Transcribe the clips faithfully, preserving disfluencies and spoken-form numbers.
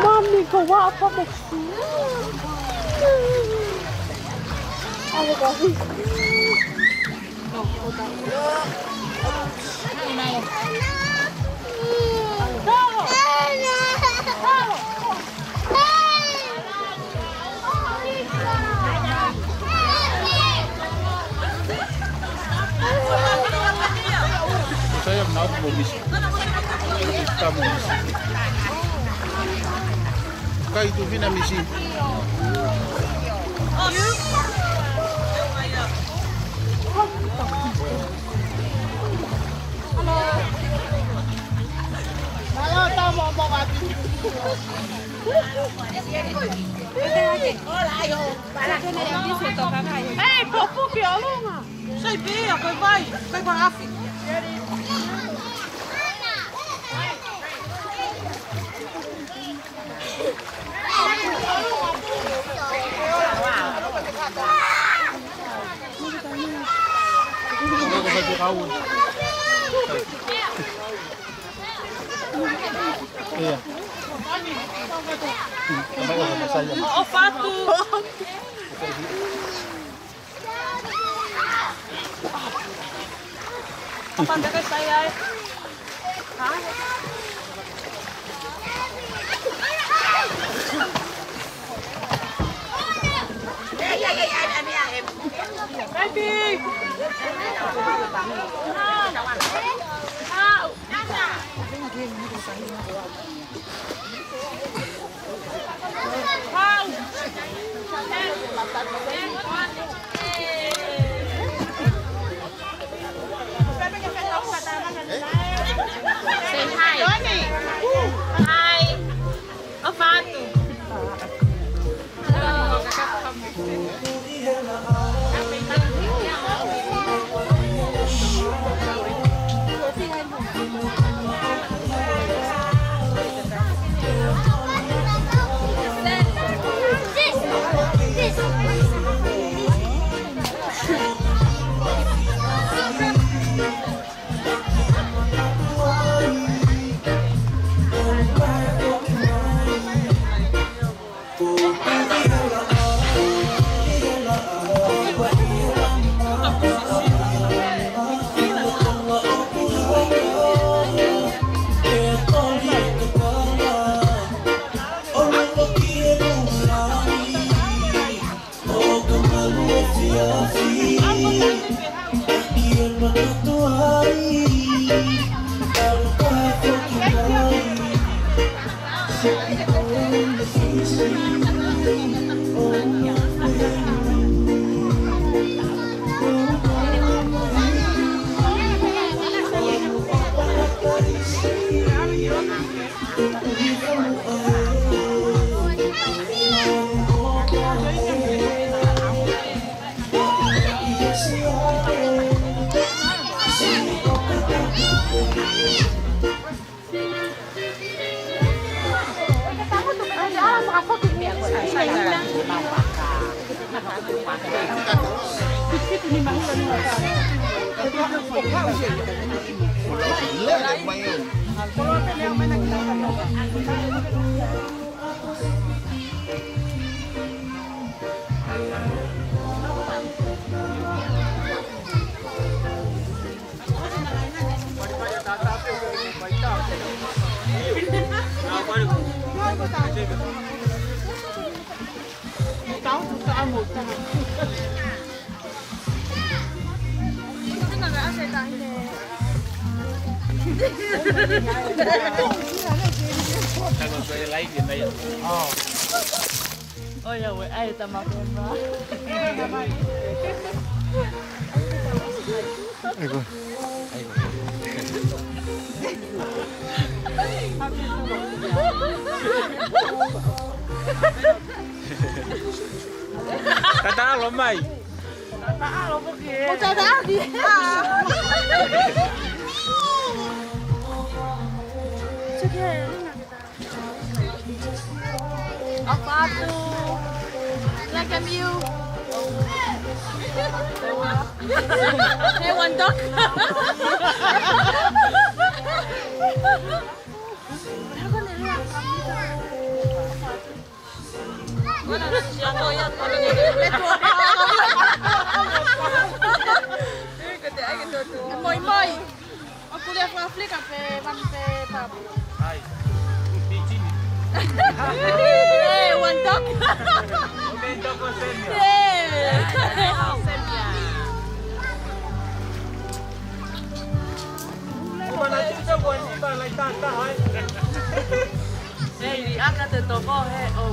Mami, ko ua apa mo. Saya mau mau misi. Kamu misi. Kai tu vina misi. Ei, popu ki ʻolunga. Sai pē ia, ko e vai, ko e vai afi. Ia. ʻO fatu. Apa nda kai sai ai? Ha? Baby! Say hi. Hi. ʻO fatu. ʻOi, ʻauē, ʻai e tama ko ena. ʻAi ko. Tata ʻalo mai. Tata ʻalo mai. It's okay. ʻOfa atu. Like a meal. Hey, one dog. Moi, moi. ʻOku lea faka-Afrika pe manu pe papu. Hai. Pitini. Eh, one dog. One dog o Semia. Eh. Semia. Ko mana tita ko ni ba lai ta ta hai. Hei, aka te toko he o.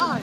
Ai.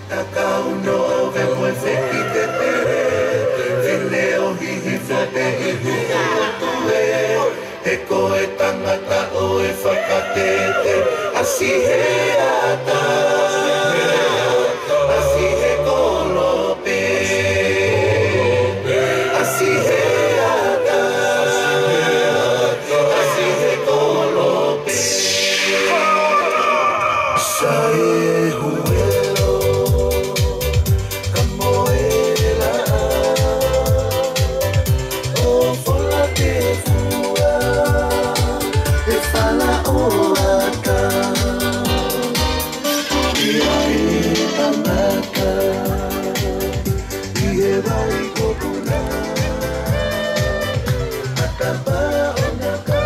Takauno ve mo e feki te pere, feneo hihi fote i huku atu e, he ko e tangata ʻo e fakatete, ʻasi he ata, ʻasi he kolope, ʻasi he ata, ʻasi he kolope. Sai huelo, kamoela, ʻo fola ke fua, e fala ʻo ata, i ai tamata, i he vai ko kuna, a tapa o na kau.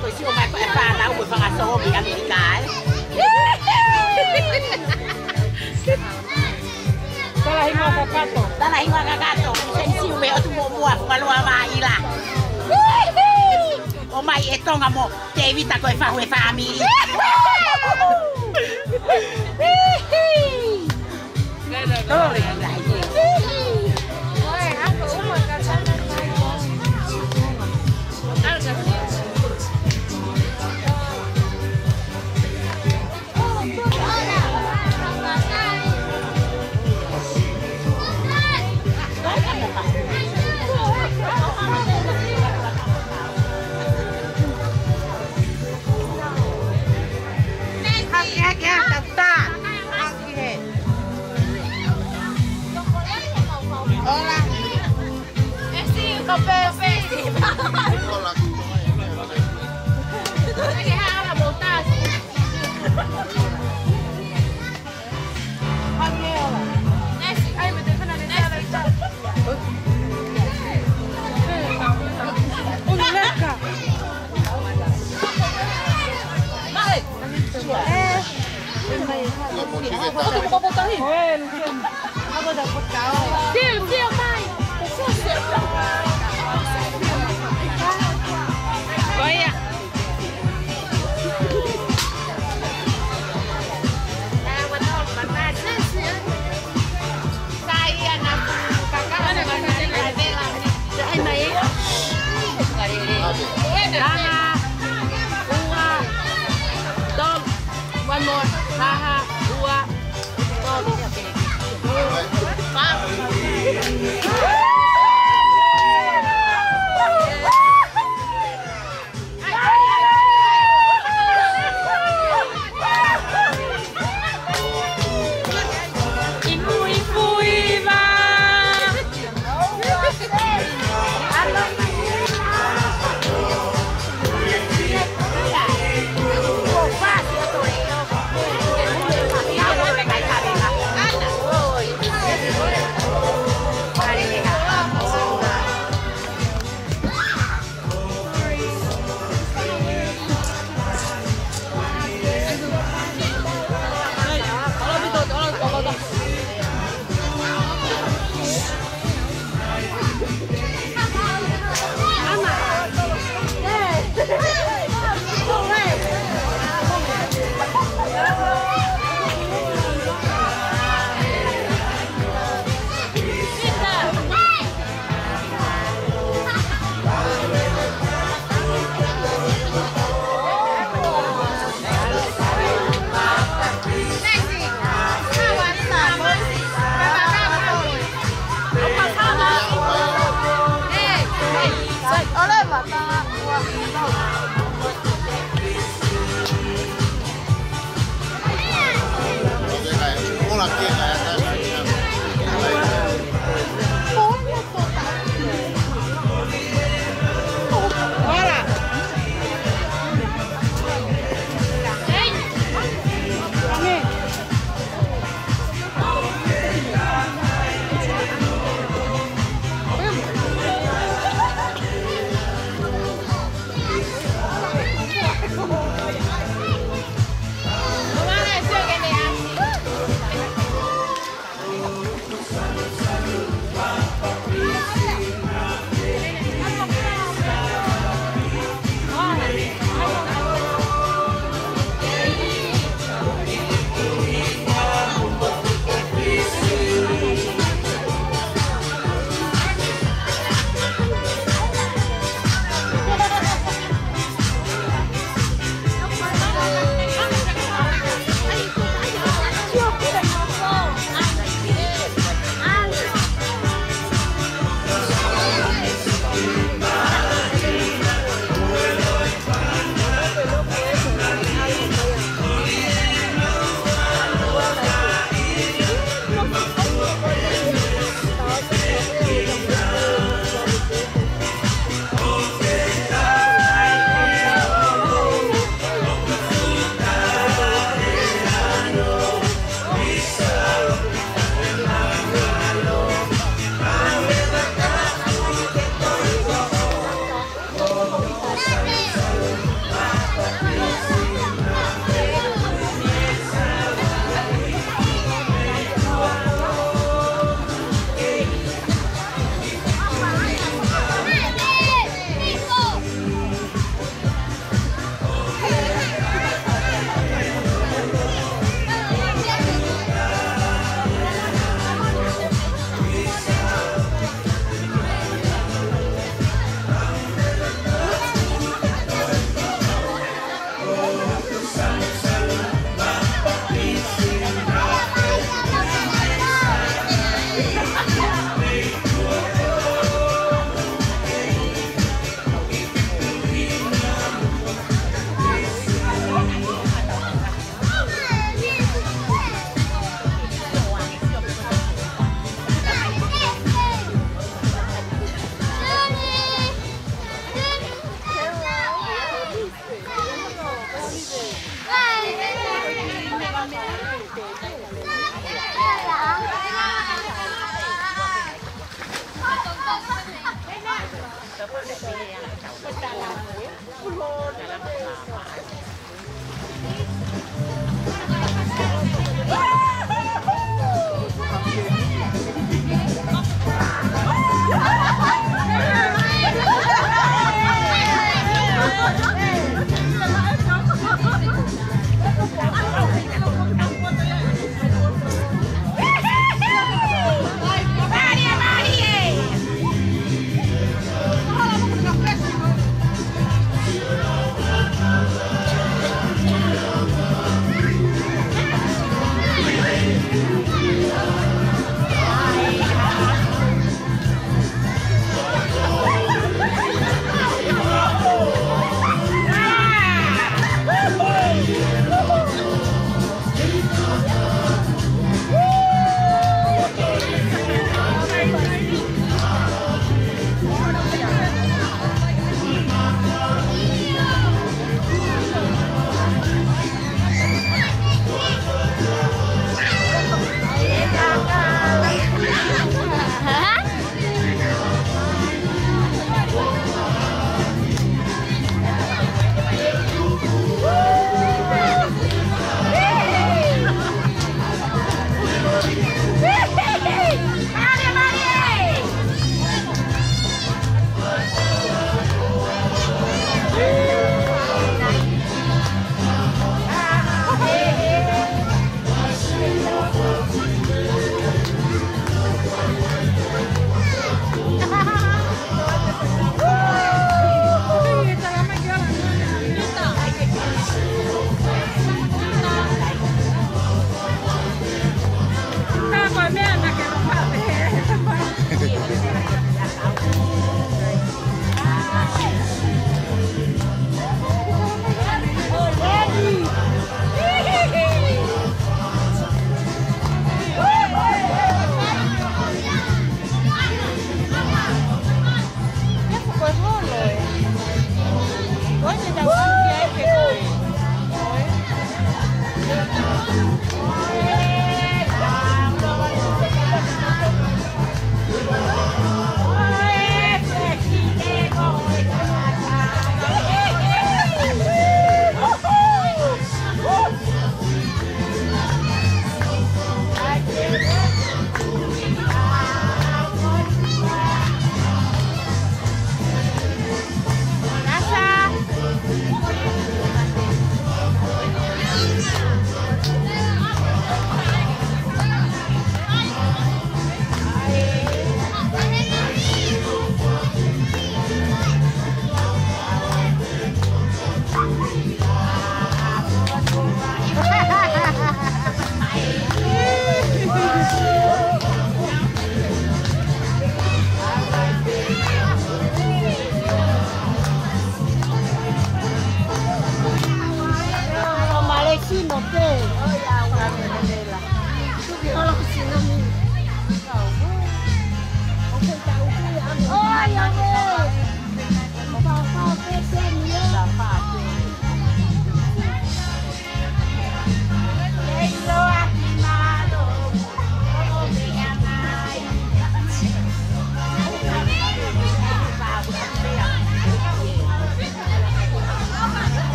Ko e sio mai ko e fānau ko e fanga soho ki ʻAmelika. Ai, ua kakato, sen siu me otu mo mua, fualoa maila. ʻOmai ʻe Tonga mo Tēvita ko e fahu e fāmili. Haki, haki, haki, tata. Haki, he. Hola. Taha, ua, tolu. One more. Taha, ua, tolu.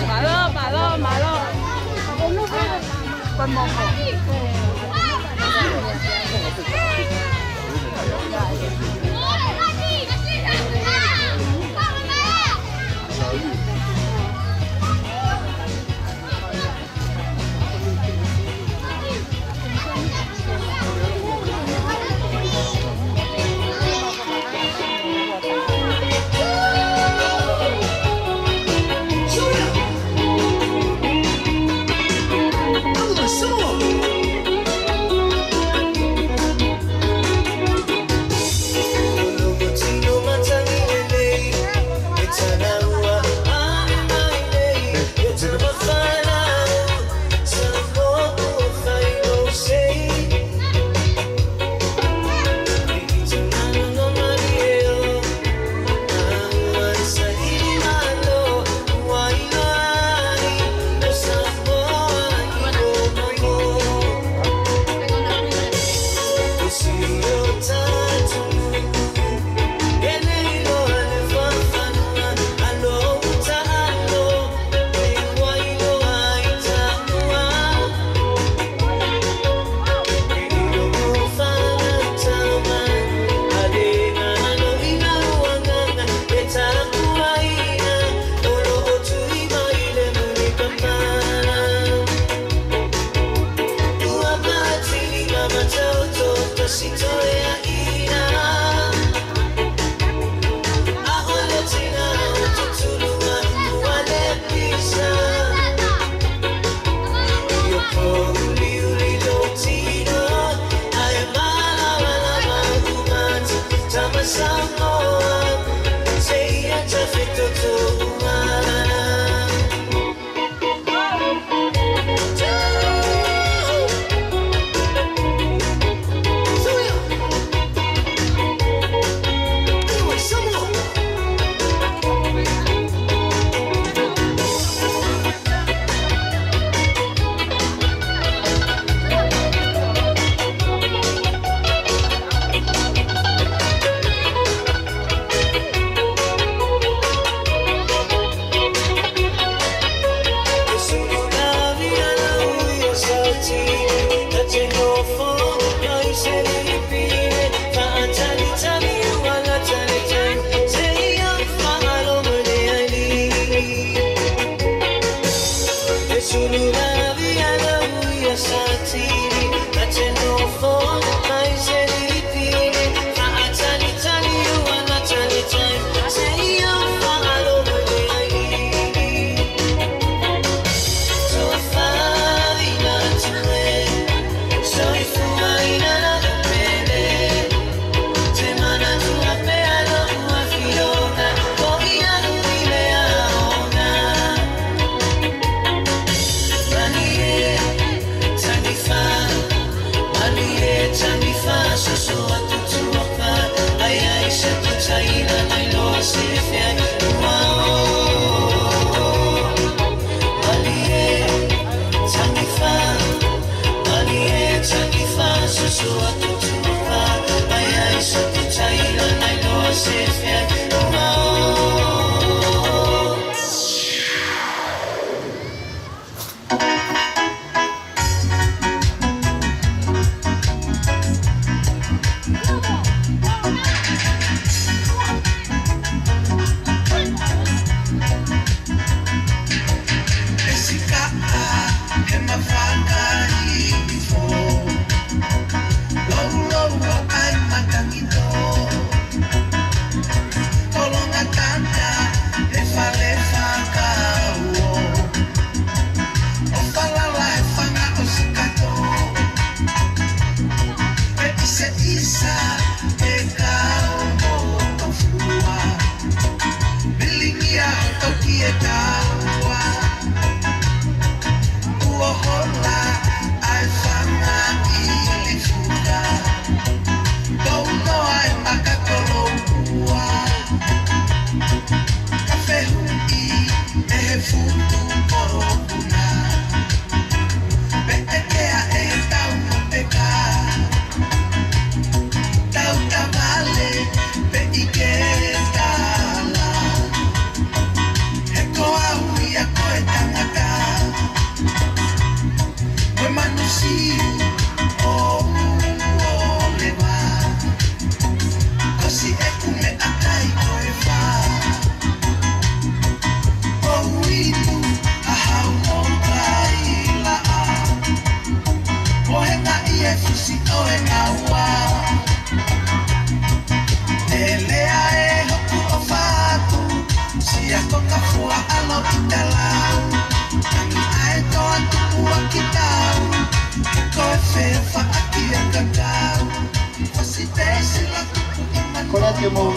Mālō, mālō, mālō. Ko ia te mou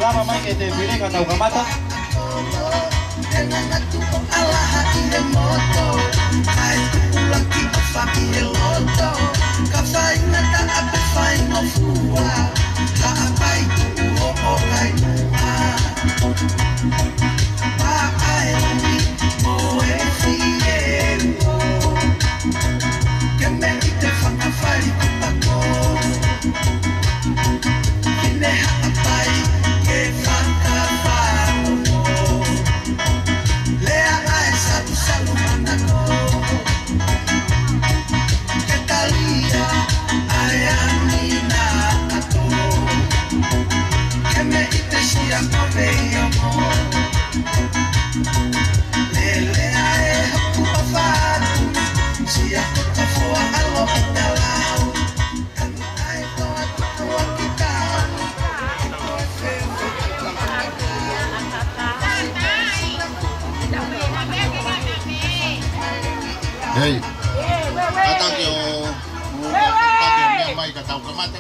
lava mai ki he tēpile ka tau kamata. Hei. Kata ke o, o, kata ke o, meʻa mai ka tau kamata.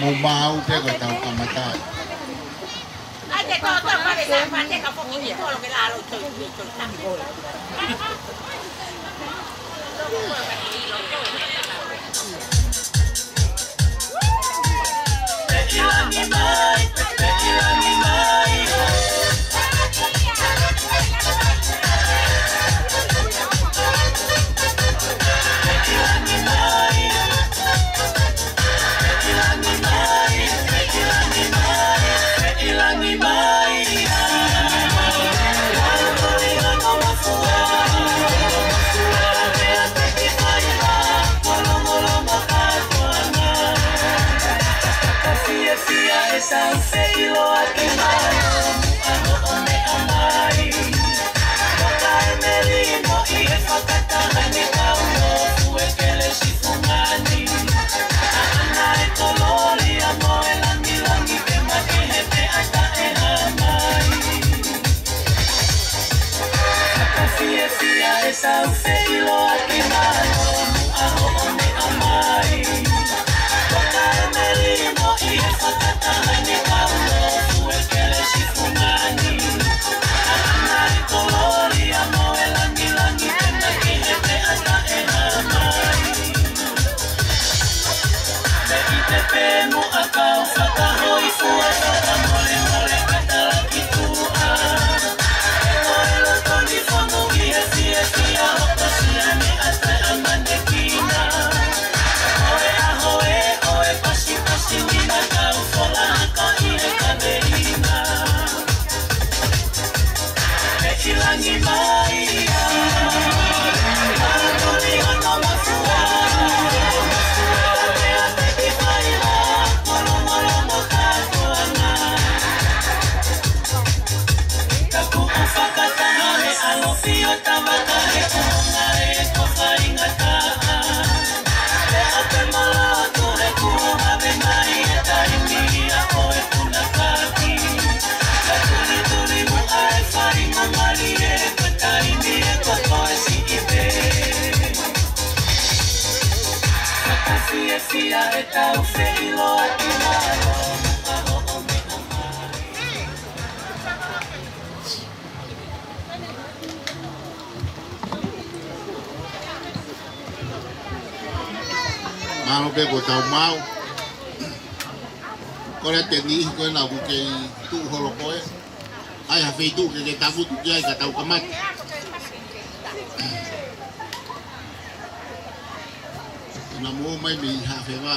Mo maʻu pē ko e tau kamata. Mālō pē ko tau mau. Ko e teni, ko e nau kei tuʻu holo ko e. ʻAi ha feituʻu ke ke takutu ki ai ka tau kamata. Naʻa mou ō mai mei Hafeva.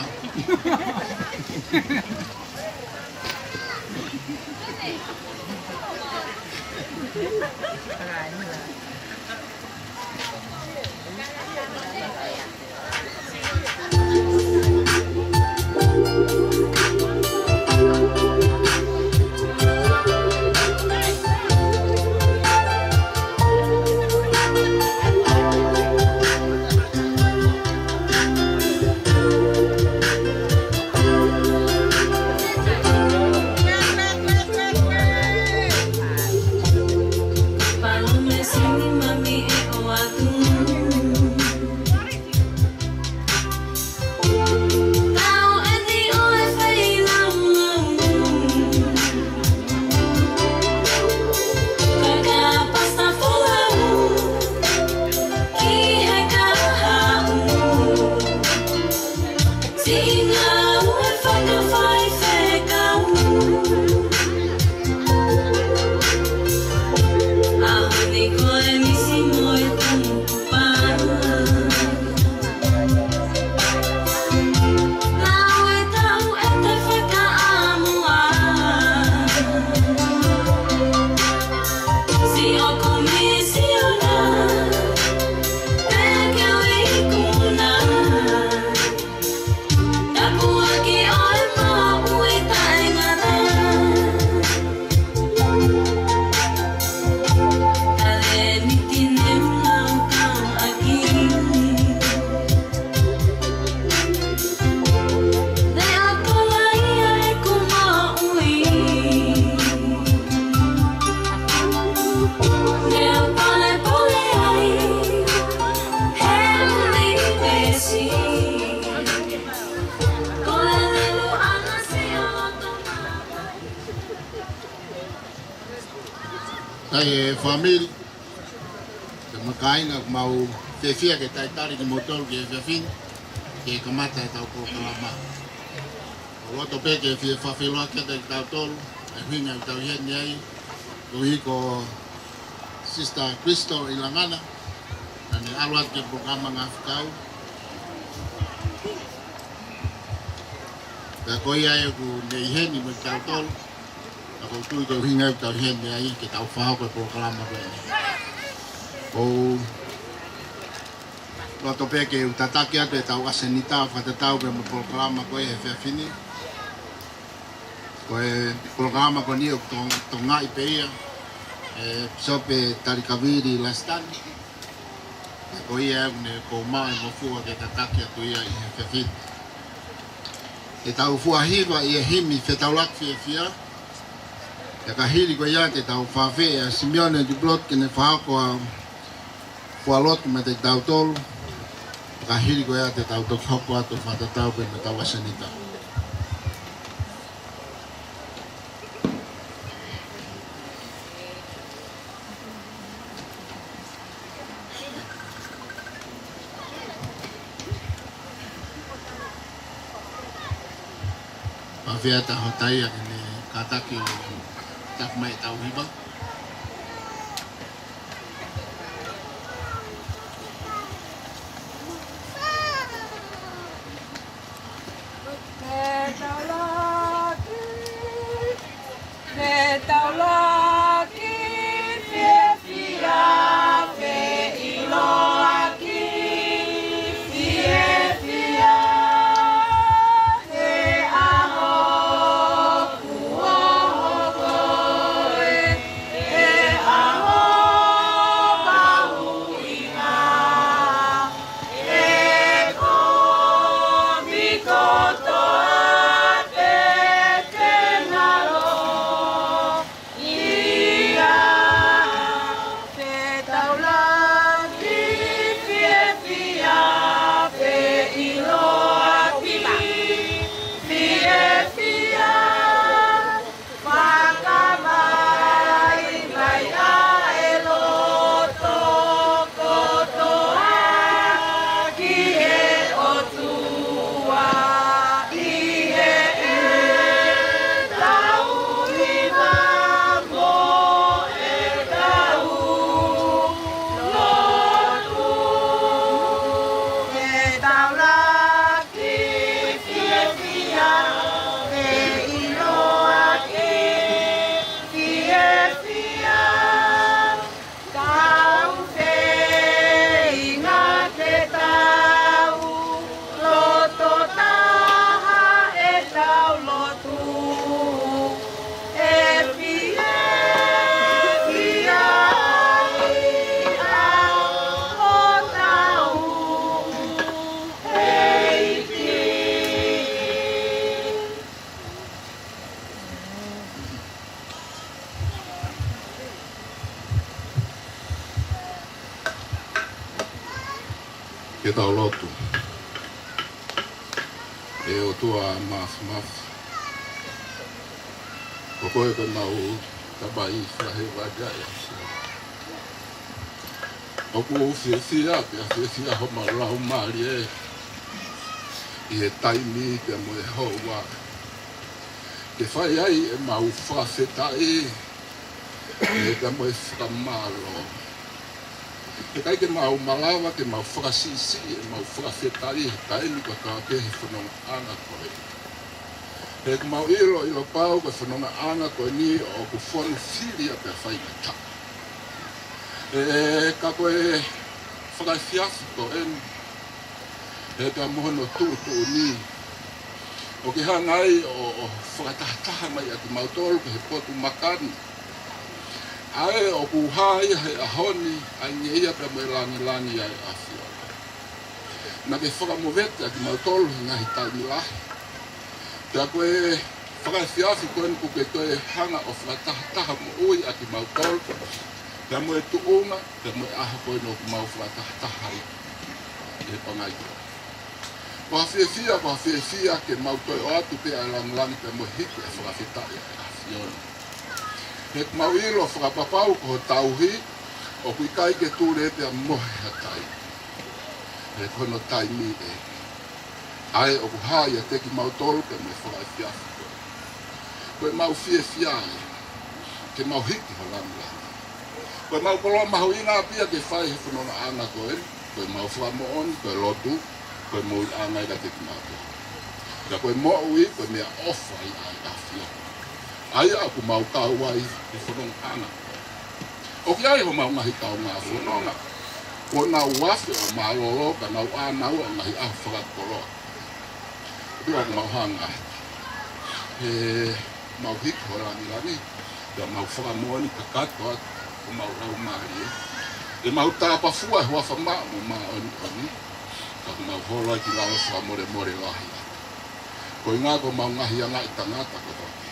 ʻE fāmili, pea mo e kāinga, ʻoku mau fiefia ke talitali kimoutolu ki he efiafi ni, ke kamata ʻetau polokalama. ʻOku loto pē ke fie fakafeʻiloaki atu kiate kitautolu, ʻa e ʻuhinga ʻoku tau ʻi heni ai, koeʻuhi ko Sister Crystal ʻIlangana, naʻa ne ʻalu atu ki he polokalama ngāue fakafaifekau. Pea ko ia ʻoku ne ʻi heni mo kitautolu, pea ʻoku ou tui ko e ʻuhinga ʻoku tau ʻi heni ai ke tau fakahoko e polokalama ko eni. ʻOku ou loto pē ke u tataki atu ʻetau ʻasenita fakatatau pea mo e polokalama ko ia he efiafi ni. Ko e polokalama ko eni ʻoku to-, tokangaʻi pē ia ʻe Pīsope Talikavili Lasitani. Ko ia ʻoku ne kau mai mo fua ke tataki atu ia ʻi he efiafi ni. Te tau fua hiva ʻi he himi Fetaulaki Fiefia. Pea ka hili ko ia te tau fakaafeʻi ʻa Simione Dupulot ke ne fakahoko ʻa e fua lotu maʻa kitautolu. Pea ka hili ko ia te tau toki hoko atu fakatatau pē mo ʻetau ʻasenita. Pea fie ʻatā hota ia ke ne kātaki ʻo tapu mai ʻetau hiva. Fetaulaki, fetaulaki, fiefia, feʻiloaki, fiefia, he ʻaho kuo hoko ē, he ʻaho mahuʻinga. He kovi kotoa pē te ngalo ia. Fetaulaki, fiefia, feʻiloaki, fiefia. Fakamaʻimaʻi ʻa e loto kotoa ki he ʻOtua ʻi heʻetau hiva mo ʻetau lotu. Fetaulaki, fiefia, feʻiloaki, fiefia. Tau feinga ke tau loto taha ʻetau lotu. ʻE fiefia ai ʻa hotau ʻEiki. Ke tau lotu. ʻE ʻOtua Māfimafi, ko koe ko ʻemau Tamai fakahēvani ʻa e ʻAfiona. ʻOku ou fiefia, pea fiefia homau laumālie ʻi he taimi pea mo e houa ke fai ai ʻemau fakafetaʻi, pea mo e fakamālō. He ʻikai ke mau malava ke mau fakasiʻisiʻi ʻemau fakafetaʻi he taimi kotoa pē he fonongaʻanga ko ē. He ʻoku mau ʻilo, ʻilo pau ko e fonongaʻanga ko eni ʻoku fonu fili ia pea faingataʻa. ʻE, ka ko e fakaefiafi ko eni, he pea mo hono tuʻutuʻuni, ʻoku ke hanga ai ʻo, ʻo fakatahataha mai ʻa kimautolu ki he potu maka ni, ʻa ē ʻoku hā ia he ʻaho ni, ʻa e ngeia pea mo e lāngilangi ʻa e ʻAfiona. Naʻa ke fakamovete ʻa kimautolu he ngaahi taimi lahi. Pea ko e fakaefiafi ko eni ʻoku ke toe hanga ʻo fakatahataha moʻui ʻa kimautolu, pea mo e tuʻunga, pea mo e ʻaho ko eni ʻoku mau fakatahataha ai ʻi he pangai ko ē. Ko ha fiefia, ko ha fiefia ke mau toe ʻoatu pē ʻa e lāngilangi pea mo e hiki ʻa e fakafetaʻi ʻa e ʻAfiona. He ʻoku mau ʻilo fakapapau ko ho tauhi ʻoku ʻikai ke tule pea mohe ha taimi. He ko hono taimi ē. ʻA ē ʻoku hā ʻiate kimautolu pea mo e fakaefiafi ko ē. Ko ʻemau fiefia ē ke mau hiki ho langilangi. Ko ʻemau koloa mahuʻinga ʻaupito ke fai he fonongaʻanga ko ē, ko ʻemau fakamoʻoni, ko e lotu, ko e moʻuiʻanga ʻiate kimautolu. Pea ko e moʻui, ko e meʻaʻofa ia ʻa e ʻAfiona. ʻA ia ʻoku mau kau ai he fonongaʻanga. ʻOku ʻi ai homau ngaahi kaungā fononga. Kuo nau afe ʻo mālōlō ka nau ʻānaua ʻa e ngaahi ʻaho fakakoloa. Pea ʻoku mau hanga ai. He mau hiki ho langilangi. Pea mau fakamoʻoni kakato atu ʻo mau laumālie. ʻE mau tāpafua he huafa maʻa mo māʻoniʻoni. Ka ʻoku mau holo ai ki lalo fakamolemole lahi atu. Ko e ʻuhinga ko ʻemau ngaahi angaʻi tangata kotoa pē.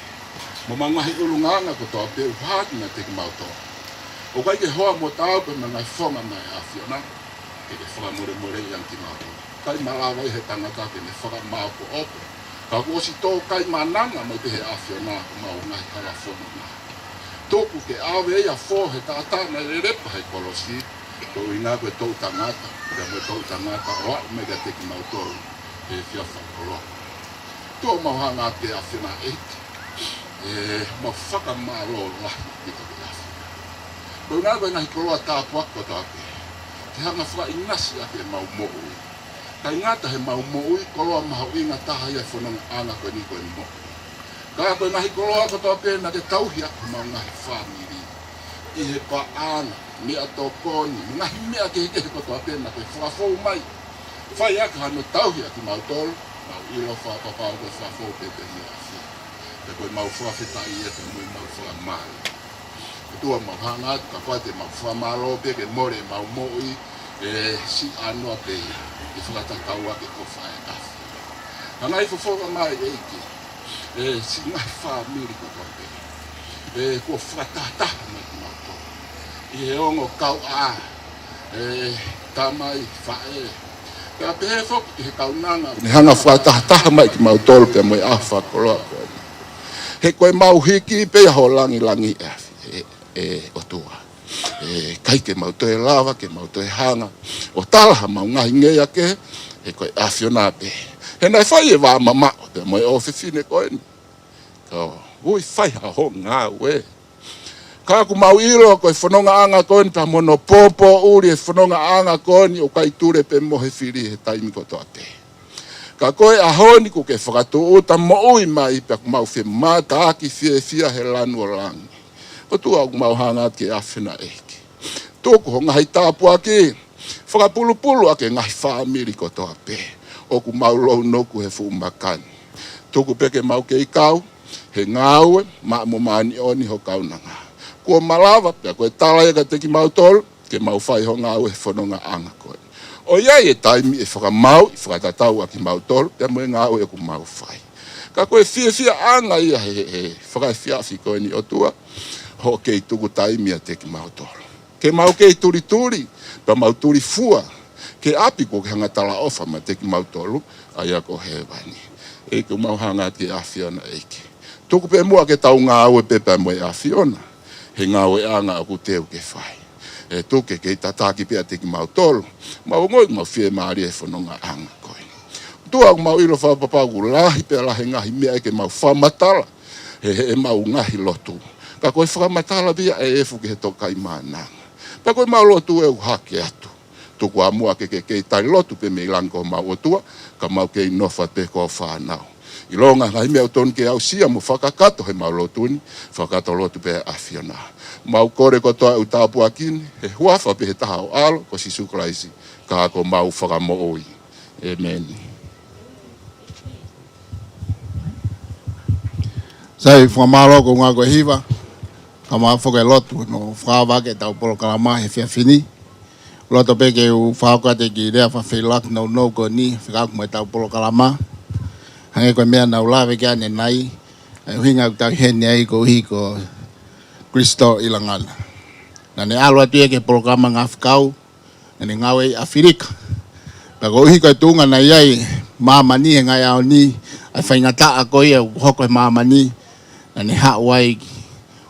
Mo ʻemau ngaahi ʻulungaanga kotoa pē ʻoku hā atu meiate kimautolu. ʻOku ʻikai ke hoa mo taau pē mo e ngaahi founga mai ʻa e ʻAfiona. Ke ke fakamolemoleʻi ange kimautolu. ʻIkai malava ʻe he tangata ke ne fakamāopoopo. Ka kuo ʻosi tō kai mananga mai pē he ʻAfiona ʻemau ngaahi hala fononga. Tuku ke ʻave ia fō he taʻataʻa naʻe lelepa he kolosi. Ko e ʻuhinga ko e toʻu tangata. Pea mo e toʻu tangata ʻo aʻu mai kiate kimautolu. He efiafi fakakoloa. ʻOtua ʻoku mau hanga atu ki he ʻAfiona ʻEiki. ʻE mau fakamālō lahi ʻaupito ki he ʻAfiona. Ko e ʻuhinga ko e ngaahi koloa tāpuaki kotoa pē. Ke hanga fakaʻinasi ʻaki ʻemau moʻui. ʻIkai ngata heʻemau moʻui, koloa mahuʻinga taha ia he fonongaʻanga ko eni ko e moʻui. Ka ko e ngaahi koloa kotoa pē naʻa ke tauhi ʻaki homau ngaahi fāmili. ʻI he paʻanga, meʻatokoni, ngaahi meʻa kehekehe kotoa pē naʻa ke fakafou mai. Fai ʻaki hano tauhi ʻa kimautolu, mau ʻilo fakapapau ko e fakafou pē pea mo e ʻAfiona. Pea ko ʻemau fakafetaʻi ē pea mo ʻemau fakamālō. ʻOtua mau hanga atu, kapau te mau fakamālō pē ke mole ʻemau moʻui, ʻe siʻi ʻanoa pē ia, ʻe fakatatau ʻaki e ʻofa ʻa e ʻAfiona. Hanga ʻi he fofonga mai ʻEiki, ʻe siʻi ngaahi fāmili kotoa pē. ʻE kuo fakatahataha mai kimautolu. ʻI he ongo kauʻā, ʻe tamai faʻē. Pea pehē foki ki he kaunanga. Ne hanga fakatahataha mai kimautolu pea mo e ʻaho fakakoloa ko eni. He ko ʻemau hiki pē ia ho langilangi ʻe ʻAfi-, ʻe, ʻe ʻOtua. ʻE ʻikai ke mau toe lava, ke mau toe hanga. ʻO tala haʻamau ngaahi ngeia kehe, he ko e ʻAfiona pē. He naʻe fai e vā mamaʻo, pea mo e ʻofefine ko eni. Ka ui fai ha ho ngāue. Ka ʻoku mau ʻilo ko e fonongaʻanga ko eni pea mo hono pōpōʻuli e fonongaʻanga ko eni ʻoku ʻikai tule pē mohe fili he taimi kotoa pē. Ka ko e ʻaho ni kuo ke fakatūʻuta moʻui mai pea ʻoku mau femātaaki fiefia he lanu ʻo langi. ʻOtua ʻoku mau hanga atu ki he ʻAfiona ʻEiki. Tuku ho ngaahi tāpuaki, fakapulupulu ʻaki e ngaahi fāmili kotoa pē. ʻOku mau lounuku he fuʻu maka ni. Tuku pē ke mau kei kau, he ngāue, maʻa mo māʻoniʻoni ho kaunanga. Kuo malava, pea ko e tala ia kiate kimautolu, ke mau fai ho ngāue he fonongaʻanga ko eni. ʻOku ʻi ai e taimi ʻe fakamāuʻi, fakatatau ʻaki kimautolu, pea mo e ngāue ʻoku mau fai. Ka ko e fiefiaʻanga ia he, he, he fakaefiafi ko eni ʻOtua, hoʻo kei tuku taimi ʻiate kimautolu. Ke mau kei tulituli, pea mau tulifua, ki he ʻapi kuo ke hanga talaʻofa meiate kimautolu, ʻa ia ko hēvani. ʻEiki ʻoku mau hanga atu ki he ʻAfiona ʻEiki. Tuku pē muʻa ke tau ngāue pē pea mo e ʻAfiona, he ngāueʻanga ʻoku teu ke fai. ʻE tuku ke kei tataki pē ʻiate kimautolu, mau ongoʻi mau fiemālie he fonongaʻanga ko eni. ʻOtua ʻoku mau ʻilo fakapapau ʻoku lahi pē lahi e ngaahi meʻa ʻe ʻikai ke mau fakamatala, he, heʻemau ngaahi lotu. Ka ko e fakamatala pē ia ʻe efu ki he tokaimānanga. Pea ko ʻemau lotu ʻe ʻohake atu. Tuku ā muʻa ke, ke, kei tali lotu pē mei langi ko homau ʻOtua, ka mau kei nofo pē ko ho fānau. ʻIlonga ngaahi meʻa ʻoku tonu ke aʻusia mo fakakakato heʻemau lotu ni, fakakakato lotu pē ʻa e ʻAfiona. Mau kole kotoa ʻeku tāpuaki ni, he huafa pē he taha ho ʻAlo, ko Sīsū Kalaisi, ka ko homau Fakamoʻui. ʻĒmeni. Sai, fakamālō ko e ʻuhinga ko e hiva. Ka mau foki e lotu, ʻo fakaava ʻaki ʻetau polokalama he efiafi ni. Loto pē ke u fakahoko atu e kiʻi lea fakafeʻiloaki nounou ko eni, fekauʻaki mo ʻetau polokalama. Hangē ko e meʻa naʻa ku lave ki ai ʻanenai, ʻa e ʻuhinga ʻoku tau ʻi heni ai koeʻuhi ko Christopher Ilangana. Naʻa ne ʻalu atu ia ki he polokalama ngāue fakafaifekau, naʻa ne ngāue ʻi ʻAfilika. Pea koeʻuhi ko e tuʻunga naʻe ʻi ai e māmani he ngaahi ʻaho ni, ʻa e faingataʻa ko ia ʻoku hoko he māmani, naʻa ne haʻu ai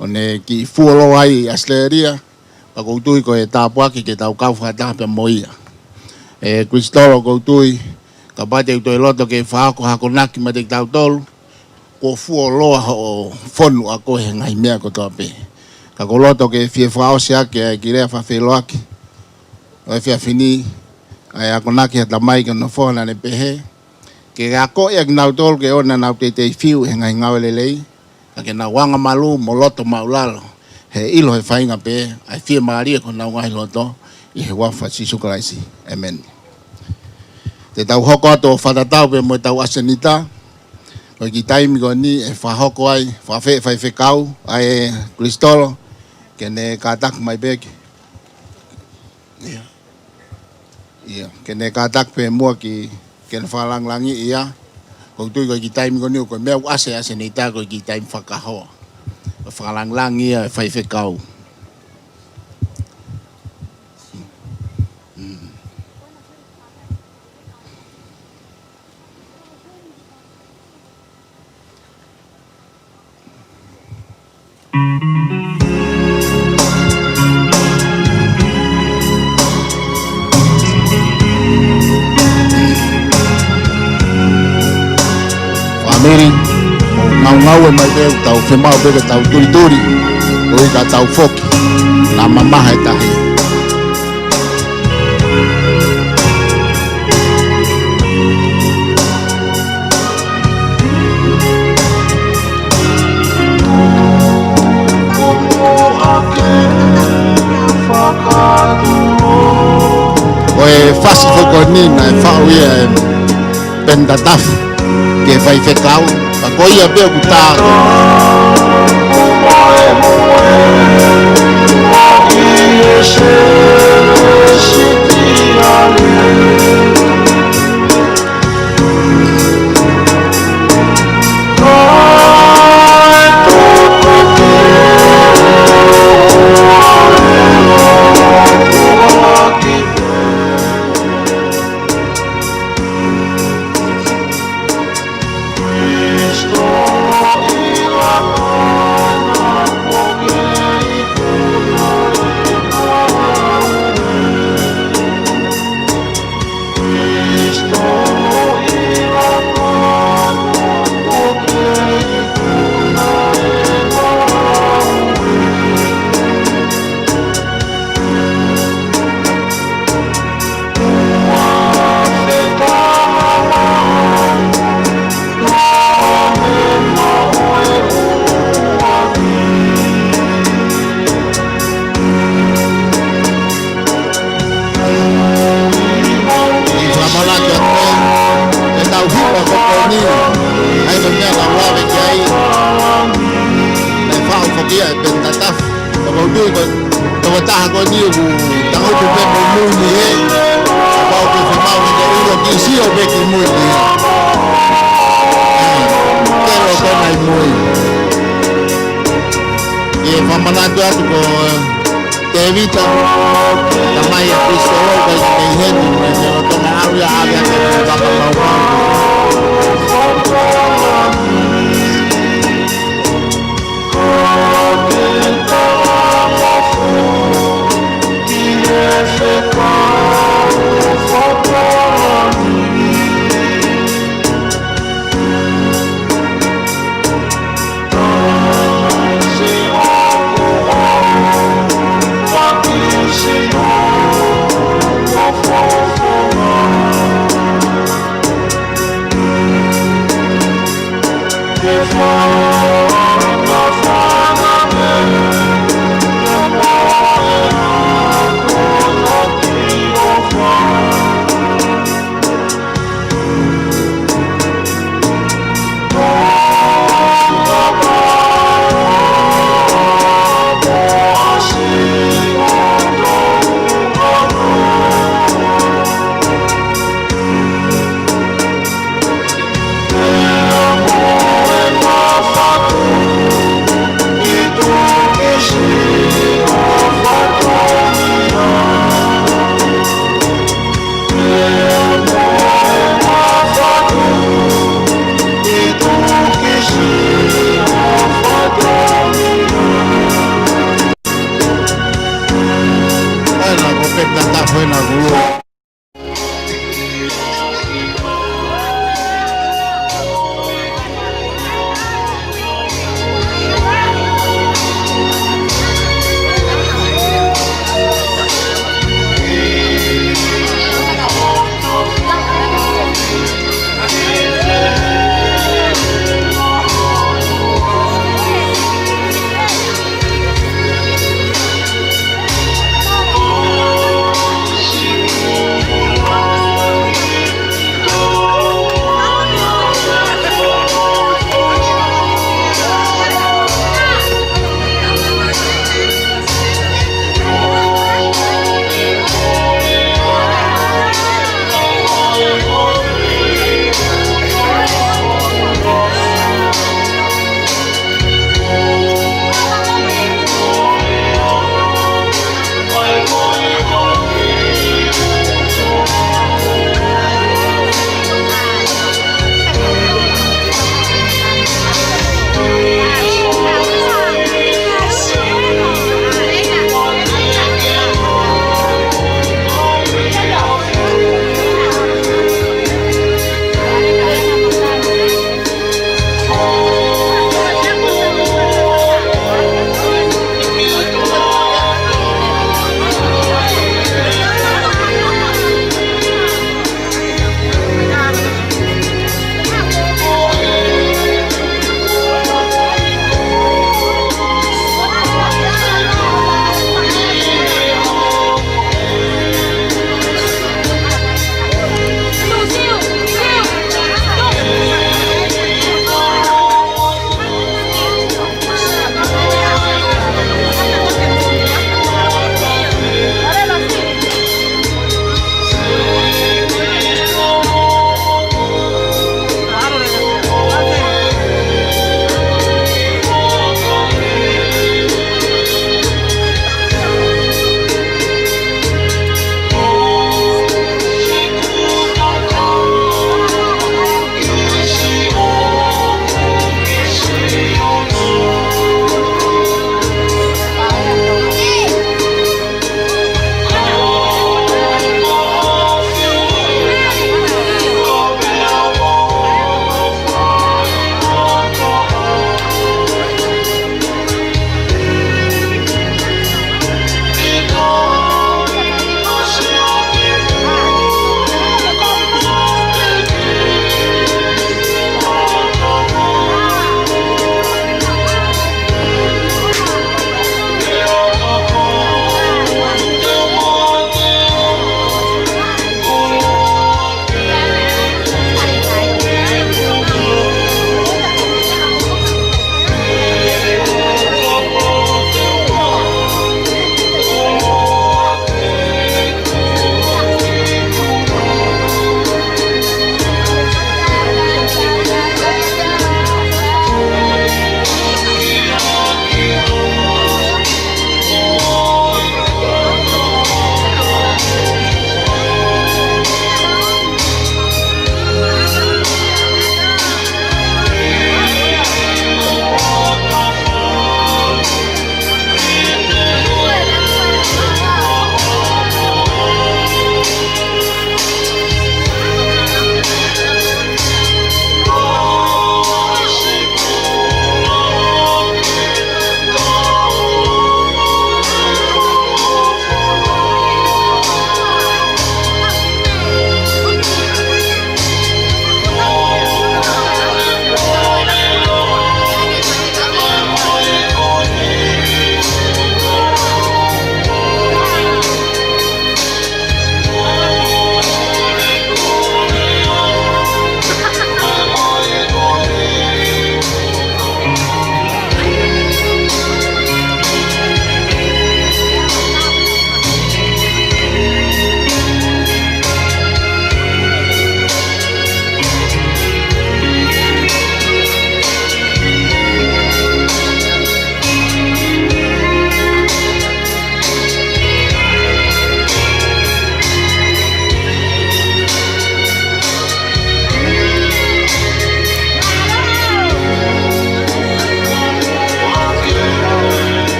ʻo ne kiʻi fuoloa ai ʻi ʻAositelēlia, pea ʻoku ou tui ko e tāpuaki ke tau kau fakataha pea mo ia. ʻE Kulisitolo, ʻoku ou tui, kapau te u toe loto ke fakahoko ha akonaki maʻa kitautolu, kuo fuoloa hoʻo fonu ʻa koe he ngaahi meʻa kotoa pē. Ka ʻoku ou loto ke fie fakaʻosi ʻaki ʻa e kiʻi lea fakafeʻiloaki ʻo e efiafi ni, ʻa e akonaki ʻa e tamai ki hono foha, naʻa ne pehē, ke akoʻi ʻa kinautolu ke ʻoua naʻa nau teitei fiu he ngaahi ngāue lelei, ka ke nau angamalū mo loto maʻulalo, he ʻilo he faʻahinga pē ʻa e fiemālie ki honau ngaahi loto, ʻi he huafa ʻo Sīsū Kalaisi. ʻĒmeni. Te tau hoko atu ʻo fakatatau pē mo ʻetau ʻasenita, ko e kiʻi taimi ko eni ʻe fakahoko ai, fakafeʻiloaki ʻa e faifekau, ʻa e Kulisitolo, ke ne kātaki mai pē ki ʻIa. ʻIa, ke ne kātaki pē muʻa ki, ke ne fakalāngilangiʻi ia. ʻOku ou tui ko e kiʻi taimi ko eni, ko e meʻa ʻoku ʻasi ai ʻa e ʻasenita, ko e kiʻi taimi fakakahoa. Fakalāngilangiʻi ia ʻe he faifekau. Fāmili, mou ngaungaue mai pē, tau fiemaʻu pē ke tau tulituli, ʻo ʻikai ke tau foki, naʻa mamaha e tahi. Ko e fasi foki ko eni naʻe faʻu ia ʻe Peni Tatafu ki he faifekau, ka ko ia pē ʻoku tā. ʻI he fakamanatu atu ʻetau hiva ko eni, ʻa e meʻa naʻa ku lave ki ai, naʻe faʻu foki ia ʻe Peni Tatafu. Ka ʻoku ou tui ko e tokotaha ko eni ʻoku tangutu pē mo mui ni he, ka ʻoku fiemaʻu ke ʻilo ke sio pē ki mui ni he. Ke lo ko nai mui. ʻI he fakamanatu atu ko Tēvita, tamai ʻa Kulisitolo, ʻoku ʻikai ke heni, mo e tona au ia ave ake ki he papa mau.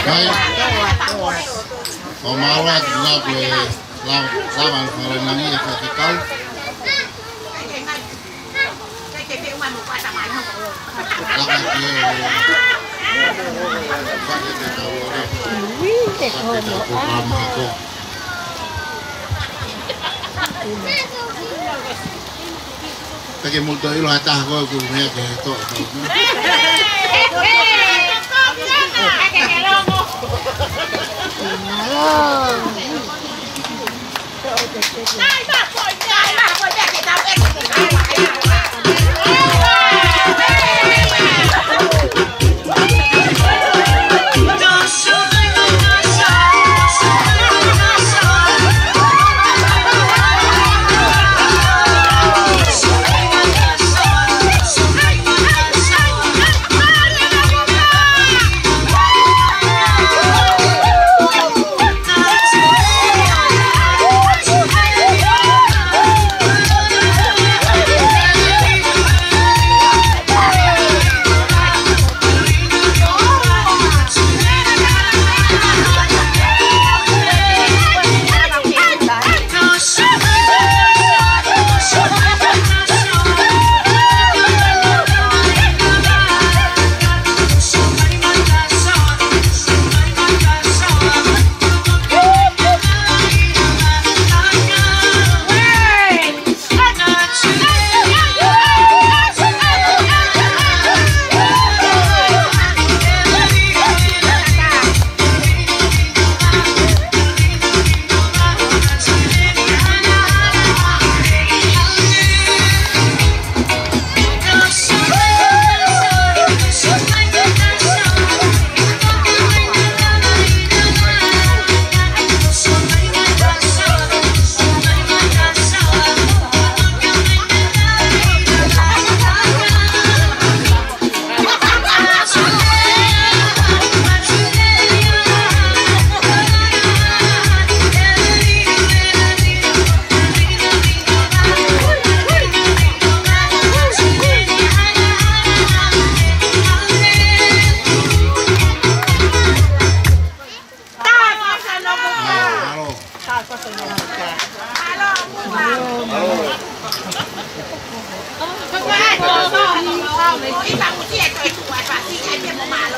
Kai. ʻOku mālō atu na ko e lava, lava ʻa e fakalangi e fakakau. Lava ki he, fakakau ore. Fakakau ko ka mako. Pea ke mou toe ʻilo ha taha ko ē ʻoku meʻa ke he toʻo.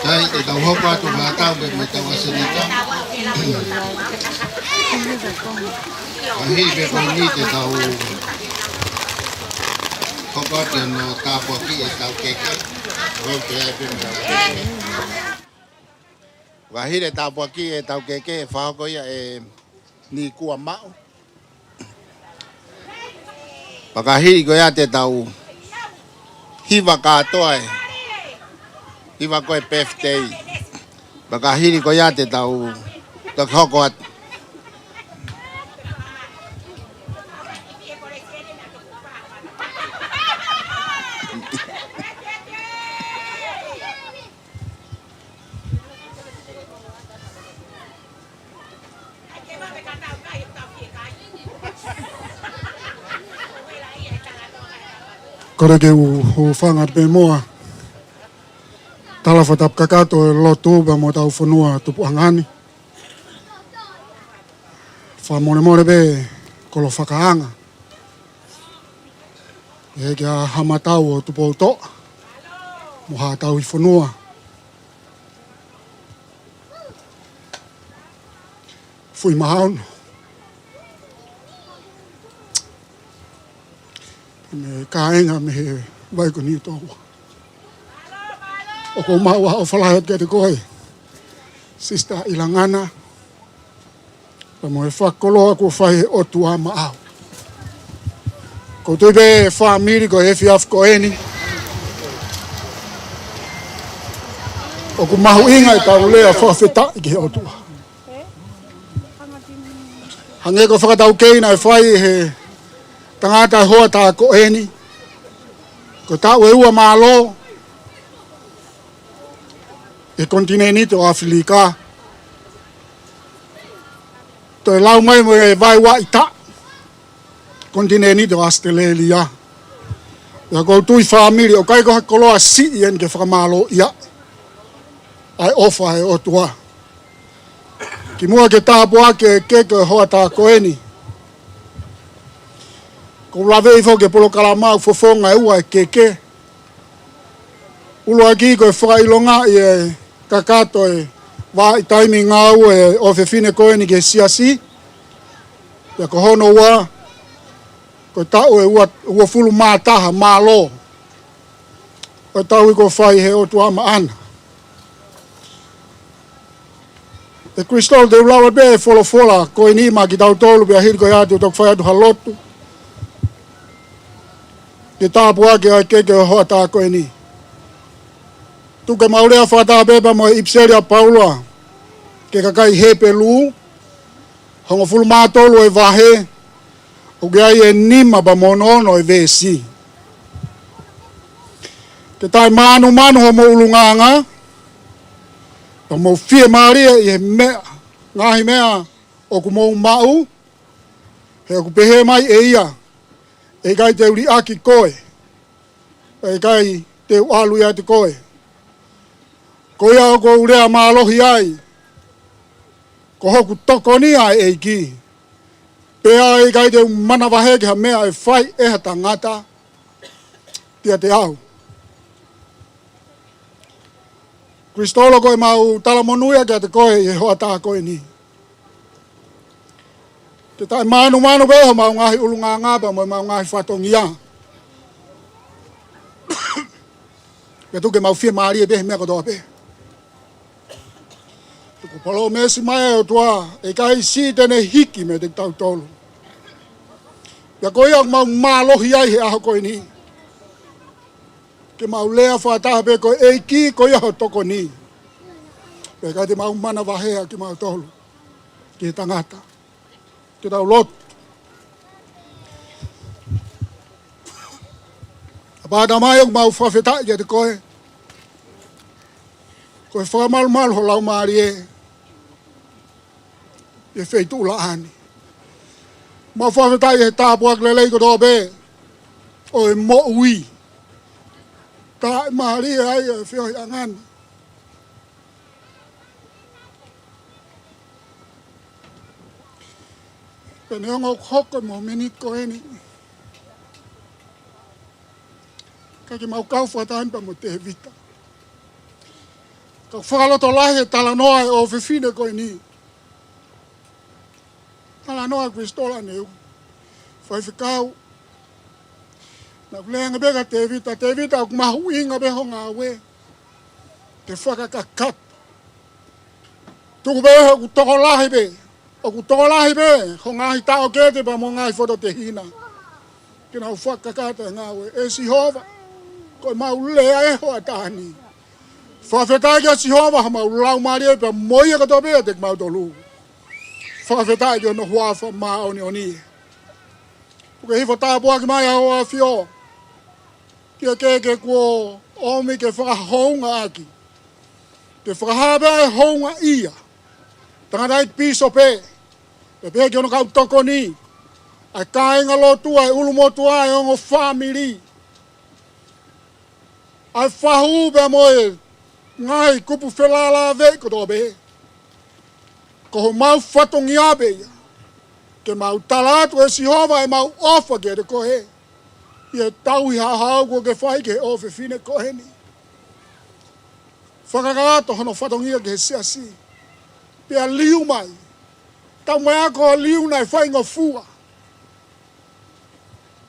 Kai, te tau hoko atu ʻo tau pē mo e tau ʻasenita. Kahi pē ko eni te tau hoko atu ʻo tāpuakiʻi e tau keke. Ko e pē ai pē mo e Pea ka hili e tāpuakiʻi e tau keke, ʻe fakahoko ia ʻe Nikua Maʻu. Pea ka hili ko ia te tau hiva kātoa e hiva ko e birthday. Pea ka hili ko ia te tau toki hoko atu. Kole ke u hūfanga pē muʻa. Tala fakatapu kakato e lotu pea mo hotau fonua tupuʻanga ni. Fakamolemole pē kolo fakaanga. ʻE ke ʻa Haʻamatau ʻo Tupoutoʻa mo haʻatau fonua. Fuʻi Mahaono. Mo e kāinga mei he vai ko Niutōua. ʻOku ou maʻu ʻa e ʻofa lahi atu kiate koe, Sister ʻIlangana. Pea mo e fakakoloa kuo fai ʻe he ʻOtua maʻau. ʻOku ou tui pē fāmili ko e efiafi ko eni ʻoku mahuʻinga e tau lea fakafetaʻi ki he ʻOtua. Hangē ko e fakataukei naʻe fai ʻe he tangata hoʻatā ko eni, ko e taʻu ʻe ua mālō ʻi he konitinēniti ʻo ʻAfilika. Toe lau mai mo e vaeuaʻi taʻu, konitinēniti ʻo ʻAositelēlia. Pea ʻoku ou tui fāmili, ʻoku ʻikai ko ha koloa siʻi eni ke fakamālōʻia ʻa e ʻofa ʻa e ʻOtua. Kimuʻa ke tāpuakiʻi e keke ʻo e hoʻatā ko eni, ʻoku ou laveʻi foki e polokalama ʻoku fofonga ʻe ua e keke. ʻUluaki ko e fakaʻilongaʻi e kakato e vahaʻa taimi ngāue ʻa e ʻofefine ko eni ki he siasi. Pea ko hono ua, ko e taʻu ʻe ua, uofulu mā taha mālō ʻo e tauhi kuo fai ʻe he ʻOtua maʻana. ʻE Christal, te u lau pē e folofola ko eni maʻa kitautolu pea hili ko ia te u toki fai atu ha lotu ke tāpuakiʻi ʻa e keke ʻo e hoʻatā ko eni. Tuku ke mau lea fakataha pē pea mo e ʻipiseli ʻa Paula ki he kakai Hepelū, hongofulu mā tolu e vahe, ʻoku ʻi ai e nima pea mo hono ono e veesi. Ke taʻemānumanu homou ʻulungaanga, pea mou fiemālie ʻi he meʻa, ngaahi meʻa ʻoku mou maʻu, he ʻoku pehē mai ʻe ia, ʻe ʻikai te u liʻaki koe, ʻe ʻikai te u ʻalu ʻiate koe. Ko ia ʻoku ou lea mālohi ai, ko hoku tokoni ʻa e ʻEiki, pea ʻe ʻikai te u manavahē ki ha meʻa ʻe fai ʻe ha tangata kiate au. Christal, ko ʻemau talamonū ia kiate koe ʻi he hoʻatā ko eni. Ke taʻemānumanu pē homau ngaahi ʻulungaanga pea mo ʻemau ngaahi fatongia. Pea tuku ke mau fiemālie pē he meʻa kotoa pē. Tuku palōmesi mai e ʻOtua, ʻe ʻikai siʻi te ne hiki meiate kitautolu. Pea ko ia ʻoku mau mālohi ai he ʻaho ko eni, ke mau lea fakataha pē ko e ʻEiki ko ia ho tokoni. Pea ʻe ʻikai te mau manavahē ʻa kimautolu ki he tangata. Ke tau lotu. ʻApā Tamai, ʻoku mau fakafetaʻi kiate koe ko e fakamalumalu ho Laumālie ʻi he feituʻu laʻā ni. Mau fakafetaʻi he tāpuaki lelei kotoa pē ʻo e moʻui. Taʻemālie ai e feohiʻanga ni. Pea neongo ʻoku hoko e mōmeniti ko eni, ka ke mau kau fakataha pea mo Tēvita. Ka ʻoku fakalotolahi e talanoa e ʻofefine ko eni. Talanoa Christal, ʻaneu faifekau. Naʻa ku lea ange pē kia Tēvita, Tēvita, ʻoku mahuʻinga pē ho ngāue ke fakakakato. Tuku pē ʻoku tokolahi pē, ʻoku tokolahi pē ho ngaahi taʻokete pea mo e ngaahi fototehina ke nau fakakakato e ngāue. ʻE Sihova, ko ʻemau lea e hoʻatā ni. Fakafetaʻi kia Sihova homau laumālie pea mo ia kotoa pē ʻiate kimautolu. Fakafetaʻi ki hono huafa māʻoniʻoni. Tuku ke hifo tāpuaki mai ʻa Hoʻo ʻAfio ki he keke kuo ʻomi ke fakahoungaʻaki, ke fakahā pē ʻa e houngaʻia, tangataʻeiki pīsope, pea pehē ki hono kau tokoni, ʻa e kāingalotu, ʻa e ʻulumotuʻa, ʻa e ongo fāmili, ʻa e fahu pea mo e ngaahi kupu felālāveʻi kotoa pē. Ko homau fatongia pē ia ke mau tala atu, ʻe Sihova, ʻemau ʻofa kiate koe ʻi he tauhi haohaoa kuo ke fai ki he ʻofefine ko eni. Fakakakato hono fatongia ki he siasi. Pea liu mai. Tau mai ako liu naʻe faingofua.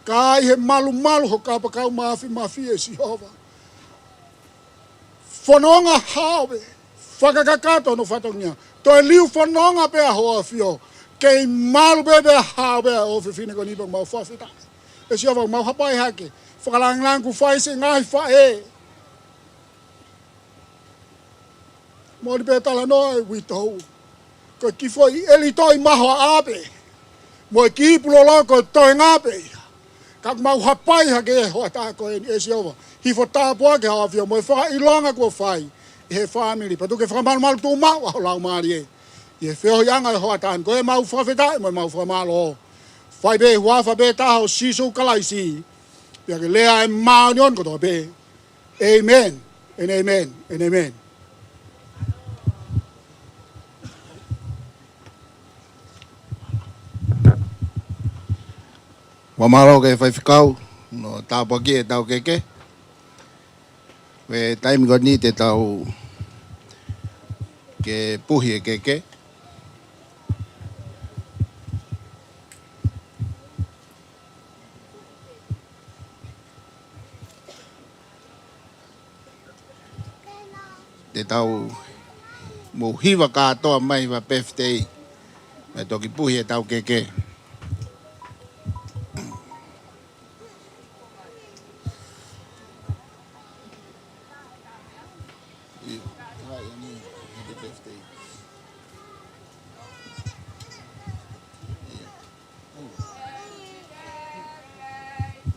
Ka ʻi he malumalu ho kapakau māfimafi, ʻe Sihova, fononga hao pē, fakakakato hono fatongia. Toe liu fononga pē ʻa Hoʻo ʻAfio, kei malu pē pea hao pē ʻa e ʻofefine ko eni. Pea mau fakafetaʻi, ʻe Sihova, mau hapai hake. Fakalāngilangi kuo fai siʻi ngaahi faʻē. Moʻoni pē talanoa e uitou, ko e kiʻi foʻi ʻelitoʻi mahoaʻa pē mo e kiʻi pulolo ko e toenga pē ia. Ka ʻoku mau hapai hake he hoʻatā ko eni, ʻe Sihova, hifo tāpuaki Hoʻo ʻAfio mo e fakaʻilonga kuo fai ʻi he fāmili. Pea tuku ke fakamalumalu tuʻumaʻu ʻa ho laumālie ʻi he feohiʻanga e hoʻatā ni. Ko ʻemau fakafetaʻi mo ʻemau fakamālō, fai pē ʻi he huafa pē taha ʻo Sīsū Kalaisi, pea ke lea e māʻoniʻoni kotoa pē. Amen and amen and amen. ʻO mālō ki he faifekau, hono tāpuakiʻi ʻetau keke. Ko e taimi ko eni te tau ke puhi e keke. Te tau mou hiva kātoa mai, hiva birthday. Mo e toki puhi ʻetau keke.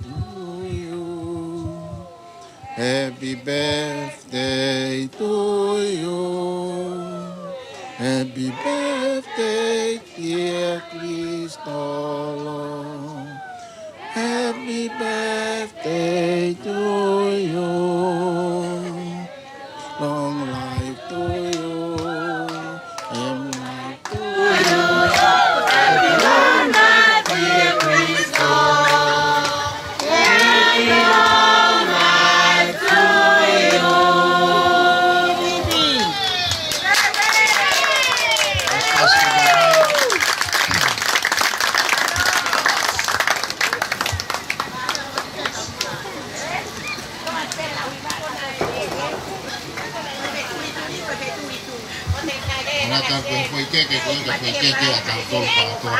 To you. Happy birthday to you. Happy birthday, dear Christolo. Happy birthday to you. Long life to you. And life to you. Happy long life, dear Christo. Happy long life to you. Ana ka ko e foʻi keke, ko e ka foʻi keke ʻa tautolu kātoa.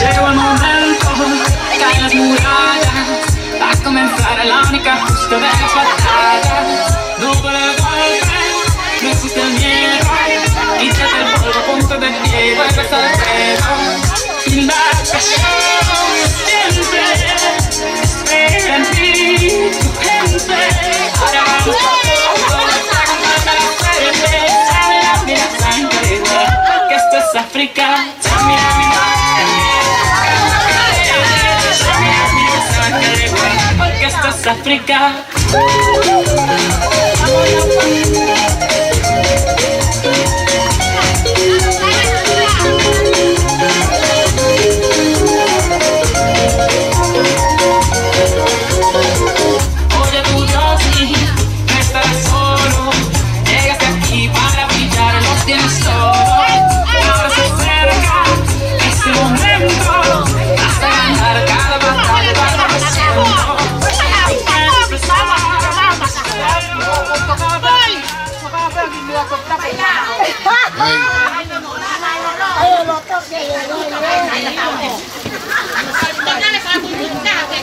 Llegó el momento, caen las murallas, va a comenzar la única justa de la batalla. No por el golpe, no existe el miedo, quítate el polvo, ponte de pie, vuelves al ruedo. Sin la pasión, siempre espera en ti tu gente. Ahora vamos todos, fuerte, abre la mira, sangre, porque esto es África. Porque esto es África.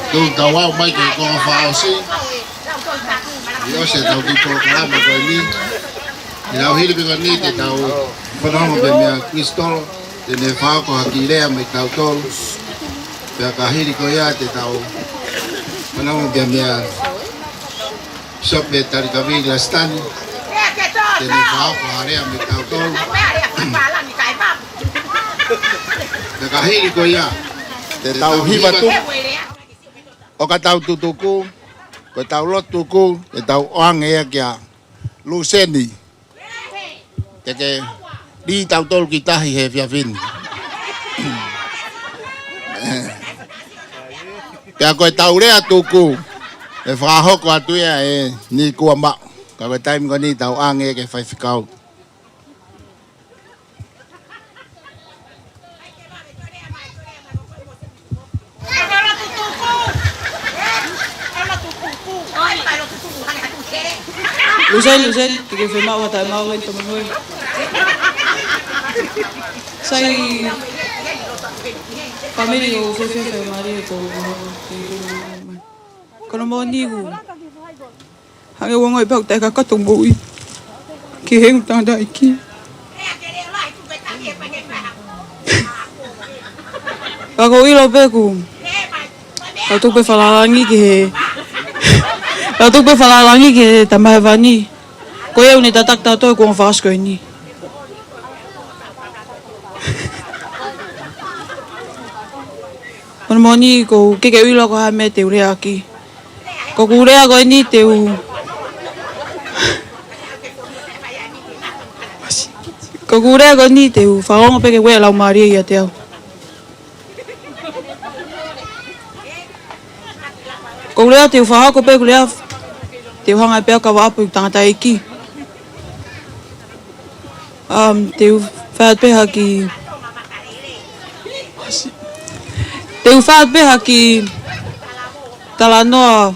Tuku tau aʻu mai ki he konga fakaʻosi. ʻI he ʻosi ʻetau kiʻi polokalama ko eni. ʻI he ʻaho hili pē ko eni te tau fanongo pē meia Crystal, te ne fakahoko ha kiʻi lea maʻa kitautolu. Pea ka hili ko ia te tau fanongo pē meia Sope Talikavili Lasitani, te ne fakahoko ha lea maʻa kitautolu. Pea ka hili ko ia te tau hiva tuku. ʻO ka tau tutuku, ko ʻetau lotu tuku, te tau ʻoange ia kia Luseni. Te ke lī tautolu ki tahi he efiafi ni. Pea ko ʻetau lea tuku, ʻe fakahoko atu ia ʻe Nikua Maʻu. Ka ko e taimi ko eni tau ʻoange ki he faifekau. Luseni, Luseni, te ke fiemaʻu ha taimi ʻo ngai tō mai. Sai, fāmili ʻoku fēfē, fēfē mālie ko. Ko hono moʻoni ʻoku hangē ʻoku ou ongoʻi pē ʻoku taʻekakato hoku moʻui ki he ʻū tangataʻeiki. Ka ʻoku ou ʻilo pē ʻoku, ka u tuku pē falalaʻanga ki he, ka u tuku pē falalaʻanga ki he Tamai Hēvani. Ko ia ʻoku ne tataki tautolu he kuonga fakaʻosi ko eni. Ko hono moʻoni ʻoku ʻikai ke u ʻilo ko e hā e meʻa te u leaʻaki. Ko ʻeku lea ko eni te u, ko ʻeku lea ko eni te u fakaongo pē ke ʻoua ʻe laumālie ʻiate au. Ko ʻeku lea te u fakahoko pē ʻeku lea, te u hanga pē ʻo kava ʻapu ʻeku tangataʻeiki. Um, te u fai pē ha kiʻi, te u fai pē ha kiʻi talanoa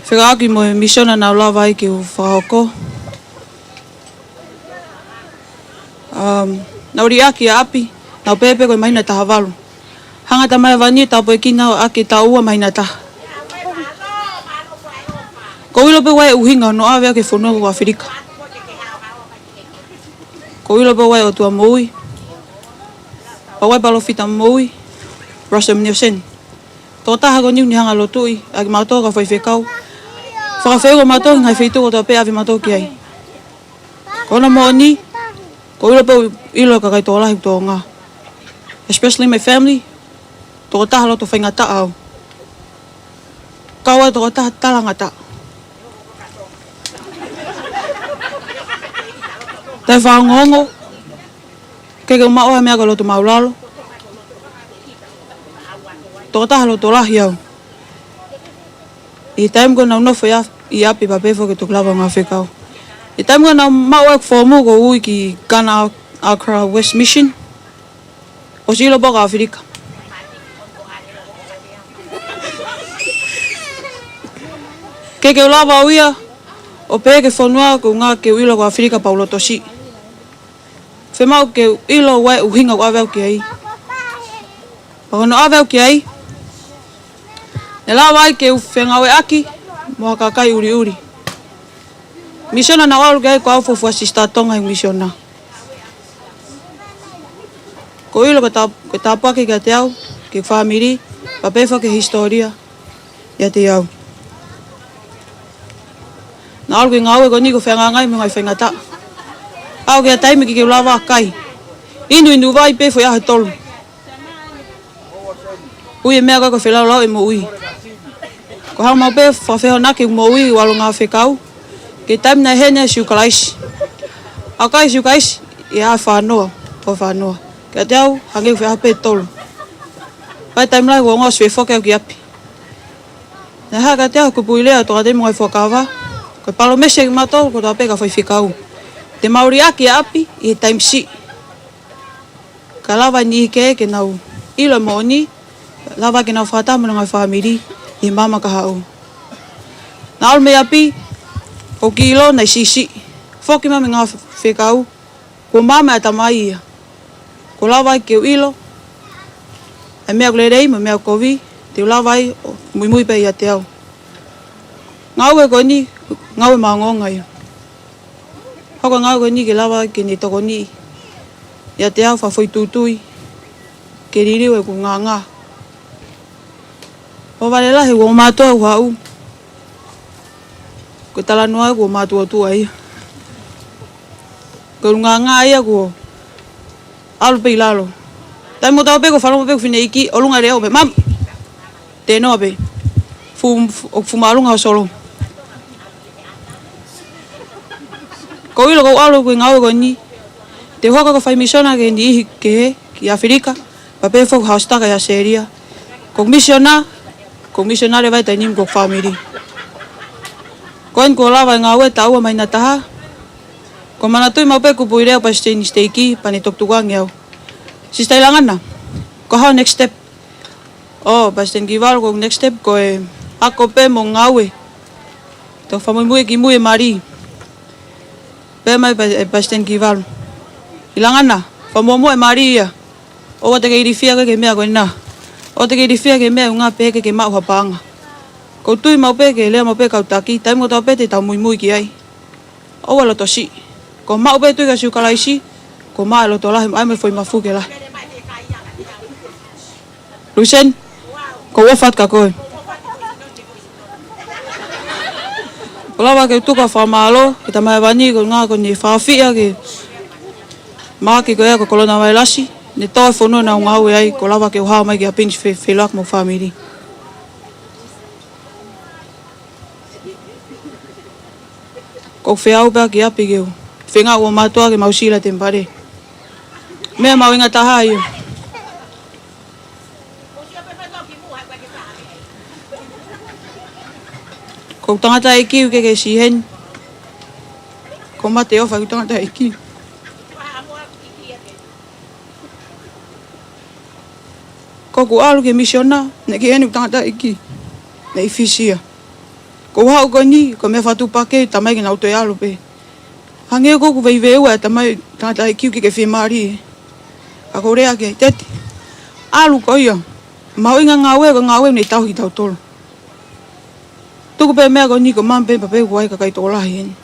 fekauʻaki mo e misiona naʻa ku lava ai ke u fakahoko. Um, naʻa ku liʻaki ʻa ʻapi, naʻa ku pehē pē ko e māhina ʻe taha valu. Hanga ʻe he Tamai Hēvani ʻo tāpuekina au ʻaki e taʻu ua māhina ʻe taha. ʻOku ou ʻilo pē ʻoku ʻi ai e ʻuhinga hono ʻave au ki he fonua ko ʻAfilika. ʻOku ou ʻilo pē ʻoku ʻi ai e ʻOtua moʻui. ʻOku ʻi ai e palōfita moʻui, Russell M. Nelson. Tokotaha ko eni ʻoku ne hanga ʻo lotuʻi ʻa kimautolu kau faifekau. Fakafeʻunga mautolu ki he ngaahi feituʻu kotoa pē ʻe ʻave mautolu ki ai. Ko hono moʻoni, ʻoku ou ʻilo pē ʻoku ʻilo ʻe he kakai tokolahi ʻoku ou tokanga. Especially my family, tokotaha loto faingataʻa au. Kau ai e tokotaha talangataʻa. Taʻefaʻaongoongo, ʻikai ke u maʻu ha meʻa ko e loto māʻulalo. Tokotaha loto lahi au. ʻI he taimi ko ē naʻa ku nofo ʻi ʻa-, ʻi ʻapi pea pehē foki ke toki lava ʻo ngāue fekau. ʻI he taimi ko ē naʻa ku maʻu ai ʻeku foomu ʻoku ou ui ki Ghana Accra West Mission. ʻOsi ʻilo pē ʻoku ʻAfilika. ʻIkai ke u lava au ia ʻo pehē ki he fonua ko e ʻuhinga ke u ʻilo ko ʻAfilika pea u loto siʻi. Fiemaʻu ke u ʻilo ʻa e ʻuhinga ʻoku ʻave au ki ai. Pea ko hono ʻave au ki ai, ne lava ai ke u fengāueʻaki mo ha kakai ʻuliʻuli. Misiona naʻa ku ʻalu ki ai ko au fuofua Sister Tonga he misiona. ʻOku ou ʻilo ko e tā-, ko e tāpuaki kiate au, ki he fāmili, pea pehē foki ki he hisitōlia ʻiate au. Naʻa ku ʻalu ki he ngāue ko eni ʻoku ou fehangahangai mo e ngaahi faingataʻa. Aʻu ki he taimi ʻikai ke u lava ʻo kai. Inu, inu vai pē foʻi ʻaho ʻe tolu. Ui e meʻa ko ē ko e feilaulau e moʻui. Ko e hanga maʻu pē ʻo fakafehoanaki e moʻui ʻo ʻalu ʻo ngāue fekau. Ki he taimi naʻe heni ai e siukalaisi. ʻA e kai siukalaisi, ʻi he ʻaho ʻe fāngofulu, ʻaho ʻe fāngofulu. Kiate au, hangē ko e ʻaho pē ʻe tolu. Pea taimi lahi ʻoku ou ongoʻi ʻosi fie foki au ki ʻapi. Naʻe hā kiate au e kupuʻi lea ʻa e tokāteline mo e ngaahi fuakava. Ko e palōmesi kiate kimautolu kotoa pē kau faifekau. Te mau liʻaki ʻa ʻapi ʻi he taimi siʻi. Kae lava e niʻihi kehe ke nau ʻilo e moʻoni, lava ke nau fakataha mo honau ngaahi fāmili ʻi he maama kahaʻu. Naʻa ku ʻalu mei ʻapi, ʻOku ou ʻilo naʻe siʻisiʻi. Foki mai mei he ngāue fakafaifekau, kuo maama ʻa e tamai ia. Kuo lava ai ke u ʻilo ʻa e meʻa ʻoku lelei mo e meʻa ʻoku kovi, te u lava ai ʻo muimui pē ʻiate au. Ngāue ko eni, ngāue maʻongoʻonga ia. Hoko e ngāue ko eni ke lava ke ne tokoniʻi ʻiate au, fakafoʻituitui ke liliu ʻeku ngāngā. ʻO vale lahi, ʻoku ou mātuʻa ʻoku haʻu. Ko e talanoa ʻoku ou mātuʻa tuʻa ia. Ko e ngāngā ia kuo ʻalu pē ʻi lalo. Taimi ʻoku tau pē ko e fānau pē ko e fineʻeiki, ʻolunga leʻo pē, mam! Tēnoa pē. Fu, fu, fu māʻolunga ho solo. Ko e ʻilo ʻoku ou ʻalu ko e ngāue ko eni. Te u hoko ko e fai misiona ki he niʻihi kehe, ki ʻAfilika, pea pehē foki ha ositaka ʻi ʻAositelēlia. Ko e misiona, ko e misiona leva ia taimi ni mo hoku fāmili. Ko eni kuo lava e ngāue taʻu ua māhina ʻe taha. Ko e manatuʻi maʻu pē kupuʻi lea ʻa e palesiteni siteiki, pea ne toki tukuange au. Sister ʻIlangana, ko e hā hoʻo next step? ʻŌ, Palesiteni Kivalu, ko e next step ko e ako pē mo ngāue. Toki fakamuimui kimui e mali. Pehē mai pa-, ʻe Palesiteni Kivalu, ʻIlangana, fakamuʻomuʻa e mali ia. ʻOua te ke ilifia koe ki he meʻa ko ena. ʻOua te ke ilifia ki he meʻa ʻoku ngā pehē ke ke maʻu ha paʻanga. ʻOku ou tui maʻu pē ki he lea maʻu pē e kau taki, taimi ʻoku tau pē te tau muimui ki ai. ʻOua loto siʻi. Ko e maʻu pē tui kia Sīsū Kalaisi, ko e maʻu e loto lahi, ʻai mo e foʻi mafu ke lahi. Lusen, ʻoku ou ʻofa atu kia koe. ʻOku lava ke u tuku ha fakamālō ki he Tamai Hēvani, ko e ʻuhinga ko ʻene fakafiha ke mahaki ko ia ko e kolona vailasi, ne tō e fonua naʻa ku ngāue ai, kuo lava ke u hao mai ki ʻapi ni ʻo fe-, feʻiloaki mo e fāmili. ʻOku ou feau pē ki ʻapi ke u feinga ʻo mātuʻa ke mau sila temipale. Meʻa mahuʻinga taha ia. Ko e tangataʻeiki ʻoku ʻikai ke siʻi heni. Kuo mate ʻofa ki he tangataʻeiki. Ko ʻeku ʻalu ki he misiona, naʻe ʻikai ke ʻi heni ʻeku tangataʻeiki. Naʻe ʻi Fisi ia. Ko ʻeku haʻu ko eni, ko e meʻa fakatuʻupakē, tamai ke nau toe ʻalu pē. Hangē ko ʻeku veiveiua e tamai, tangataʻeiki ʻoku ʻikai ke fiemālie. Ka ʻoku ou lea ki ai, Teti, ʻalu koe ia. Mahuʻinga e ngāue, ko e ngāue naʻe tauhi kitautolu. Tuku pē meʻa ko eni ko e maama pē pea pehē ʻoku ʻi ai e kakai tokolahi heni.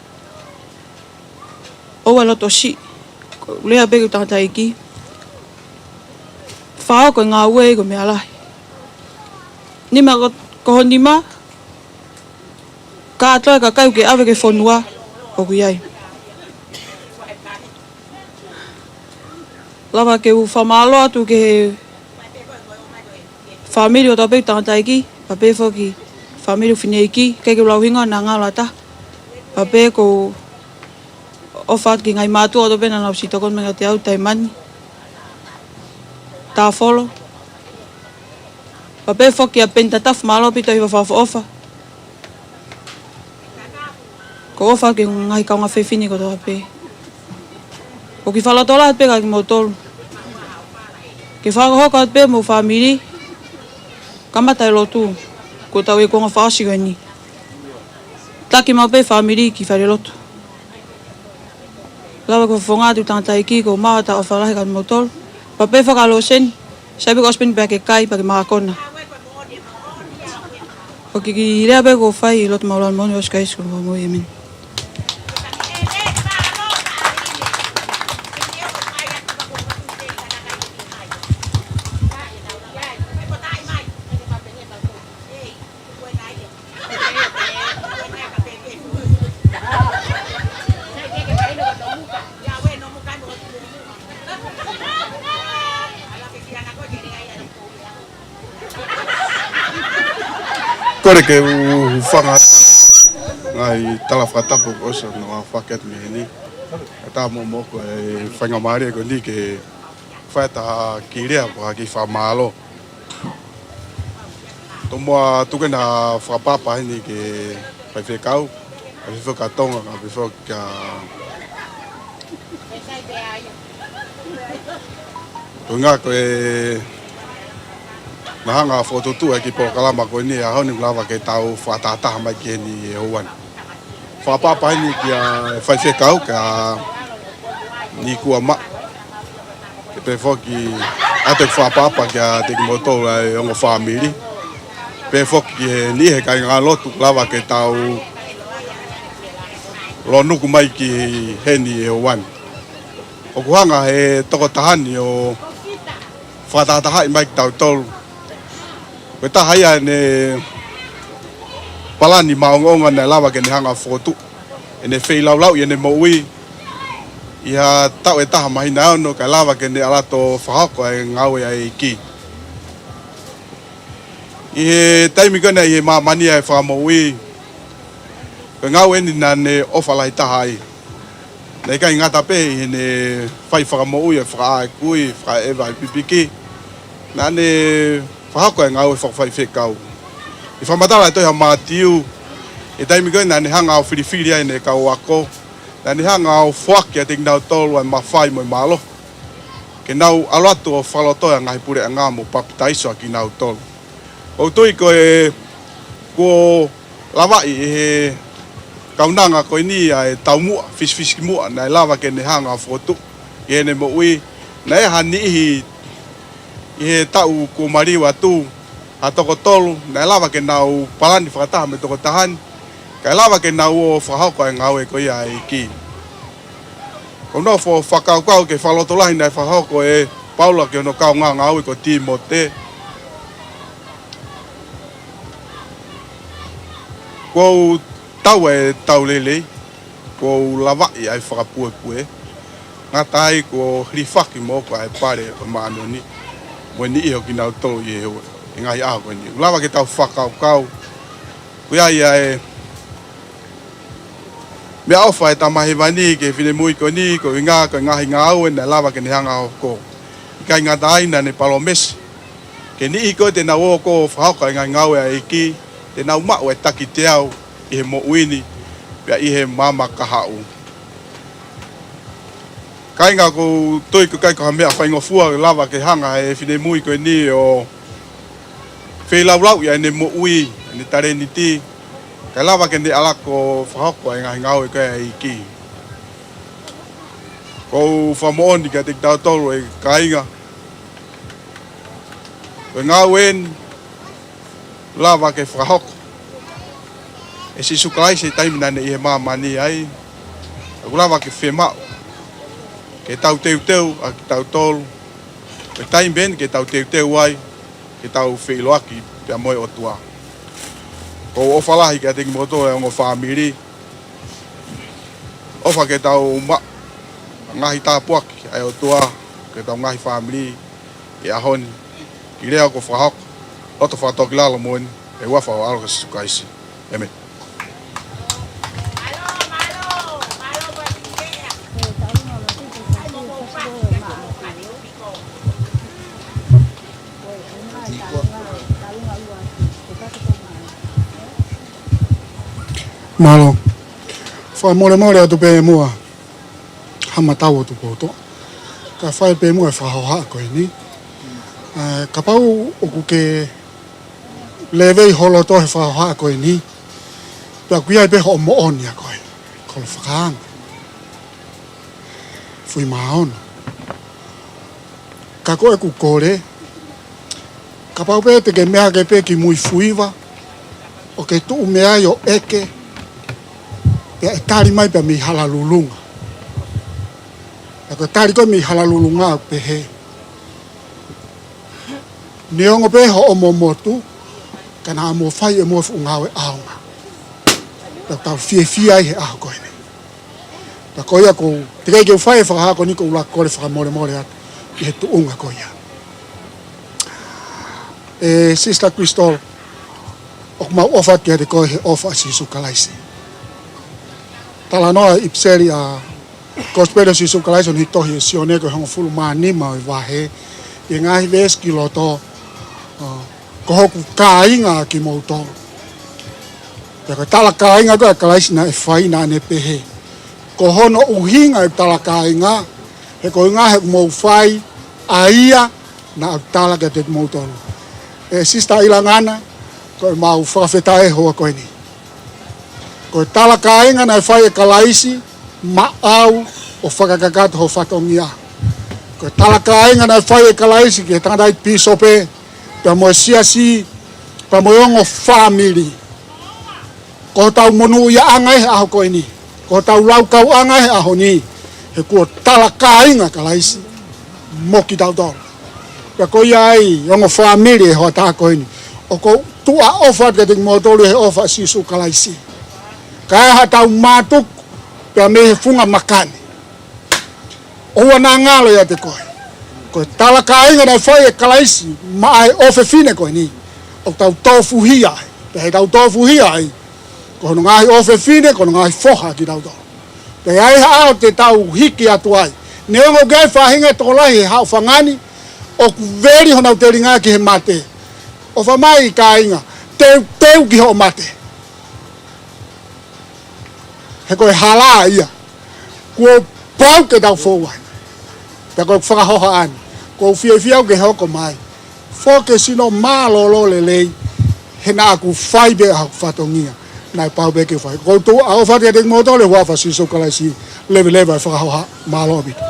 ʻOua loto siʻi. Ko e lea pē ki he tangataʻeiki. Fakahoko e ngāue ko e meʻa lahi. Nima ko, ko ho nima. Kātoa e kakai ʻoku ke ʻave ki he fonua ʻoku ʻi ai. Lava ke u fakamālō atu ki he fāmili kotoa pē ʻo e tangataʻeiki, pea pehē foki ki he fāmili ʻo e fineʻeiki, ʻikai ke u lau hingoa naʻa ngalo ʻatā. Pea pehē ʻoku ou ʻofa atu ki he ngaahi mātuʻa kotoa pē naʻa nau siʻi tokoni mai kiate au, Taimani, Tāfolo. Pea pehē foki kia Peni Tatafu, mālō ʻaupito e hiva fakaʻofoʻofa. ʻOku ou ʻofa ki he ngaahi kaungā fefine kotoa pē. ʻOku ou kiʻi fakalotolahi pē kia kimoutolu. Ke fakahoko atu pē mo e fāmili. Kamata e lotu. Ko ʻetau ikuʻanga fakaʻosi ko eni. Taki maʻu pē fāmili ki falelotu. Lava ke u fofonga atu ki he tangataʻeiki, ʻoku ou maʻu ʻa e ʻofa lahi kia kimoutolu. Pea pehē foki kia Loseni, sai pē ko e ʻosi pē eni pea ke kai, pea ke mākona. ʻOku ou kiʻi lea pē ʻoku ou fai ʻi he loto maʻulalo moʻoni ʻo Sīsū Kalaisi ko homau Fakamoʻui, ʻēmeni. Kole ke u hūfanga ngaahi tala fakatapu kuo ʻosi hono fakahoko mei heni. Kae ʻatā mo, mo ko e faingamālie ko eni ke fai atu ha kiʻi lea pe ha kiʻi fakamālō. Tomuʻa tuku ena fakapapa heni ki he faifekau, pea pehē foki kia Tonga, pea pehē foki kia, ko e ʻuhinga ko e naʻa hanga ʻo fokotuʻutuʻu e kiʻi polokalama ko eni he ʻaho ni, kuo lava ke tau fakatahataha mai ki heni he houa ni. Fakaʻapaʻapa heni kia faifekau kia Nikua Maʻu. Ke pehē foki ʻa e fakaʻapaʻapa kiate kimoutolu ʻa e ongo fāmili. Pehē foki ki he niʻihi kāingalotu lava ke tau lōnuku mai ki heni he ʻaho ni. ʻOku hanga he tokotaha ni ʻo fakatahatahaʻi mai kitautolu. Ko e taha ia ʻene palani maʻongoʻonga naʻe lava ke ne hanga ʻo fokotuʻu ʻene feilaulau ʻi heʻene moʻui. ʻI ha taʻu ʻe taha māhina ʻe ono kae lava ke ne ʻalu atu ʻo fakahoko ʻa e ngāue ʻa e ʻEiki. ʻI he taimi ko ena ʻi he māmani ʻa e fakamoʻui, ko e ngāue eni naʻa ne ʻofa lahi taha ai. Naʻe ʻikai ngata pē ʻi heʻene fai fakamoʻui ʻa e fakaʻā e kui, fakaʻeva e pipiki, naʻa ne fakahoko e ngāue fakafaifekau. ʻI he fakamatala ʻa e tohi ʻa Mātiu, ʻi he taimi ko ē naʻa ne hanga ʻo filifili ai ʻene kau ako, naʻa ne hanga ʻo foaki kiate kinautolu ʻa e mafai mo e mālohi ke nau ʻalu atu ʻo fakalotoʻi ʻa e ngaahi puleʻanga mo papitaiso ʻa kinautolu. ʻOku ou tui ko e kuo lavaʻi ʻe he kaunanga ko eni ʻa e taumuʻa, fisifisimuʻa naʻe lava ke ne hanga ʻo fokotuʻu ʻi heʻene moʻui. Naʻe ʻi ai ha niʻihi ʻi he taʻu kuo maliu atu, ha toko tolu, naʻe lava ke nau palani fakataha mo e tokotaha ni, kae lava ke nau ō ʻo fakahoko ʻa e ngāue ko ia ʻa e ʻEiki. ʻOku ou nofo ʻo fakakaukau ki he fakalotolahi naʻe fakahoko ʻe Paula ki hono kaungāngāue ko Tīmote. Kuo u tau e tau lelei, kuo u lavaʻi ʻa e fakapuepue, ngata ai kuo hilifaki moʻoku ʻa e pale ʻo e māʻoniʻoni mo e niʻihi ʻo kinautolu ʻi he, ʻi he ngaahi ʻaho ko eni. ʻOku lava ke tau fakakaukau, ko ia ia e meʻaʻofa ʻa e Tamai Hēvani ki he finemui ko eni, ko e ʻuhinga ko e ngaahi ngāue naʻe lava ke ne hanga ʻo hoko. ʻIkai ngata ai, naʻa ne palōmesi ki he niʻihi ko ē te nau ō ʻo fakahoko ʻa e ngaahi ngāue ʻa e ʻEiki, te nau maʻu ʻa e takiteau ʻi he moʻui ni, pea ʻi he maama kahaʻu. Kāinga, ʻoku ou tui ʻoku ʻikai ko ha meʻa faingofua ke lava ke hanga ʻe he finemui ko eni ʻo feilaulauʻi ʻa ʻene moʻui, ʻene talēniti, kae lava ke ne ʻalu ʻo fakahoko ʻa e ngaahi ngāue ko ia ʻa e ʻEiki. ʻOku ou fakamoʻoni kiate kitautolu ʻe kāinga, ko e ngāue eni lava ke fakahoko ʻe Sīsū Kalaisi he taimi naʻa ne ʻi he māmani ai. ʻOku lava ke fiemaʻu ke tau teuteu ʻa kitautolu, ko e taimi eni ke tau teuteu ai ke tau feʻiloaki pea mo e ʻOtua. ʻOku ou ʻofa lahi kiate kimoutolu ʻa e ongo fāmili. ʻOfa ke tau maʻu ʻa e ngaahi tāpuaki ʻa e ʻOtua ki heʻetau ngaahi fāmili ʻi he ʻaho ni. Kiʻi lea kuo fakahoko, loto fakatōkilalo moʻoni, ʻi he huafa ho ʻAlo ko Sīsū Kalaisi. ʻĒmeni. Mālō. Fakamolemole atu pē muʻa ha matau ʻo Tupoutoʻa, kae fai pē muʻa e fakahohaʻa ko eni. Ē, kapau ʻoku ke levei ho loto he fakahohaʻa ko eni, pea ʻoku ʻi ai pē hoʻo moʻoni ʻa koe, kolo fakaanga, fui maono. Ka ko ʻeku kole, kapau pē te ke meʻa hake pē ki mui fuiva, ʻo ke tuʻu mei ai ʻo ʻeke, pea ʻe tali mai pē mei hala lulunga. Pea ko e tali ko ē mei hala lulunga ʻoku pehē: Neongo pē hoʻomo motu, ka naʻa mo fai ʻe mo e fuʻu ngāue ʻaonga. Pea tau fiefia ai he ʻaho ko eni. Pea ko ia ʻoku ou, teʻeki ke u fai e fakahohaʻa ko eni, ʻoku ou lava ʻo kole fakamolemole atu ʻi he tuʻunga ko ia. ʻE Sister Crystal, ʻoku mau ʻofa kiate koe he ʻofa ʻa Sīsū Kalaisi. Talanoa e ʻipiseli ʻa Kosipeli ʻo Sīsū Kalaisi ʻo ne tohi ʻe Sione ko e hongofulu mā nima ʻo e vahe, ʻi he ngaahi veesi ki loto, ʻo, ko hoku kāinga ʻa kimoutolu. Pea ko e tala kāinga ko ē ʻa Kalaisi naʻe fai, naʻa ne pehē: Ko hono ʻuhinga ʻeku tala kāinga, he ko e ʻuhinga he ʻoku mou fai ʻa ia naʻa ku tala kiate kimoutolu. ʻE Sister ʻIlangana, ko e mau fakafetaʻi he houa ko eni. Ko e talakāinga naʻe fai ʻe Kalaisi maʻau ʻo fakakakato ho fatongia. Ko e talakāinga naʻe fai ʻe Kalaisi ki he tangataʻeiki pīsope, pea mo e siasi, pea mo e ongo fāmili. Ko hotau monūʻiaʻanga ʻi he ʻaho ko eni. Ko hotau laukauʻanga ʻi he ʻaho ni. He kuo talakāinga ʻa Kalaisi mo kitautolu. Pea ko ia ai, ongo fāmili ʻi he hoʻatā ko eni, ʻoku ou tuʻa ʻofa atu kiate kimoutolu ʻi he ʻofa ʻa Sīsū Kalaisi. Ka ʻi ai haʻatau mātuku pea mei he funga maka ni, ʻoua naʻa ngalo ʻiate koe. Ko e talakāinga naʻe fai ʻe Kalaisi maʻa e ʻofefine ko eni, ʻoku tau tofuhia ai. Pea ʻi heʻetau tofuhia ai, ko hono ngaahi ʻofefine, ko hono ngaahi foha kitautolu. Pea ʻi ai ha ʻaho te tau hiki atu ai. Neongo ʻoku ʻi ai e faʻahinga tokolahi he haʻofanga ni ʻoku veli honau telinga ki he mate. ʻOfa mai kāinga, teuteu ki hoʻo mate. He ko e hala ia. Kuo pau ke tau fou ai. Pea ko e fakahohaʻa ni, ʻoku ou fiefia au ke hoko mai. Foki e sino mālōlō lelei, he naʻa ku fai pē ʻa hoku fatongia naʻe pau pē ke fai. ʻOku ou tuʻa ʻofa atu kiate kimoutolu ʻi he huafa ʻo Sīsū Kalaisi, leveleva e fakahohaʻa. Mālō ʻaupito.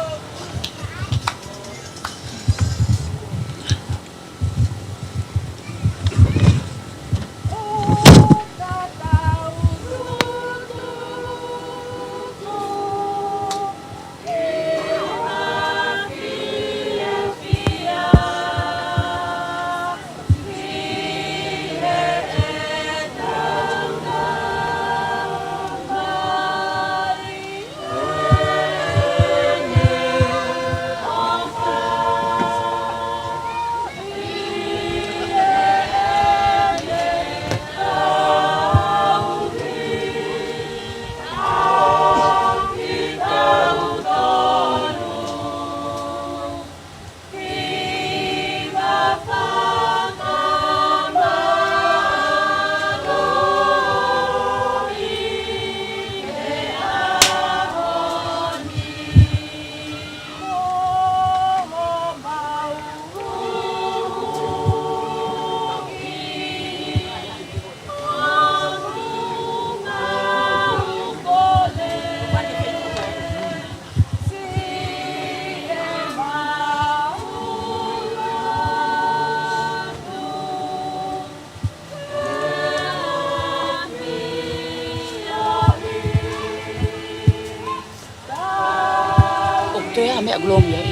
ʻOku toe ʻi ai ha meʻa ʻoku lomi ai.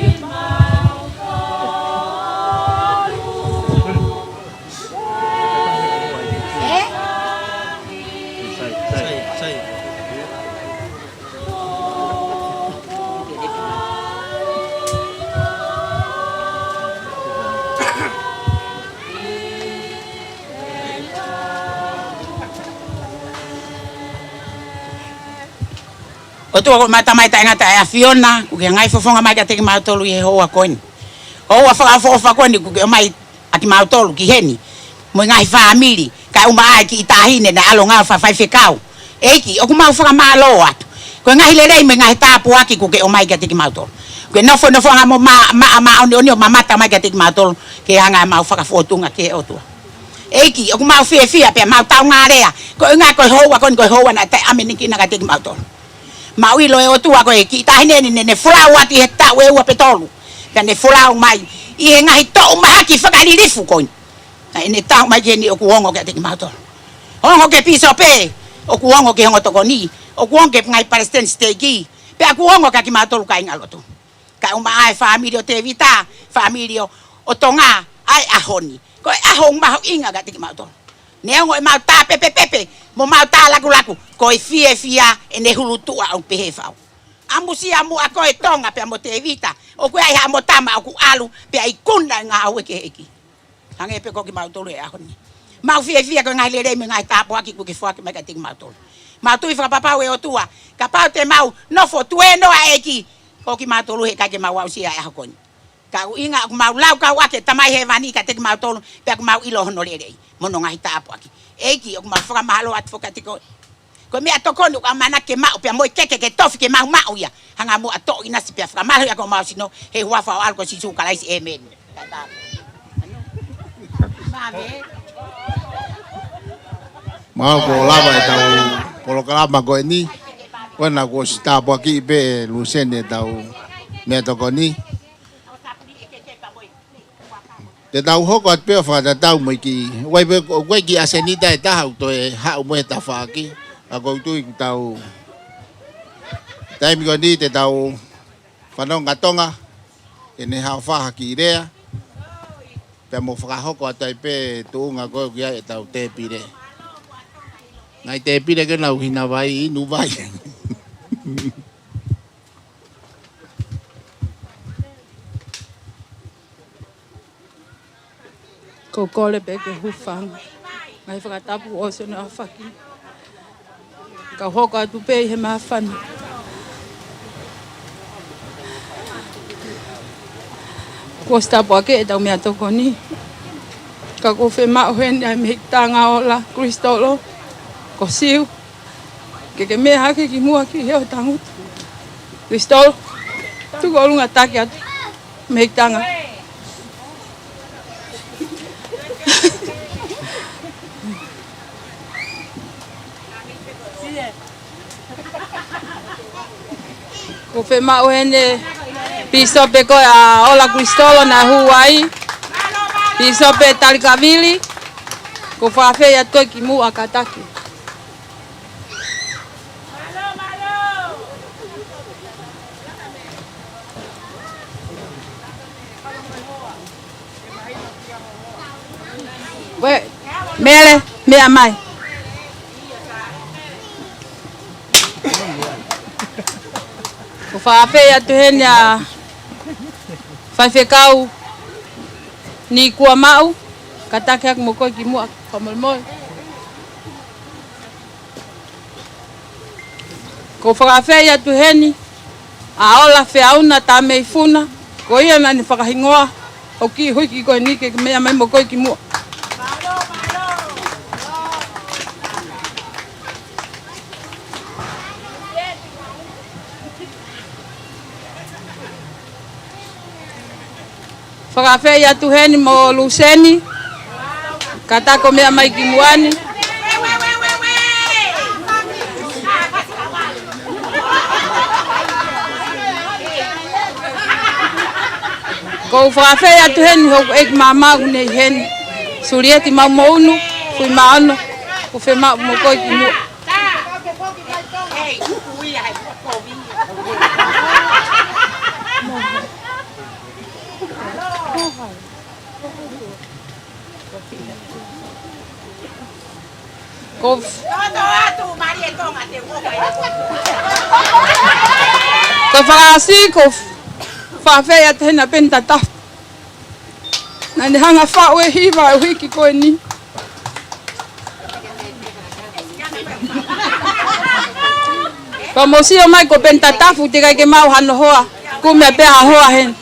ʻOtua ko e Tamai taʻengata ʻa e ʻAfiona, ʻoku ke ngaahi fofonga mai kiate kimautolu ʻi he houa ko eni. Houa fakaʻofoʻofa ko eni ʻoku ke ʻomai ʻa kimautolu ki heni, mo e ngaahi fāmili, kae ʻumaʻā e kiʻi taʻahine naʻe ʻalu ʻo ngāue fakafaifekau. ʻEiki, ʻoku mau fakamālō atu. Ko e ngaahi lelei mo e ngaahi tāpuaki ʻoku ke ʻomai kiate kimautolu. ʻOku ke nofo, nofoʻanga mo ma, ma, māʻoniʻoni ʻo mamata mai kiate kimautolu, ke hanga ʻemau fakafōtunga ki he ʻOtua. ʻEiki, ʻoku mau fiefia pea mau taʻengatonu. Ko e ʻuhinga ko e houa ko eni ko e houa naʻe taʻeʻamanekina kiate kimautolu. Mau ʻilo ʻe ʻOtua ko e kiʻi taʻahine ni ne, ne folau atu ʻi he taʻu ʻe ua pe tolu. Pea ne folau mai ʻi he ngaahi toʻu mahaki fakalilifu ko eni. Naʻa ne tau mai ki heni ʻoku ongo kiate kimautolu. Ongo ki he pīsope, ʻoku ongo ki he ongo tokoni, ʻoku ongo ki he ngaahi palesiteni siteiki, pea ʻoku ongo kia kimautolu kāingalotu. Kae ʻumaʻā e fāmili ʻo Tēvita, fāmili ʻo, ʻo Tonga, ʻa e ʻaho ni. Ko e ʻaho mahuʻinga kiate kimautolu. Neongo ʻemau tāpepepepe, mo ʻemau tālakulaku, ko e fiefia ʻene hulutuʻa ʻo pehē fau. ʻAmusia muʻa koe Tonga pea mo Tēvita, ʻoku ʻi ai haʻamo tama ʻoku ʻalu, pea ikuna e ngāue ki he ʻEiki. Hangē pē ko kimautolu he ʻaho ni. Mau fiefia ko e ngaahi lelei mo e ngaahi tāpuaki ʻoku ke foaki mai kiate kimautolu. Mau tui fakapapau ʻe ʻOtua, kapau te mau nofo tuēnoa ʻEiki, ko kimautolu he ʻikai ke mau aʻusia e ʻaho ko eni. Ka ʻuhinga ʻoku mau laukau ʻaki e Tamai Hēvani kiate kimautolu, pea ʻoku mau ʻilo hono lelei, mo hono ngaahi tāpuaki. ʻEiki, ʻoku mau fakamālō atu foki kiate koe. Ko e meʻatokoni ʻoku ʻamanaki ke maʻu pea mo e keke ke tofi ke mau maʻu ia. Hanga muʻa ʻo toʻo ʻinasi pea fakamālō ʻaki homau sino, he huafa ho ʻAlo ko Sīsū Kalaisi, ʻēmeni. Mau ko lava e tau polokalama ko eni. Ko ena kuo ʻosi tāpuakiʻi pē ʻe Luseni ʻetau meʻatokoni. Te tau hoko atu pē ʻo fakatatau mo e kiʻi, ʻoku ʻi ai pē, ʻoku ʻi ai e kiʻi ʻasenita ʻe taha ʻoku toe haʻu mo e tafaʻaki. Ka ʻoku ou tui ʻoku tau, taimi ko eni te tau fanongo Tonga, ke ne haʻu ʻo fai ha kiʻi lea. Pea mo fakahoko atu ai pē tuʻunga ko ē ʻoku ʻi ai ʻetau tēpile. Ngaahi tēpile ke nau hina vai, inu vai. Ko e kole pē ke hūfanga. Ngaahi fakatapu ʻosi ʻaofaki. Ka u hoko atu pē ʻi he māfana. Kuo ʻosi tāpuakiʻi ʻetau meʻatokoni. Ka ʻoku ou fiemaʻu heni ʻa e mehikitanga ʻo Ola Kulisitolo. Ko Siu. Ke ke meʻa hake ki muʻa ki he ʻo tangutu. Kulisitolo. Tuku ʻolunga taki atu. Mehikitanga. ʻOku ou fiemaʻu heni Pīsope ko ē ʻa Ola Kulisitolo naʻe hū ai. Pīsope Talikavili. ʻOku ou fakaafeʻi atu koe ki muʻa kātaki. Uē, Mele, meʻa mai. ʻOku ou fakaafeʻi atu heni ʻa Faifekau Nikuamaʻu, kātaki hake mo koe ki muʻa, fakamolemole. ʻOku ou fakaafeʻi atu heni ʻa Ola Feauna Tameifuna, ko ia naʻa ne fakahingoa hoʻo kiʻi huiki ko eni ke meʻa mai mo koe ki muʻa. Fakaafeʻi atu heni mo Luseni, kātaki ʻo meʻa mai ki muʻa ni. ʻOku ou fakaafeʻi atu heni hoku ʻeiki māmā ʻoku ne ʻi heni. Sulieti Maumounu, Fuimaono, ʻoku ou fiemaʻu mo koe ki muʻa. Ko, ko e fakaʻosi, ʻoku ou fakaafeʻi atu heni ʻa Peni Tatafu. Naʻa ne hanga ʻo faʻu e hiva ʻo e huiki ko eni. Pea mou sio mai ko Peni Tatafu teʻeki ai ke maʻu hano hoa. Kumi pē ha hoa heni.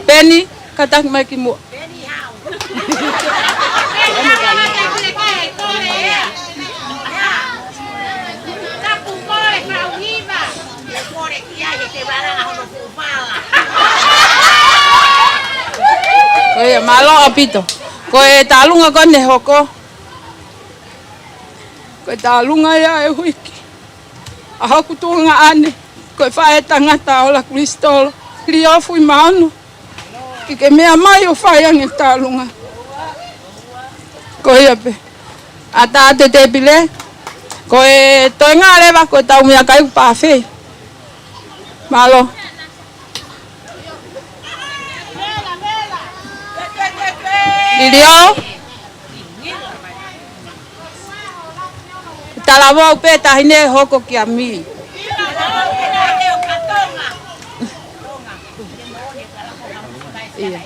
Peni, kātaki mai ki muʻa. Ko ia, mālō ʻaupito. Ko e tālunga ko eni hoko. Ko e tālunga ia ʻo e huiki. ʻA hoku tuongaʻane, ko e faʻē tangata ʻo Ola Kulisitolo, Lio Fuimaono. Ke ke meʻa mai ʻo fai ange e tālunga. Ko ia pē. ʻAtā atu e tēpile. Ko e toenga leva, ko e tau meʻakai ʻoku pāfē. Mālō. Lilio. Talavou pē taʻahine hoko kia Mili. Ia.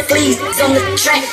Please, on the track.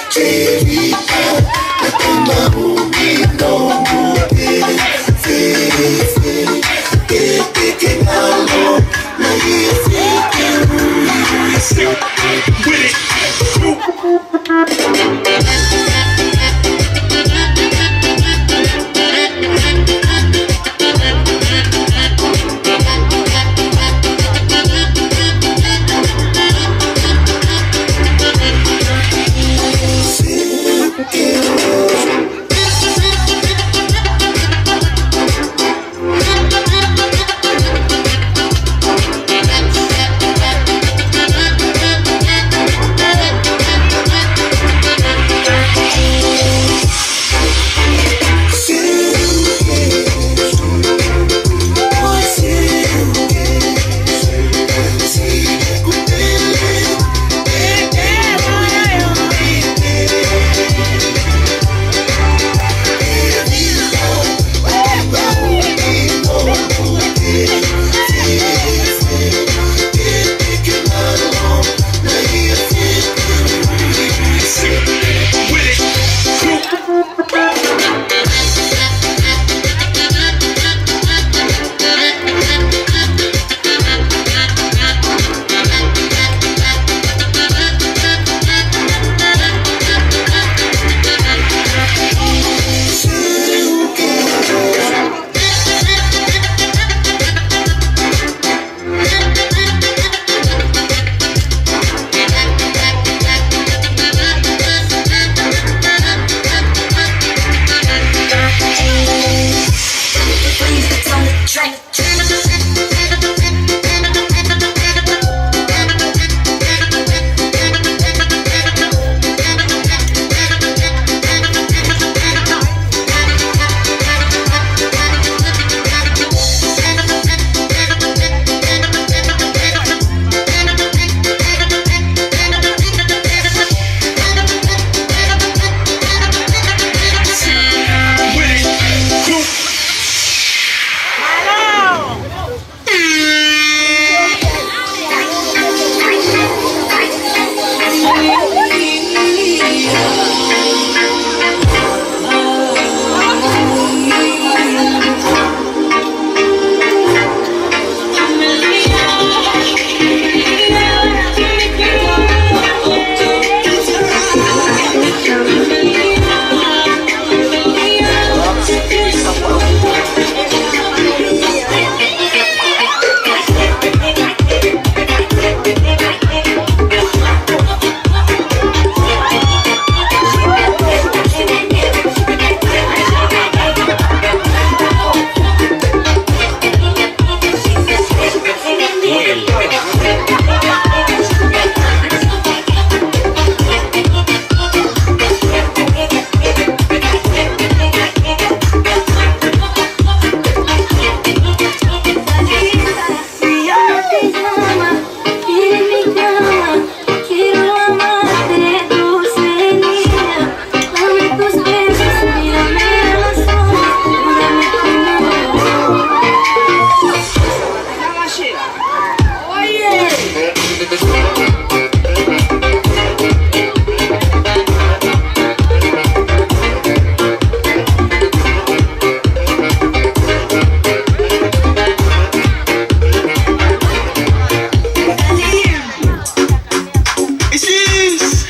It's Juice!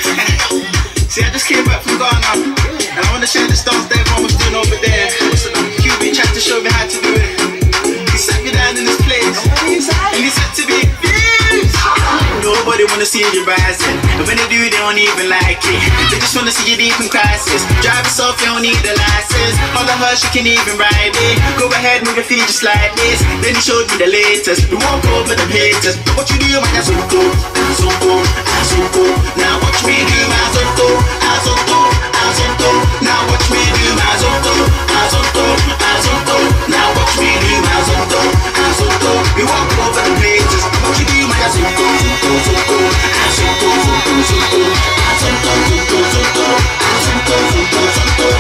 See, I just came back from Ghana, and I want to share this dance that everyone was doing over there. What's the Q B tried to show me how to do it. He sat me down in this place, and he said to me, "Fuse!" Nobody wanna see you rising. And when they do, they don't even like it. They just wanna see you deep in crisis. Drive yourself, you don't need a license. All of her, she can even ride it. Go ahead, move your feet just like this. Then he showed me the latest. We won't go for the haters. What you do, man, that's so cool. So cool, so cool. Now watch me do my so cool, so cool, so cool. Now watch me do my so cool, so cool, so cool. Now watch me do my so cool, so cool. We won't go for the haters. What you do, man, that's so cool, so cool, so cool. So cool, so cool, so cool. So cool, so cool, so cool.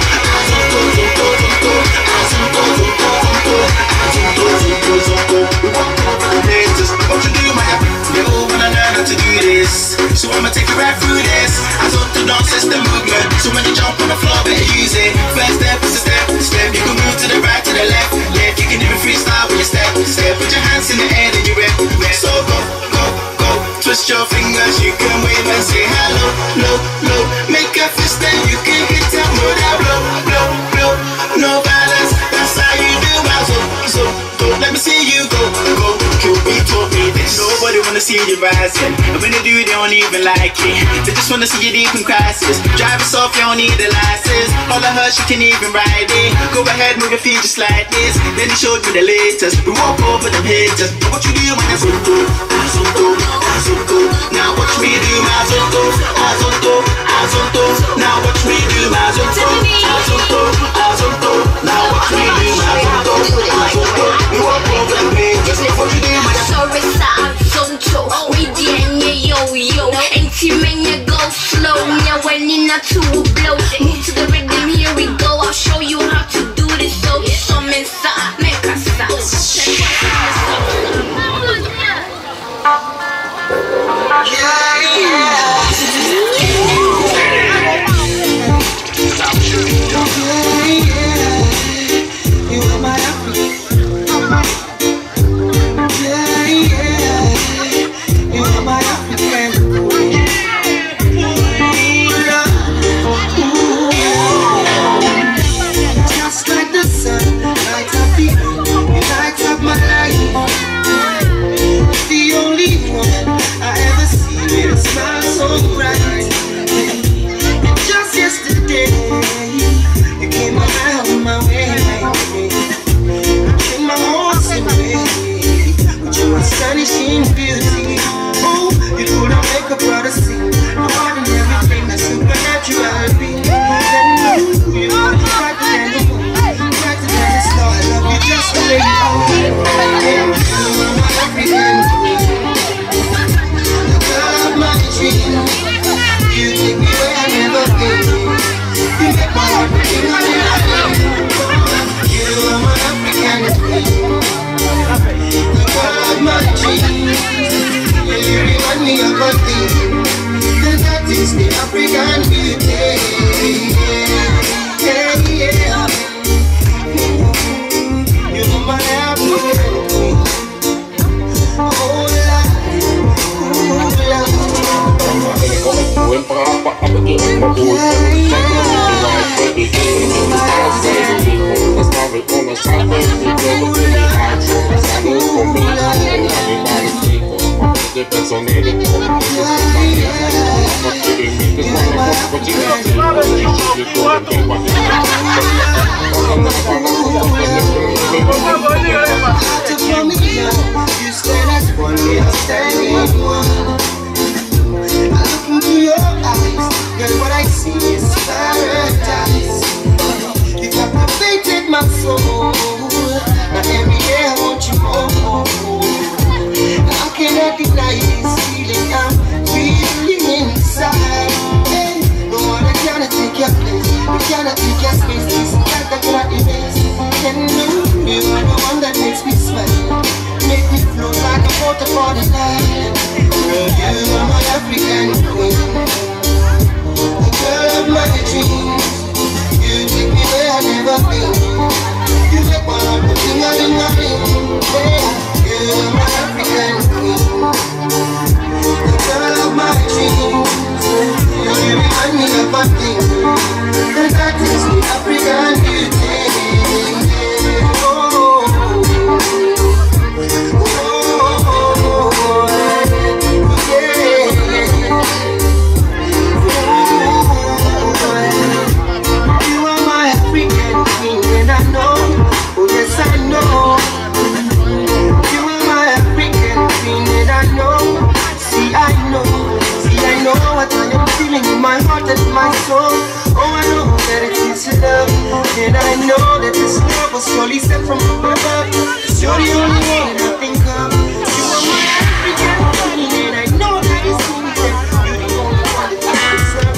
They all wanna learn how to do this, so I'ma take you right through this. I thought the dance is the movement, so when you jump on the floor, better use it. Fingers, you can wave and say hello, low, low. Make a fist, then you can hit 'em with a blow, blow, blow. No violence, that's how you do my zo, zo, zo. Let me see you go, go. Cupid told me this. Nobody wanna see you rising. And when they do, they don't even like it. They just wanna see you deep in crisis. Drive us off, you don't need a license. All I heard, she can even ride it. Go ahead, move your feet just like this. Then he showed me the latest. We walk over them haters. What you do when I zoom through? I zoom through, I zoom through. Now watch me do my zoom through, I zoom through, I zoom through. Now watch me do my zoom through, I zoom through, I zoom through. Now watch me do my zoom through, I zoom through. We walk over them haters. What you do when I Sorry, sir, I zoom through. We the end, yeah, yo, yo. Empty man, yeah, go slow. Yeah, when in a two blow. Move to the rhythm, here we go. I'll show you how to do this. So, some and some, make us stop. Just like the sun, light up the earth, you light up my life. The only one I ever see with a smile so bright. And just yesterday, you came around my way. Changed my whole scenery with your astonishing beauty. Oh, you couldn't make a brother sing. No ordinary thing, a supernatural being. Then you, you know, brighter than the moon, brighter than the star. I love you just the way you are. Yeah, you are my African queen. The girl of my dreams. You take me where I never been. You make my heart sing a lullaby. You are my African queen. The girl of my dreams. You remind me of a thing. And that is the African beauty. Yeah, yeah. You are my African queen. You stand as one, we are standing one. I look into your eyes, girl, what I see is paradise. You captivated my soul. Now every day I want you more. I cannot deny this feeling I'm feeling inside. Hey, no other cannot take your place. You cannot take your space. This life I cannot erase. Can do. You are the one that makes me smile. Make me float like a water for the night. Girl, you are my African queen. The girl of my dreams. You take me where I never been. You make my heart go ting-a-ling-a-ling. Yeah, you are my African queen. The girl of my dreams. You remind me of a thing. And that is the African beauty. Oh. You are my African queen, and I know, oh yes, I know. You are my African queen, and I know. See, I know, see, I know what I am feeling in my heart and my soul. Oh, I know that it is love, and I know that this love was surely sent from above. You're the only one that I think of. You are my African queen, and I know that it's only fair. You're the only one that I deserve.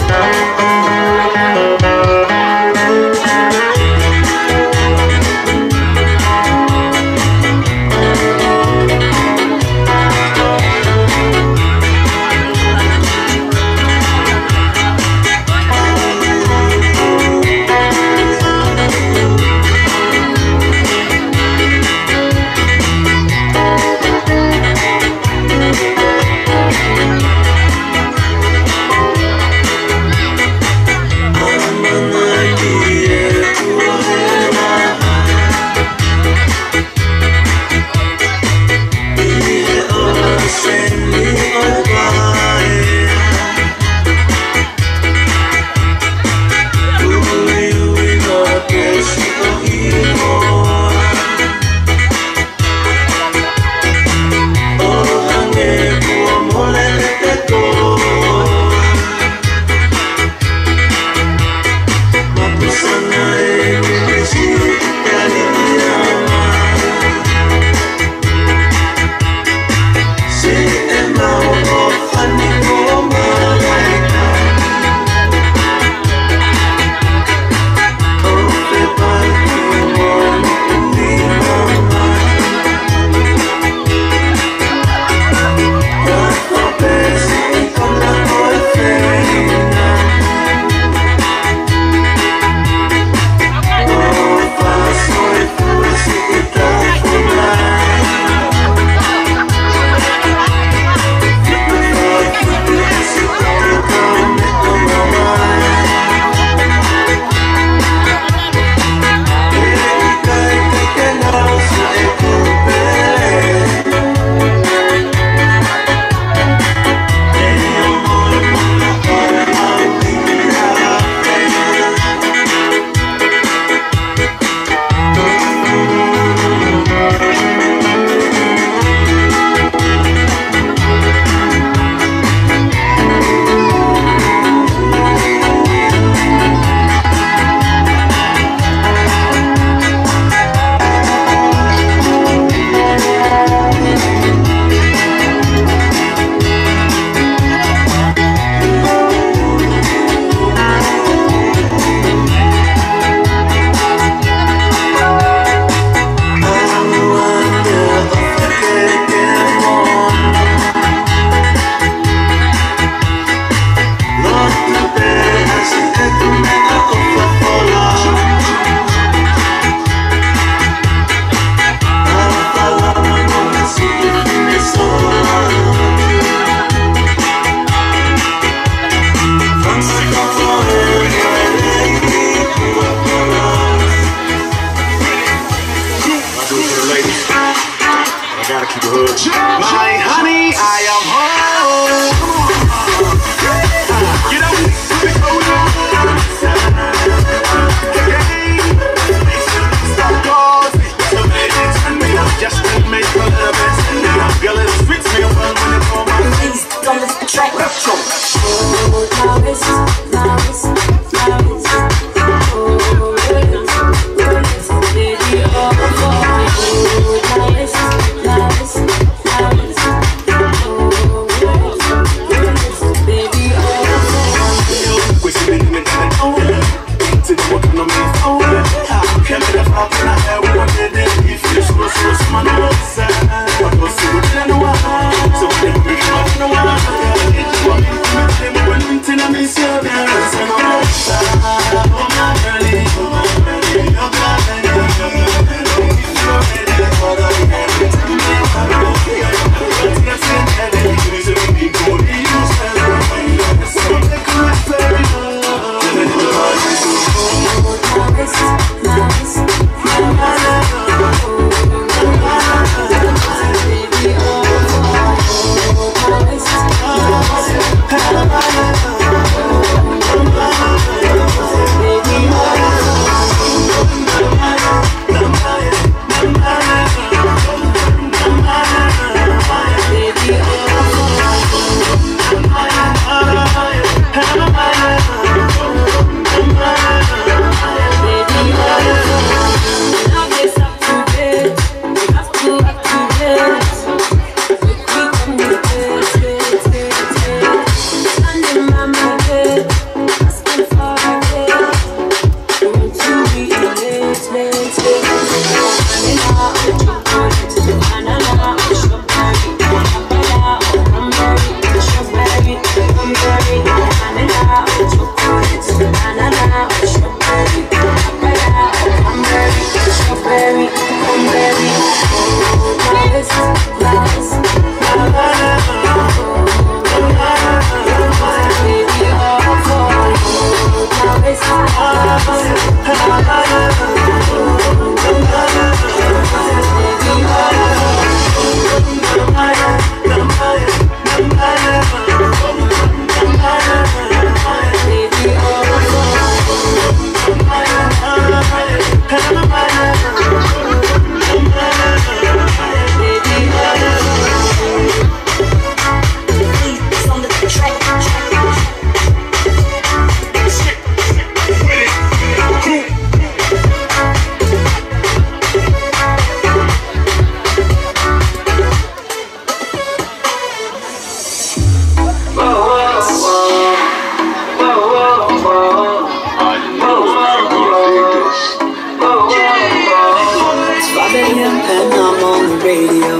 Radio.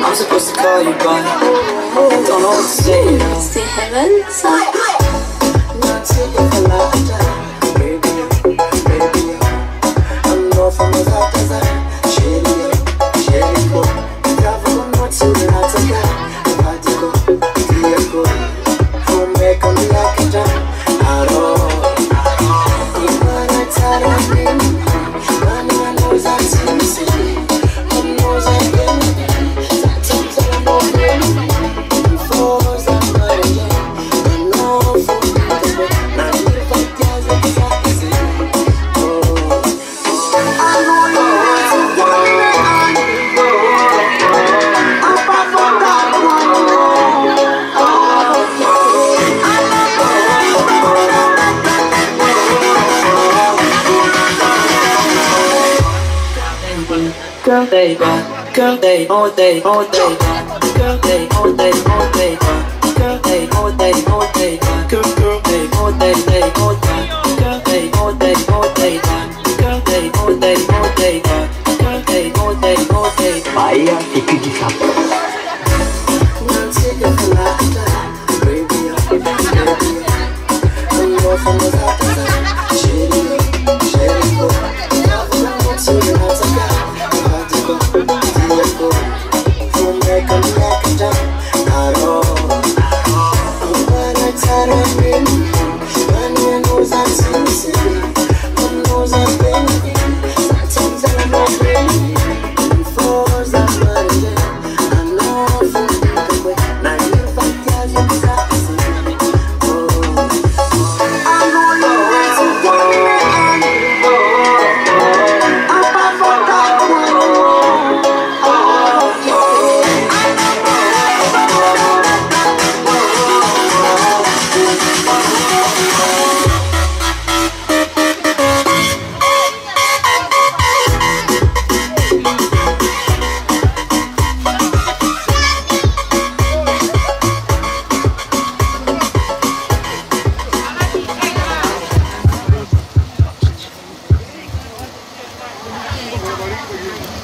I'm supposed to call you, but don't know what to say, you know. Stay heaven, so. Not taking for laughter. Radio, radio. I'm off on the doctor's eye. Shady, shady, boy. Travel on what to the outside. About to go, be a boy. Come back on me like a jump. Aro. Aro. Bahia, Ikiki Sapa.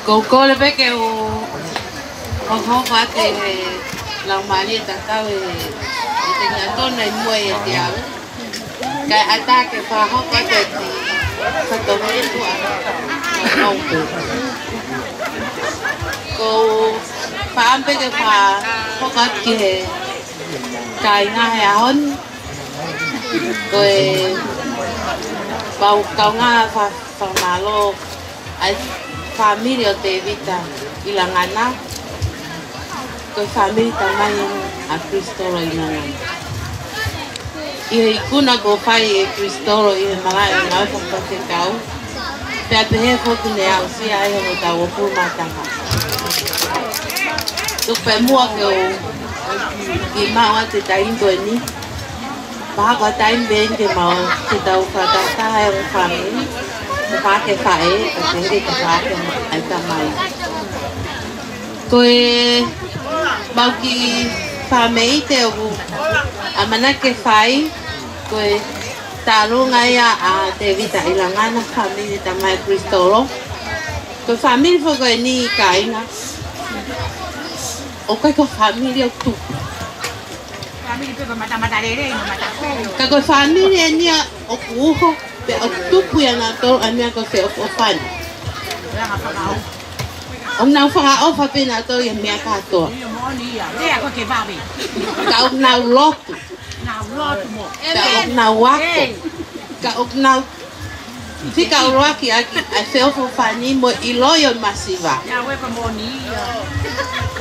Ko u kole pē ke u hokohoko atu he laumālie tatau ʻe he tengikātoa ʻi muʻa ʻiate au. Kae ʻatā ke fakahoko atu e kiʻi fatongia ʻa e ʻoku. Ko u fakaʻamu pē ke fakahoko atu ki he kāinga he ʻaho ni. Ko e pau kaungā fa-, fakamālō ʻa e fāmili ʻo Tēvita ʻIlangana. Ko e fāmili tamai ʻa Christolo ʻIlangana. ʻI he ikuna kuo fai ʻe Christolo ʻi he malaʻe ʻo e ngāue fakafaifekau, pea pehē foki ne aʻusia ai hongofulu mā taha. Tuku pē muʻa ke u kiʻi maʻu atu e taimi ko eni. Pea ko e taimi pē eni ke mau, ke tau fakatahataha e ongo fāmili, tafaʻaki e faʻē, pea pehē ki he tafaʻaki ʻa e tamai. Ko ʻemau kiʻi fāmili te u ʻamanaki ke fai, ko e tālunga ia ʻa Tēvita ʻIlangana, fāmili tamai Christolo. Ko e fāmili foki ko eni kāinga, ʻoku ʻikai ko e fāmili ʻoku tupu. Fāmili pē ko e matamata lelei, matamata pē. Ka ko e fāmili eni ia ʻoku uho, pea ʻoku tupu ia nautolu ʻa e meʻa ko e feʻofoʻofani. Langa fakaʻofa. ʻOku nau fakaʻofa pē nautolu ia meʻa kātoa. Ia moʻoni ia, lea ko e ke vave. Ka ʻoku nau lotu. Nau lotu mo. Pea ʻoku nau ako. Ei. Ka ʻoku nau fika ʻuluaki ʻaki ʻa e feʻofoʻofani mo e ʻiloʻi ʻo e masiva. Ia ue pa moʻoni ia.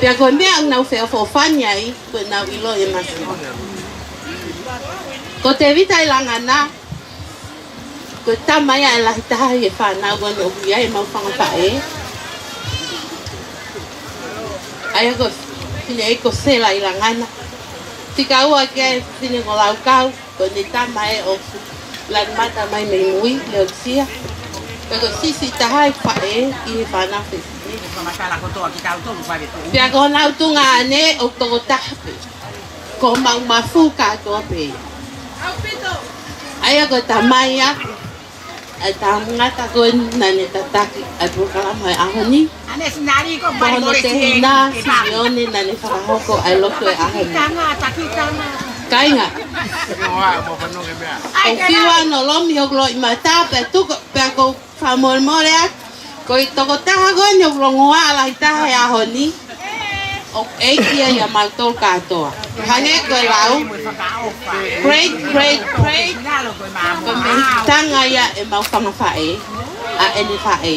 Pea ko e meʻa ʻoku nau feʻofoʻofani ai, ko ʻenau ʻiloʻi e masiva. Ko Tēvita ʻIlangana, ko e tama ia ʻe lahi taha ʻi he fānau ko eni ʻoku ʻi ai ʻemau fanga faʻē. ʻA ia ko e fefine ʻe ko Sela ʻIlangana. Fika ua ki ai e fefine ko Laukau. Ko ʻene tama ē ʻoku lanu mata mai mei mui, Leosia. Pea ko e siʻisiʻi taha e faʻē ʻi he fānau fefine. Ko e matala kotoa kitautolu fale tuʻu. Pea ko honau tuongaʻane ʻoku toko taha pē. Ko homau mafu kātoa pē ia. ʻA ia ko e tamai ia. ʻa e tangata ko ē naʻa ne tataki ʻa e polokalama ʻo e ʻaho ni. Ko hono tehina, Simione, naʻa ne fakahoko ʻa e lotu ʻo e ʻaho ni. Kāinga, ʻoku ou fiu ʻa Nolomi ʻoku loi mata pea tuku, pea ʻoku ou fakamolemole atu. Ko e tokotaha ko eni ʻoku longoaʻa lahi taha he ʻaho ni, ʻoku ʻeiki ia ʻia mautolu kātoa. Hangē ko e lau, great, great, great, ko e mehikitanga ia ʻemau fanga faʻē, ʻa ʻene faʻē.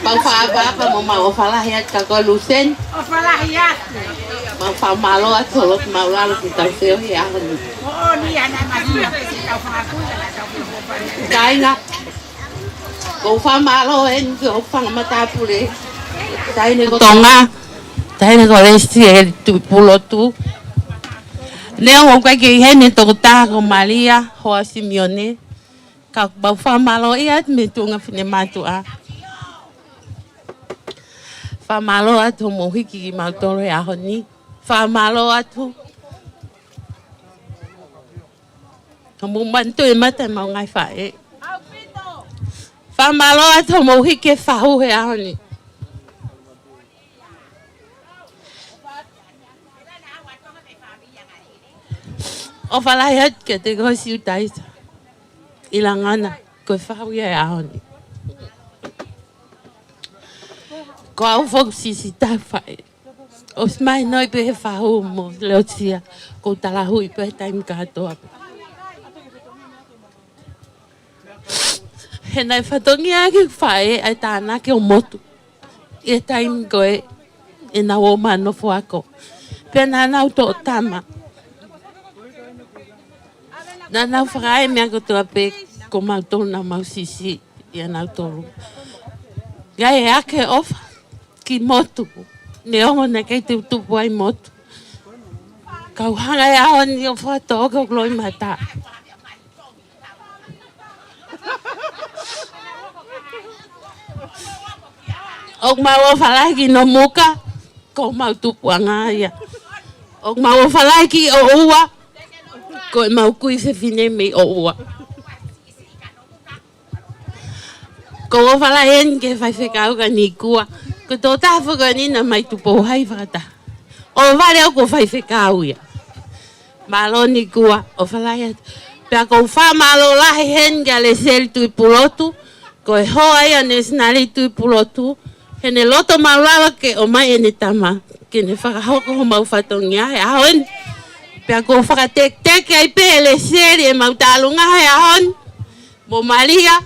Mau fakaʻapaʻapa mo mau ʻofa lahi atu kia koe Luseni. Mau fakamālō atu holo ki māʻulalo ki he tau feo he ʻaho ni. Kāinga, ʻoku ou fakamālō eni ki hoku fanga matāpule, taʻahine ko Tonga, taʻahine ko Lesieli Tuʻipulotu. Neongo ʻoku ʻikai ke ʻi heni e tokotaha ko Malia Hoa Simione, ka mau fakamālō ia atu mei he tuʻunga finemātuʻa. Fakamālō atu hoʻomou hiki kimautolu he ʻaho ni. Fakamālō atu hoʻomou manatuʻi e mata ʻemau ngaahi faʻē. Fakamālō atu hoʻomou hiki e fahu he ʻaho ni. ʻOfa lahi atu kiate koe Siutaisa ʻIlangana, ko e fahu ia he ʻaho ni. Ko au foki siʻi siʻi taha faʻē. ʻOsi mahinoʻi pē he fahu mo Leosia, ʻoku ou talahuʻi pē he taimi kātoa pē. He naʻe fatongia ʻaki e faʻē ʻa e tānaki ʻo motu ʻi he taimi ko ē ʻenau ō mai ʻo nofo ako. Pea naʻa nau toʻo tama. Naʻa nau fakaʻai e meʻa kotoa pē ko mautolu naʻa mau siʻisiʻi ʻia nautolu. Ka ʻi he ʻofa ki motu, neongo naʻe ʻikai tuputupu ai motu, ka u hanga he ʻaho ni ʻo fakatoka ʻoku loi mata. ʻOku mau ʻofa lahi ki Nomuka, ko homau tupuʻanga ia. ʻOku mau ʻofa lahi ki ʻOua, ko ʻemau kui fefine mei ʻOua. ʻOku ou ʻofa lahi eni ki he faifekau ko Nikua. Ko e tokotaha foki eni naʻe ʻomai Tupou Hai fakataha. ʻO vale au ko faifekau ia. Mālō Nikua, ʻofa lahi atu. Pea ʻoku ou fakamālō lahi heni kia Lesieli Tuʻipulotu, ko e hoa ia ʻo Nesinali Tuʻipulotu, heʻene loto māʻulalo ke ʻomai ʻene tama ke ne fakahoko homau fatongia he ʻaho ni. Pea ʻoku ou fakateketeke ai pē Lesieli ʻemau tālunga he ʻaho ni. Mo Malia,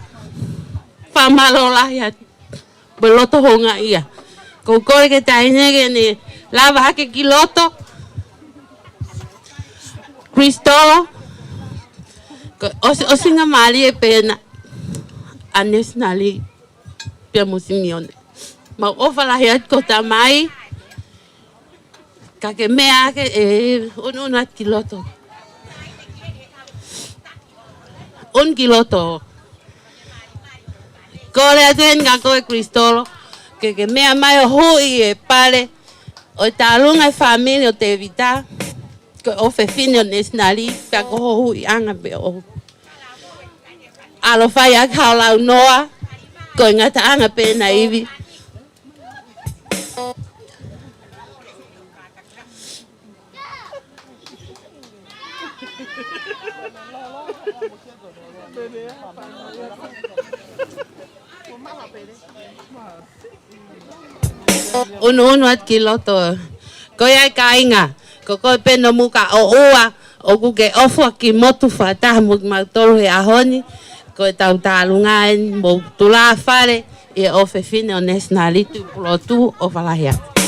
fakamālō lahi atu. Mo e loto houngaʻia. ʻOku ou kole ki he taʻahine ke ne lava hake ki loto. Kristolo, ko e ʻosi, ʻosinga mālie pē ena ʻa Nesinali pea mo Simione. Mau ʻofa lahi atu ko e tamai, ka ke meʻa ke ʻunuʻunu atu ki loto. ʻUnu ki loto. Kole atu eni kia koe Kristolo, ke ke meʻa mai ʻo huʻi e pale ʻo e tālunga e fāmili ʻo Tēvita, ko e ʻofefine ʻo Nesinali, pea ko hoʻo huʻiʻanga pē ʻoʻou. ʻAlu ʻo fai ʻaki hao launoa, ko e ngataʻanga pē ena ivi. ʻUnuʻunu atu ki loto. Ko ia e kāinga, ko koe pē Nomuka ʻOua, ʻoku ke ʻofa ki motu fakataha mo kimautolu he ʻaho ni, ko e tau tālunga eni mo Tulafale, ʻi he ʻofefine ʻo Nesinali Tuʻipulotu, ʻofa lahi atu.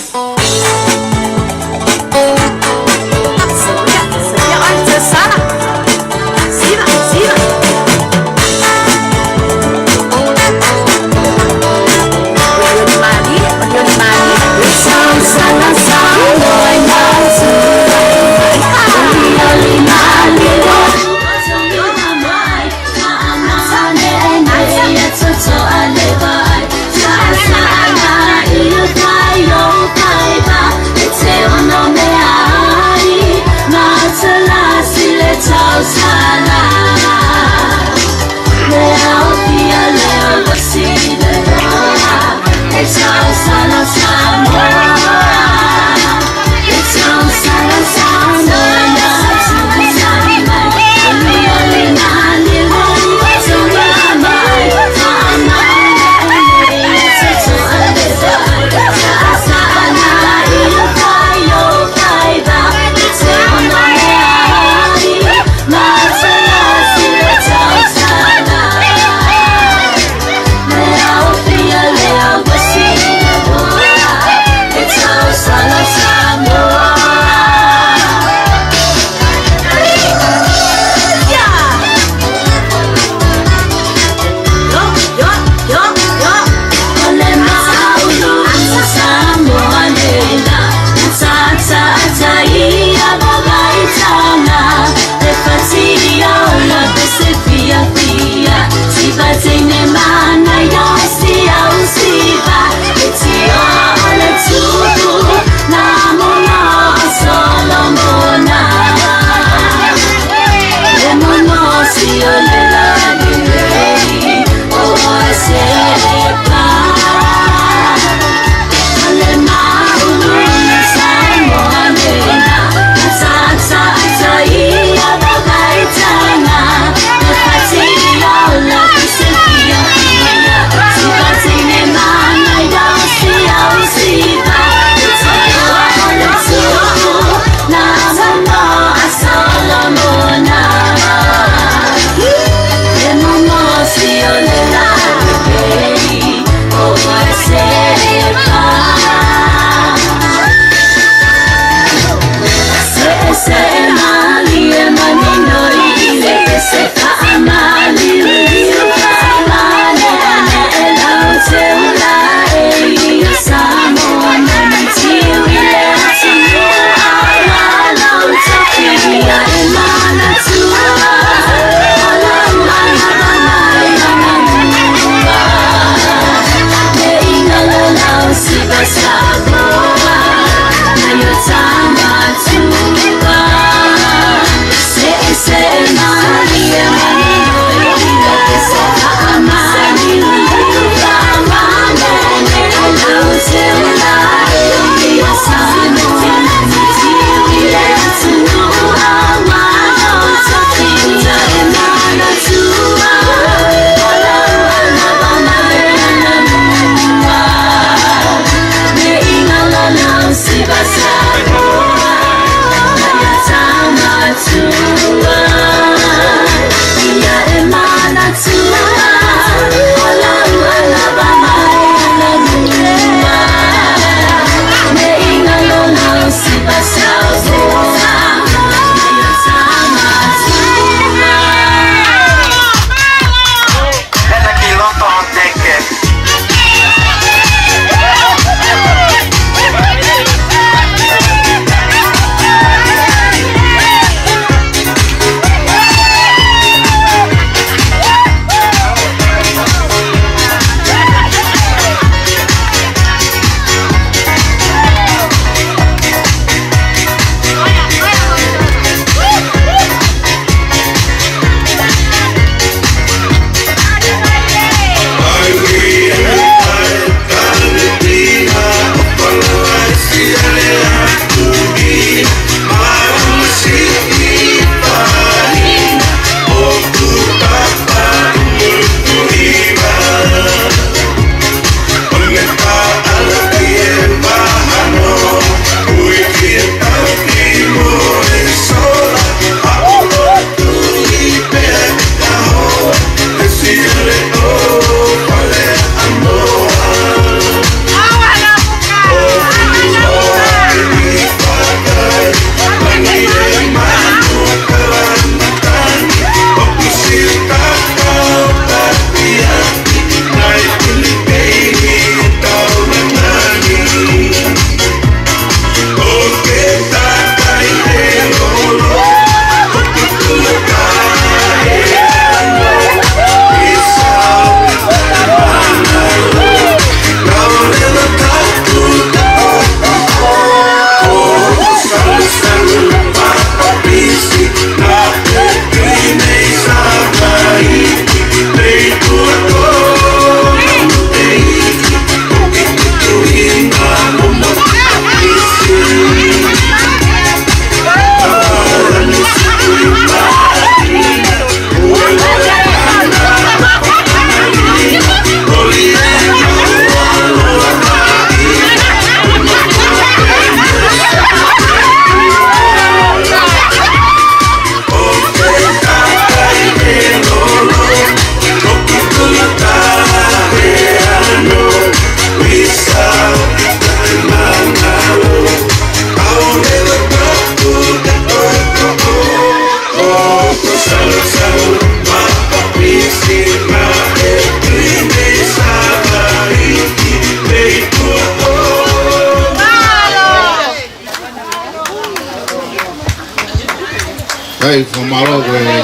Fakamālō ko e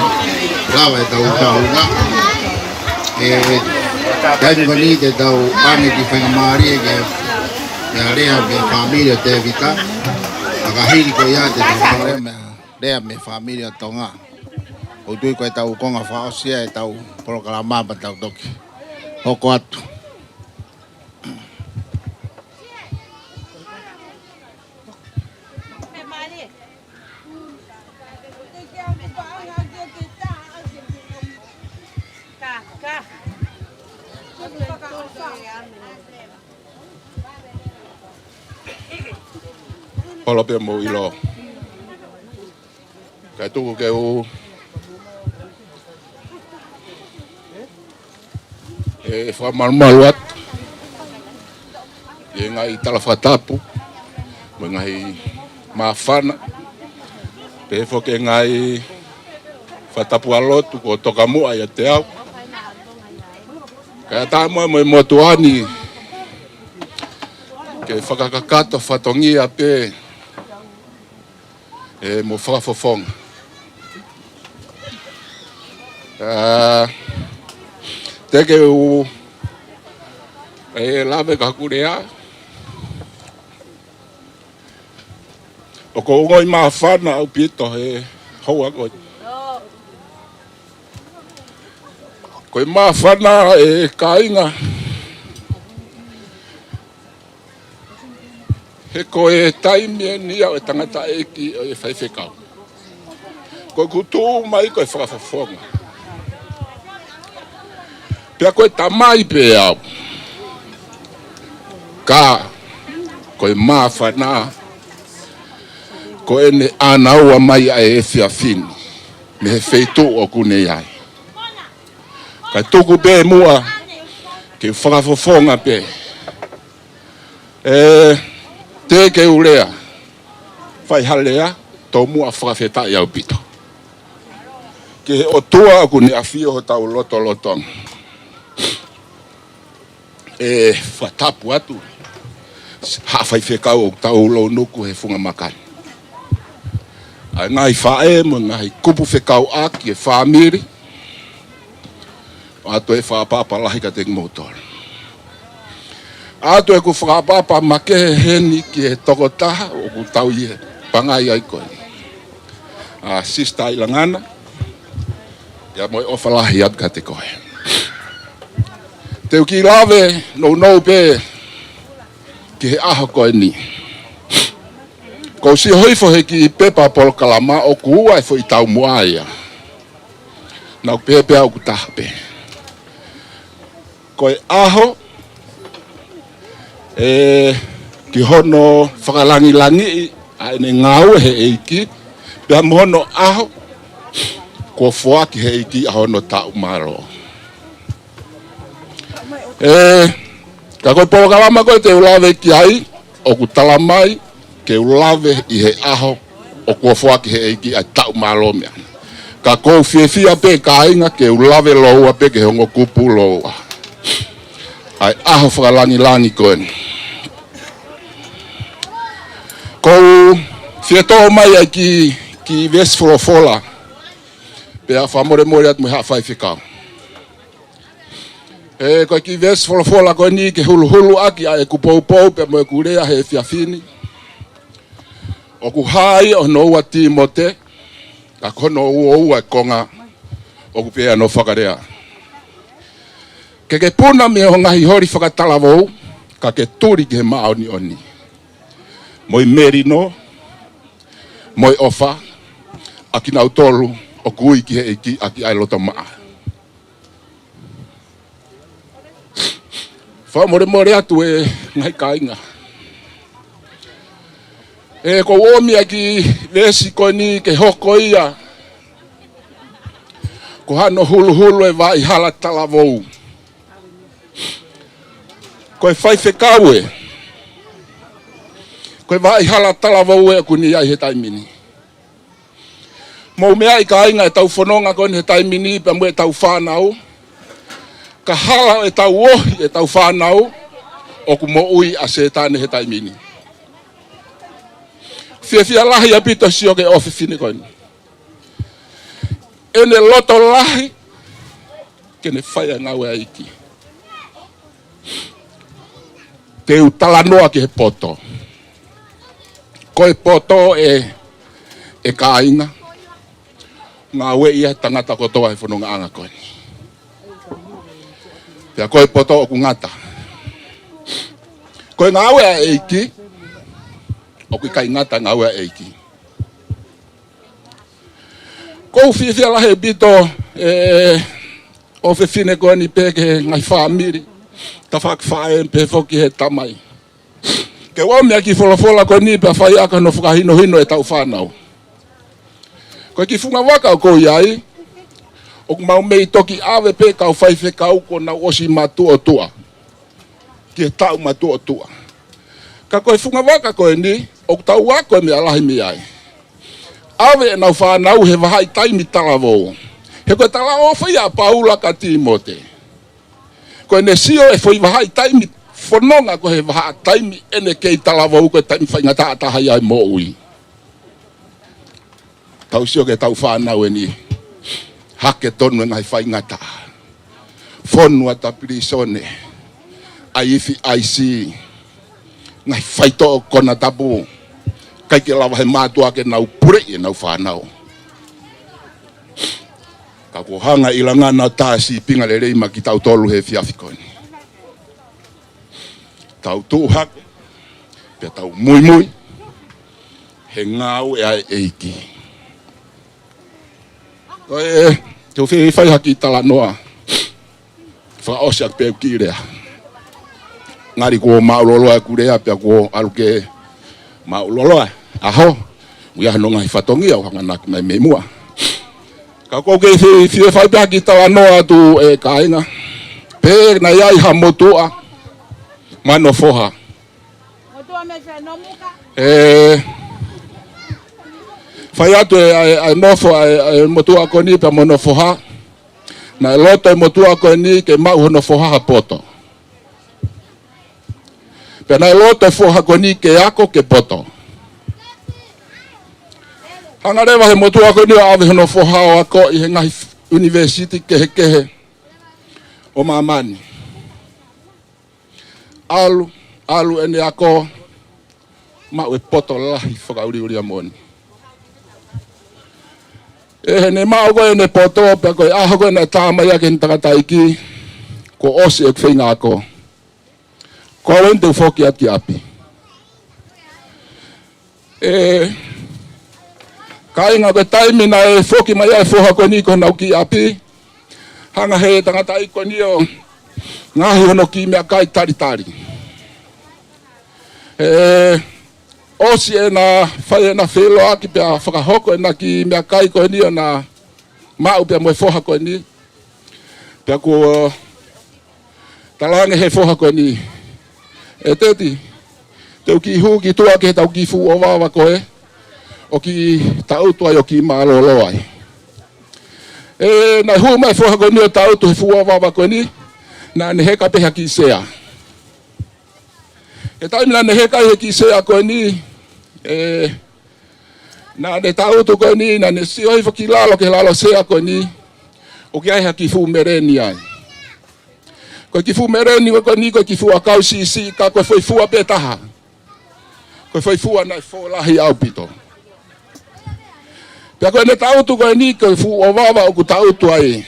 lava ʻetau tauʻolunga. ʻE, taimi ko eni te tau ʻoange ki he faingamālie ke, ke lea mei he fāmili ʻo Tēvita. Ka hili ko ia te tau lea mei, lea mei he fāmili ʻo Tonga. ʻOku ou tui ko ʻetau konga fakaʻosi ʻetau polokalama pea tau toki hoko atu. Holo pē mou ʻilo. Kae tuku ke u ʻe fakamalumalu atu ʻi he ngaahi tala fakatapu, mo e ngaahi māfana, pehē foki e ngaahi fakatapu ʻa lotu kuo tokamuʻa ʻiate au. Kae ʻatā muʻa mo e motuʻa ni ke fakakakato fatongia pē ʻe mo fakafofonga. ʻA, te ke u ʻe lave ka kuo lea. ʻOku ou ongoʻi māfana ʻaupito he houa ko eni. Ko e māfana ʻe kāinga. He ko e taimi eni ia ʻo e tangataʻeiki ʻo e faifekau. Ko ʻeku tuʻu mai ko e fakafofonga. Pea ko e tamai pē au. Ka, ko e māfana, ko ʻene ʻānaua mai ʻa e efiafi ni mei he feituʻu ʻoku ne ʻi ai. Kae tuku pē muʻa ke fakafofonga pē. ʻE, te ke u lea, fai ha lea, tomuʻa fakafetaʻi ʻaupito ki he ʻOtua ʻoku ne ʻafio hotau lotolotonga. ʻE fakatapu atu ha faifekau ʻoku tau lounuku he funga maka ni. ʻA e ngaahi faʻē mo e ngaahi kupu fekauʻaki e fāmili. ʻOatu e fakaʻapaʻapa lahi kiate kimoutolu. ʻOatu ʻeku fakaʻapaʻapa makehe heni ki he tokotaha ʻoku tau ʻi he pangai ai ko eni. ʻA Sister ʻIlangana, ia mo e ʻofa lahi atu kiate koe. Te u kiʻi lave nounou pē ki he ʻaho ko eni. Ko u sio hifo he kiʻi pepa polokalama ʻoku ua e foʻi taumuʻa ia. Naʻa ku pehē pē au ʻoku taha pē. Ko e ʻaho, ʻe, ki hono fakalangilangiʻi ʻa ʻene ngāue he ʻEiki, pea mo hono ʻaho, kuo foaki he ʻEiki ʻa hono taʻu mālō. ʻE, ka ko e polokalama ko ē te u lave ki ai, ʻoku tala mai ke u lave ʻi he ʻaho ʻoku foaki he ʻEiki ʻa e taʻu mālō meʻa. Ka ko u fiefia pē kāinga ke u lave lōua pē ki he ongo kupu lōua. ʻA e ʻaho fakalangilangi ko eni. Ko u fie toʻo mai ʻa e kiʻi, kiʻi veesi folofola. Pea fakamolemole atu mo e haʻa faifekau. ʻE, ko e kiʻi veesi folofola ko eni ke huluhulu ʻaki ʻa ʻeku poupou pea mo ʻeku lea he efiafi ni. ʻOku hā ia ʻi hono ua Tīmote, ka ko hono ua ua e konga, ʻoku pehē hono fakalea. Ke ke puna mei ho ngaahi holi fakatalavou, ka ke tuli ki he māʻoniʻoni. Mo e melino, mo e ʻofa, ʻa kinautolu ʻoku ui ki he ʻEiki ʻaki ʻa e loto maʻa. Fakamolemole atu e ngaahi kāinga. ʻE, ko u ʻomi ʻa e kiʻi veesi ko eni ke hoko ia ko hano huluhulu e vaʻa hala talavou. Ko e faifekau ē. Ko e vaʻa hala talavou ē ʻoku ne ʻi ai he taimi ni. Mou meaʻi kāinga ʻetau fononga ko eni he taimi ni pea mo ʻetau fānau. Ka hala ʻetau ohi ʻetau fānau, ʻoku moʻui ʻa Sētane he taimi ni. Fiefia lahi ʻaupito sio ki he ʻofefine ko eni. ʻene loto lahi ke ne fai ʻa e ngāue ʻa e ʻEiki. Te u talanoa ki he poto. Ko e poto ē, ʻe kāinga, ngāueʻi ia ʻe he tangata kotoa he fonongaʻanga ko eni. Pea ko e poto ʻoku ngata. Ko e ngāue ʻa e ʻEiki, ʻoku ʻikai ngata e ngāue ʻa e ʻEiki. ʻOku ou fiefia lahi ʻaupito ʻi he ʻofefine ko eni pea ki he ngaahi fāmili, tafaʻaki faʻē pea foki he tamai, ke ʻomi ʻa e kiʻi folofola ko eni pea fai ʻaki hono fakahinohino ʻetau fānau. Ko e kiʻi fungavaka ʻoku ou ʻi ai, ʻoku mau mei toki ʻave pē kau faifekau kuo nau ʻosi matuʻotuʻa, ki he taʻu matuʻotuʻa. Ka ko e fungavaka ko eni, ʻoku tau ako e meʻa lahi mei ai. ʻAve ʻenau fānau he vahaʻa taimi talavou. He ko e talaʻofa ia ʻa Paula kia Tīmote. Ko ʻene sio e foʻi vahaʻa taimi fononga ko e vahaʻa taimi ʻene kei talavou, ko e taimi faingataʻa taha ia ʻi he moʻui. Tau sio ki heʻetau fānau eni. Hake tonu e ngaahi faingataʻa. Fonu ʻa e pilīsone, ʻai ifi ʻaisi, ngaahi faitoʻo konatapu, ʻikai ke lava he mātuʻa ke nau puleʻi ʻenau fānau. Ka kuo hanga ʻe Langana ʻo tā sīpinga lelei maʻa kitautolu he efiafi ko eni. Tau tuʻu hake, pea tau muimui he ngāue ʻa e ʻEiki. Ko e, te u fie fai ha kiʻi talanoa. Fakaʻosi ʻaki pē ʻeku kiʻi lea. Ngali kuo māʻuloloa ʻeku lea, pea kuo ʻalu ke māʻuloloa e ʻaho. ʻOku ʻi ai hono ngaahi fatongia ʻoku hanganaki mai mei muʻa. Ka ʻoku ou kei fie, fie fai pē ha kiʻi talanoa atu ē kāinga. Pea naʻe ʻi ai ha motuʻa mo hono foha. Motuʻa mei fē, Nomuka? Ē, fai atu e, ʻa e, ʻa e nofo ʻa e, ʻa e motuʻa ko eni pea mo hono foha. Naʻe loto e motuʻa ko eni ke maʻu hono foha ha poto. Pea naʻe loto e foha ko eni ke ako ke poto. Hanga leva he motuʻa ko eni ʻo ʻave hono foha ʻo ako ʻi he ngaahi f-, ʻunivēsiti kehekehe ʻo māmani. ʻAlu, ʻalu ʻene ako, maʻu e poto lahi fakaʻuliʻulia moʻoni. ʻI heʻene maʻu ko ē ʻene poto, pea ko e ʻaho ko ē naʻe tā mai ai ki heʻene tangataʻeiki, kuo ʻosi ʻeku feinga ako. Ko au eni te u foki atu ki ʻapi. Ē, kāinga, ko e taimi naʻe foki mai ai e foha ko eni ki honau kiʻi ʻapi, hanga he tangataʻeiki ko eni ʻo ngaohi hono kiʻi meʻakai talitali. Ē, ʻosi ʻena fai ʻena feʻiloaki pea fakahoko ʻena kiʻi meʻakai ko eni ʻo na maʻu pea mo e foha ko eni. Pea kuo talaange he foha ko eni, ʻE teti, te u kiʻi hū ki tuʻa ki heʻetau kiʻi fuʻu ʻovava ko ē, ʻo kiʻi tangutu ai ʻo kiʻi mālōlō ai. Ē, naʻe hū mai e foha ko eni ʻo tangutu he fuʻu ʻovava ko eni, naʻa ne heka pē ha kiʻi sea. He taimi naʻa ne heka ai he kiʻi sea ko eni, ē, naʻa ne tangutu ko eni, naʻa ne sio hifo ki lalo ki he lalo sea ko eni, ʻoku ʻi ai ha kiʻi fuʻu meleni ai. Ko e kiʻi fuʻu meleni ko eni, ko e kiʻi fuʻu ʻakau siʻisiʻi, ka ko e foʻi fua pē taha. Ko e foʻi fua naʻe fō lahi ʻaupito. Pea ko ʻene tangutu ko eni ki he fuʻu ʻovava ʻoku tangutu ai,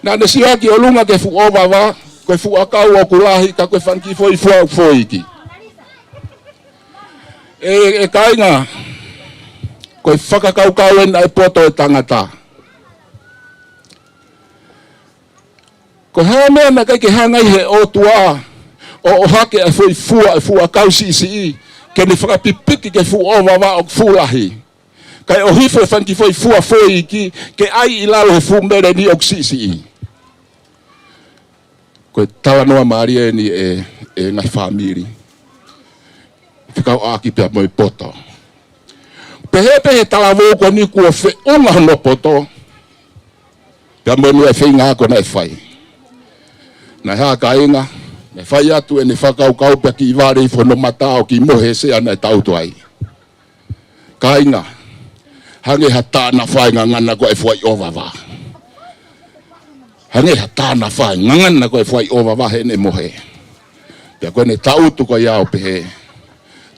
naʻa ne sio hake ki ʻolunga ki he fuʻu ʻovava, ko e fuʻu ʻakau ʻoku lahi, ka ko e fanga kiʻi foʻi fua ʻoku fō iiki. Ē, ē kāinga, ko e fakakaukau eni ʻa e poto ʻo e tangata. Ko e hā e meʻa naʻe ʻikai ke hanga ʻe he ʻOtua ʻo ʻohake ʻa e foʻi fua, ʻa e fuʻu ʻakau siʻisiʻi, ke ne fakapipiki ki he fuʻu ʻovava ʻoku fuʻu lahi, kae ʻohifo e fanga kiʻi foʻi fua fō iiki ke ʻai ʻi lalo he fuʻu meleni ʻoku siʻisiʻi? Ko e talanoa mālie eni ē, ʻe ngaahi fāmili, fekauʻaki pea mo e poto. Pehē pē he talavou ko eni kuo feʻunga hono poto pea mo e meʻa feinga ako naʻe fai. Naʻe hā, kāinga? Naʻe fai atu ʻene fakakaukau pea kiʻi vale hifo hono mata ʻo kiʻi mohe he sea naʻe tangutu ai. Kāinga, hangē ha tānafai ngangana ko ē ʻa e fuaʻi ʻovava. Hangē ha tā naʻe fai, ngangana ko e fuaʻi ʻova vahe ʻene mohe. Pea ko ʻene tangutu ko ia ʻo pehē,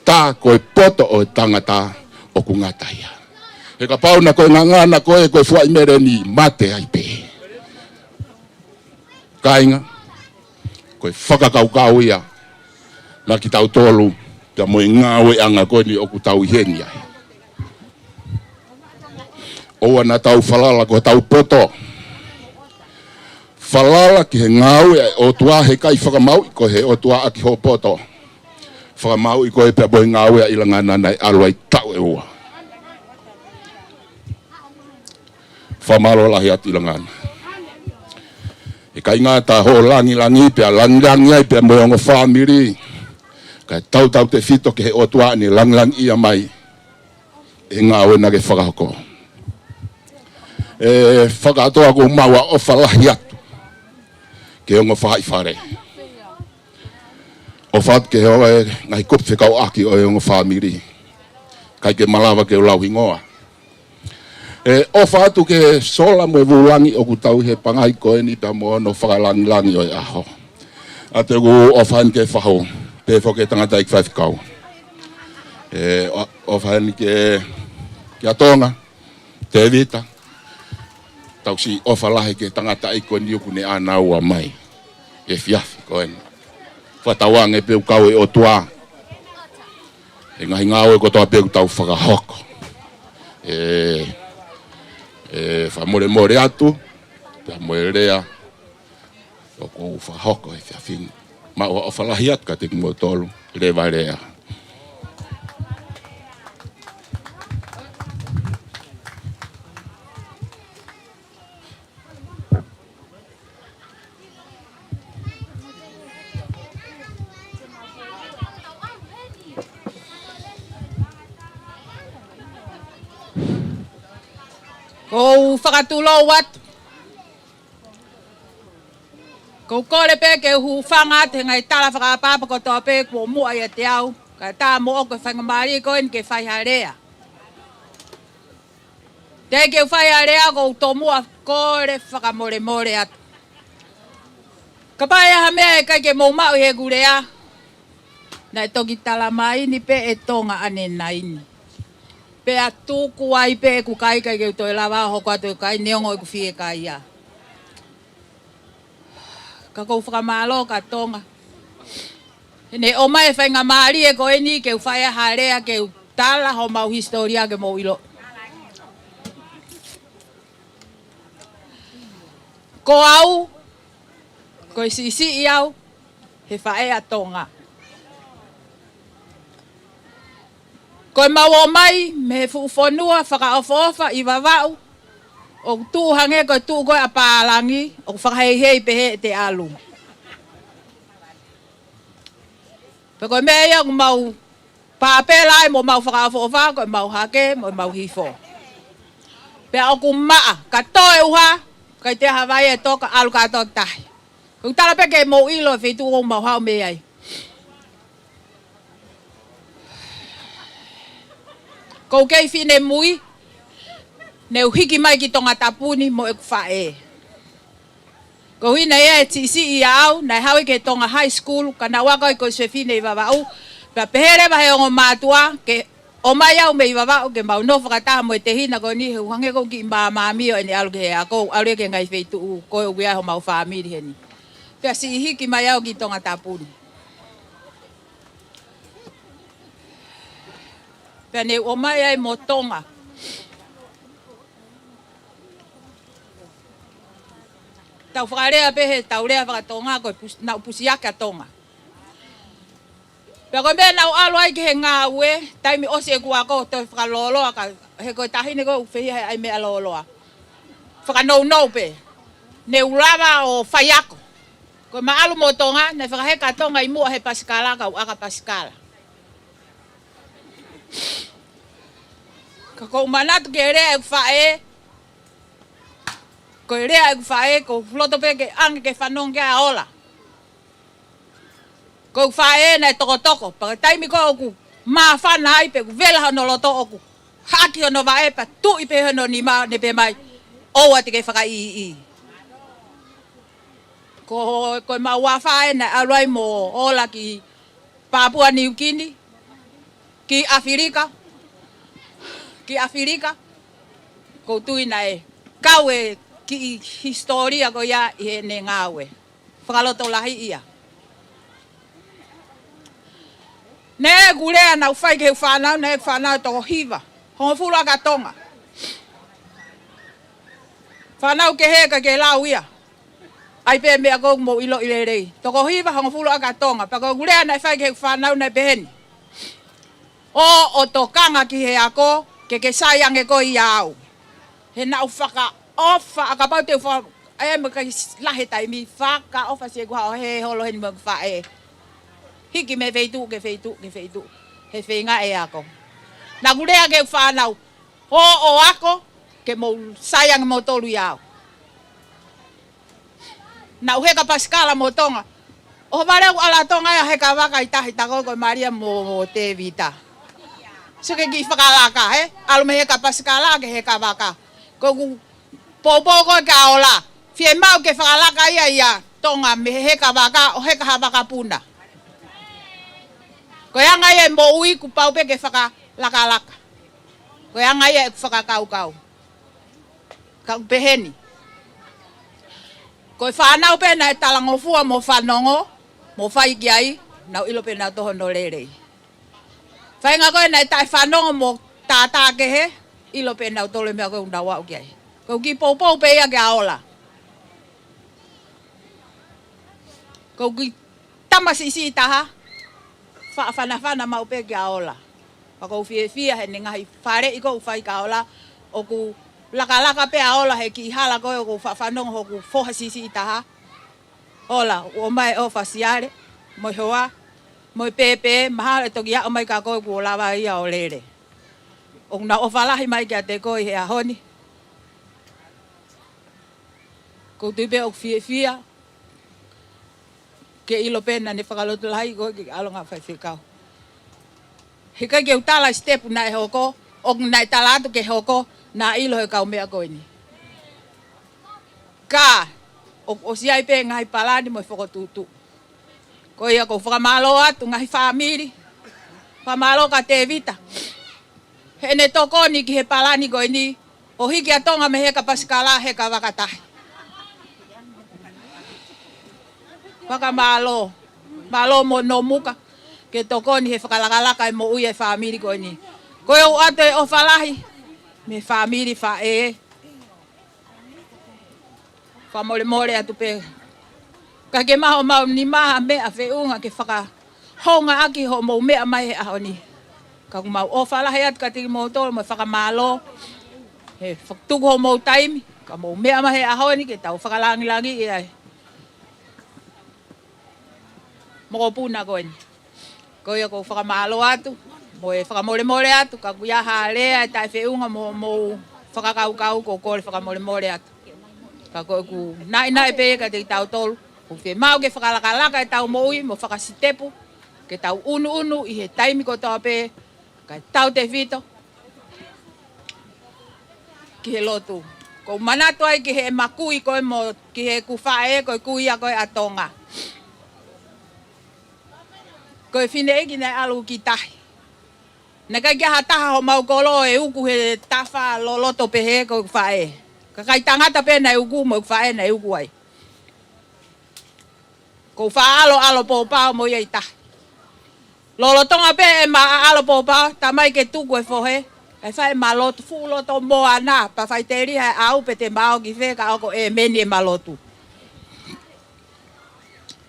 tā ko e poto ʻo e tangata ʻoku ngata ia. He kapau naʻe ko e ngangana ko ē ko e fuaʻi meleni, mate ai pē. Kāinga, ko e fakakaukau ia maʻa kitautolu, pea mo e ngāueʻanga ko eni ʻoku tau ʻi heni ai. ʻOua naʻa tau falala ko hotau poto. Falala ki he ngāue ʻa e ʻOtua, he ʻikai fakamāuʻi koe ʻe he ʻOtua ʻaki hoʻo poto. Fakamāuʻi koe pea mo e ngāue ʻa ʻIlangana naʻe ʻalu ai taʻu ʻe ua. Fakamālō lahi atu ʻIlangana. ʻE kāinga, tā hoʻo langilangi pea langilangi ai pea mo e ongo fāmili. Kae tautautefito ki he ʻOtua naʻe langilangiʻia mai ʻi he ngāue naʻa ke fakahoko. ʻE fakakātoa, ʻoku mau ʻofa lahi atu ki he ongo faʻahi fale. ʻOfa atu ki he ngaahi kupu fekauʻaki ʻo e ongo fāmili. ʻIkai ke malava ke u lau hingoa. ʻE ʻofa atu ki he sola mo e vūlangi ʻoku tau ʻi he pangai ko eni pea mo hono fakalangilangi ʻo e ʻaho. ʻA ia ʻoku ou ʻofa heni ki he fahu, pehē foki ki he tangataʻeiki faifekau. ʻE ʻo-, ʻofa heni ki he, kia Tonga, Tēvita. Tau siʻi ʻofa lahi ki he tangataʻeiki ko eni ʻoku ne ʻānaua mai he efiafi ko eni. Fakatauange pē ʻoku kau e ʻOtua he ngaahi ngāue kotoa pē ʻoku tau fakahoko. ʻE, ʻe fakamolemole atu pea mo e lea ʻoku ou fakahoko he efiafi ni. Mau ʻofa lahi atu kiate kimoutolu, leva e lea. ʻOku ou fakatulou atu. ʻOku ou kole pē ke u hūfanga atu he ngaahi tala fakaʻapaʻapa kotoa pē kuo muʻa ʻiate au. Kae ʻatā moʻoku e faingamālie ko eni ke fai ha lea. Teʻeki ke u fai ha lea, ʻoku ou tomuʻa kole fakamolemole atu. Kapau ʻe ʻi ai ha meʻa ʻe ʻikai ke mou maʻu ʻi heʻeku lea, naʻe toki tala mai ni pē ʻe Tonga ʻanenai ni. Pea tuku ai pē ʻeku kai, ʻikai ke u toe lava ʻo hoko atu ʻeku kai, neongo ʻeku fiekaia. Ka ʻoku ou fakamālō kia Tonga. He ne ʻomai e faingamālie ko eni ke u fai ha lea ke u tala homau hisitōlia ke mou ʻilo. Ko au, ko e siʻisiʻi au he faʻē ʻa Tonga. Ko ʻemau ō mai mei he fuʻu fonua fakaʻofoʻofa ʻi Vavaʻu, ʻoku tuʻu hangē ko e tuʻu ko ē ʻa pālangi, ʻoku fakaheihei pehē ʻete ʻalu. Pea ko e meʻa ia ʻoku mau pāpela ai mo mau fakaʻofoʻofa, ko ʻemau hake mo ʻemau hifo. Pea ʻoku maʻa, ka toe ʻuha, ʻikai toe ʻi ai ha vai ʻe toka, ʻalu kātoa ki tahi. ʻOku ou tala pē ke mou ʻilo e feituʻu ʻoku mau haʻu mei ai. ʻOku ou kei finemui, ne u hiki mai ki Tongatapu ni mo ʻeku faʻē. Ko hono ʻuhinga ia e siʻisiʻi ʻaʻau, naʻe haʻu ia ki he Tonga High School, ka naʻá ku ako ai ko e sefine ʻi Vavaʻu, pea pehē leva ʻe he ongo mātuʻa ke ʻomai au mei Vavaʻu ke mau nofo fakataha mo e tehina ko eni he ʻoku hangē ʻoku ou kiʻi māmāmio ʻene ʻalu ki he ako, ʻalu ia ki he ngaahi feituʻu ko ē ʻoku ʻi ai homau fāmili heni. Pea siʻi hiki mai au ki Tongatapu ni. Pea ne u ō mai ai mo Tonga. Tau fakalea pē he tau lea faka-Tonga ko e pus-, naʻá ku pusiaki ʻa Tonga. Pea ko e meʻa naʻá ku ʻalu ai ki he ngāue, taimi ʻosi ʻeku ako toe fakalōloa ka, he ko e taʻahine ko ē ʻoku fehiʻa he ʻai meʻa lōloa. Fakanounou pē. Ne u lava ʻo faiako. Ko e māʻalu mo Tonga, naʻe fakaheka ʻa Tonga ʻi muʻa he pasikala, kau ʻaka pasikala. Ka ʻoku ou manatu ki he lea ʻeku faʻē, ko e lea ʻeku faʻē, ʻoku ou loto pē ke ʻange ke fanongo ki ai ʻa Ola. Ko ʻeku faʻē naʻe tokotoko, pea ko e taimi ko ē ʻoku māfana ai pē ʻoku vela hono loto ʻoku haʻaki hono vaʻe pea tuʻi pē hono nima ne pehē mai, ʻoua te ke fakaʻiʻi. Ko, ko e mau afā ē naʻe ʻalu ai mo ola ki Papua Niukini, ki ʻAfilika, ki ʻAfilika, ʻoku ou tui naʻe kau e kiʻi hisitōlia ko ia ʻi heʻene ngāue. Fakalotolahi ia. Naʻe ʻeku lea naʻá ku fai ki heʻeku fānau, naʻe ʻeku fānau toko hiva, hongofulu ʻa e Tonga. Fānau kehe ka ke lau ia. ʻAi pē meʻa ʻoku mou ʻiloʻi lelei. Toko hiva, hongofulu ʻa e Tonga. Pea ko ʻeku lea naʻe fai ki heʻeku fānau naʻe peheni: ʻO, ʻo tokanga ki he ako, ke ke sai ange koe ʻia au. He naʻá ku fakaʻofa, ʻa kapau te u fa-, ʻe mo kai lahi e taimi, fakaʻofa siʻeku haʻu he holo heni mo ʻeku faʻē. Hiki mei he feituʻu ki he feituʻu, ki he feituʻu. He feinga e ako. Naʻá ku lea ki heʻeku fānau: ʻO, ʻo ako, ke mou sai ange moutolu ʻia au. Naʻá ku heka pasikala mo Tonga. ʻO vale ʻeku ʻalu ʻa Tonga ia ʻo heka vaka ʻi tahi, tā ko ē ko Malia mo, mo Tēvita. Sio ki he kiʻi fakalaka, ē? ʻAlu mei he heka pasikala ki he heka vaka. Ko ʻeku poupou ko ē kia Ola. Fiemaʻu ke fakalaka ia ʻia Tonga mei he heka vaka ʻo heka ha vakapuna. Ko e anga ia e moʻui kuo pau pē ke fakalakalaka. Ko e anga ia ʻeku fakakaukau. Ka ʻoku peheni. Ko e fānau pē naʻe talangofua mo fanongo, mo fai ki ai, naʻá ku ʻilo pē naʻe ʻi ai hono lelei. Faʻahinga ko ē naʻe taʻefanongo mo tātā kehe, ʻilo pē naʻe tō e meʻa ko ē naʻa nau aʻu ki ai. Ko ʻeku kiʻi poupou pē ia kia Ola. Ko ʻeku kiʻi tamasiʻi siʻi taha, faʻafanafana maʻu pē kia Ola. Pea ʻoku ou fiefia heʻene ngaahi faleʻi ʻoku fai kia Ola, ʻoku lakalaka pē ʻa Ola he kiʻi hala ko ē ʻoku ou faʻa fanongo hoku foha siʻisiʻi taha. Ola, ʻomai e ʻofa siale, mo e hoa, mo e pēpē, mahalo ʻe toki aʻu mai kia koe kuo lava ia ʻo lele. ʻOku nau ʻofa lahi mai kiate koe he ʻaho ni. ʻOku ou tui pē ʻoku fiefia ke ʻilo pē naʻá ne fakalotolahi koe ke ke ʻalu ʻo ngāue fakafaifekau. Heʻikai ke u tala e sitepu naʻe hoko, ʻoku naʻe tala atu ke hoko, naʻe ʻilo ʻe he kau meʻa ko eni. Ka, ʻoku ʻosi ʻi ai pē ngaahi palani mo e fokotuʻutuʻu. Ko ia ʻoku ou fakamālō atu ngaahi fāmili. Fakamālō kia Tēvita heʻene tokoni ki he palani ko eni, ʻo hiki ʻa Tonga mei he heka pasikala ki he heka vaka tahi. Fakamālō. Mālō mo Nomuka ke tokoni he fakalakalaka e moʻui e fāmili ko eni. Ko ia ʻoku ʻoatu e ʻofa lahi mei he fāmili, faʻē. Fakamolemole atu pē. Ka ke maʻu homau nima ha meʻa feʻunga ke fakahoungaʻaki hoʻomou meʻa mai he ʻaho ni. Ka ʻoku mau ʻofa lahi atu kiate kimoutolu mo e fakamālō he fakatuku hoʻomou taimi, ka mou meʻa mai he ʻaho ni ke tau fakalangilangiʻi ai e mokopuna ko eni. Ko ia ʻoku ou fakamālō atu, mo e fakamolemole atu, ka ʻoku ʻi ai ha lea ʻe taʻefeʻunga mo, mo e fakakaukau, ʻoku ou kole fakamolemole atu. Ka ko ʻeku naʻinaʻi pē kiate kitautolu, ʻoku fiemaʻu ke fakalakalaka ʻetau moʻui, mo fakasitepu, ke tau ʻunuʻunu ʻi he taimi kotoa pē, kae tautefito ki he lotu. ʻOku ou manatu ai ki heʻema kui ko ē mo, ki heʻeku faʻē ko e kui ia ko ē ʻa Tonga. Ko e fineʻeiki naʻe ʻalu ki tahi. Naʻe ʻikai ke ʻi ai ha taha homau kolo ʻe uku he tafa loloto pehē ko ʻeku faʻē. Kakai tangata pē naʻe uku mo ʻeku faʻē naʻe uku ai. ʻOku ou faʻa ʻalu ʻo ʻalu poupou mo ia ʻi tahi. Lolotonga pē ʻema ʻalu poupou, talamai ke tuku e fohe, kae fai ʻema lotu, fuʻu loto moana, pea faʻiteliha e ʻau pe te ma ō ki fē, kae ʻoua ko e ʻēmeni ʻema lotu.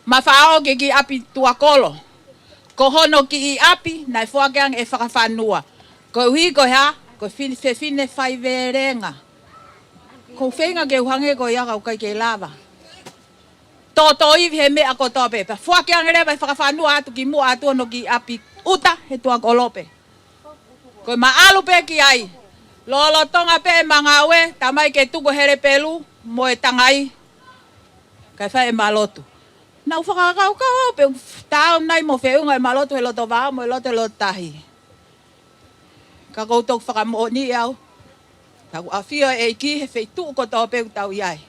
Ma faʻa ō ki he kiʻi ʻapi tuʻa kolo. Ko hono kiʻi ʻapi naʻe foaki ange ʻe he fakafanua. Koeʻuhi ko e hā? Ko e fefine faivelenga. ʻOku ou feinga ke u hangē ko ia ka ʻoku ʻikai ke lava. Tōtōivi he meʻa kotoa pē. Pea foaki ange leva ʻe he fakafanua atu kimuʻa atu hono kiʻi ʻapi ʻuta he tuʻa kolo pē. Ko ʻema ʻalu pē ki ai. Lolotonga pē ʻema ngāue, talamai ke tuku e helepelu mo e tangai, kae fai ʻema lotu. Naʻá ku fakakaukau au pe ʻoku taau nai mo feʻunga ʻema lotu he loto vao mo e lotu he loto tahi. Ka ʻoku ou toki fakamoʻoniʻi au, ʻoku ʻafio e ʻEiki he feituʻu kotoa pē ʻoku tau ʻi ai.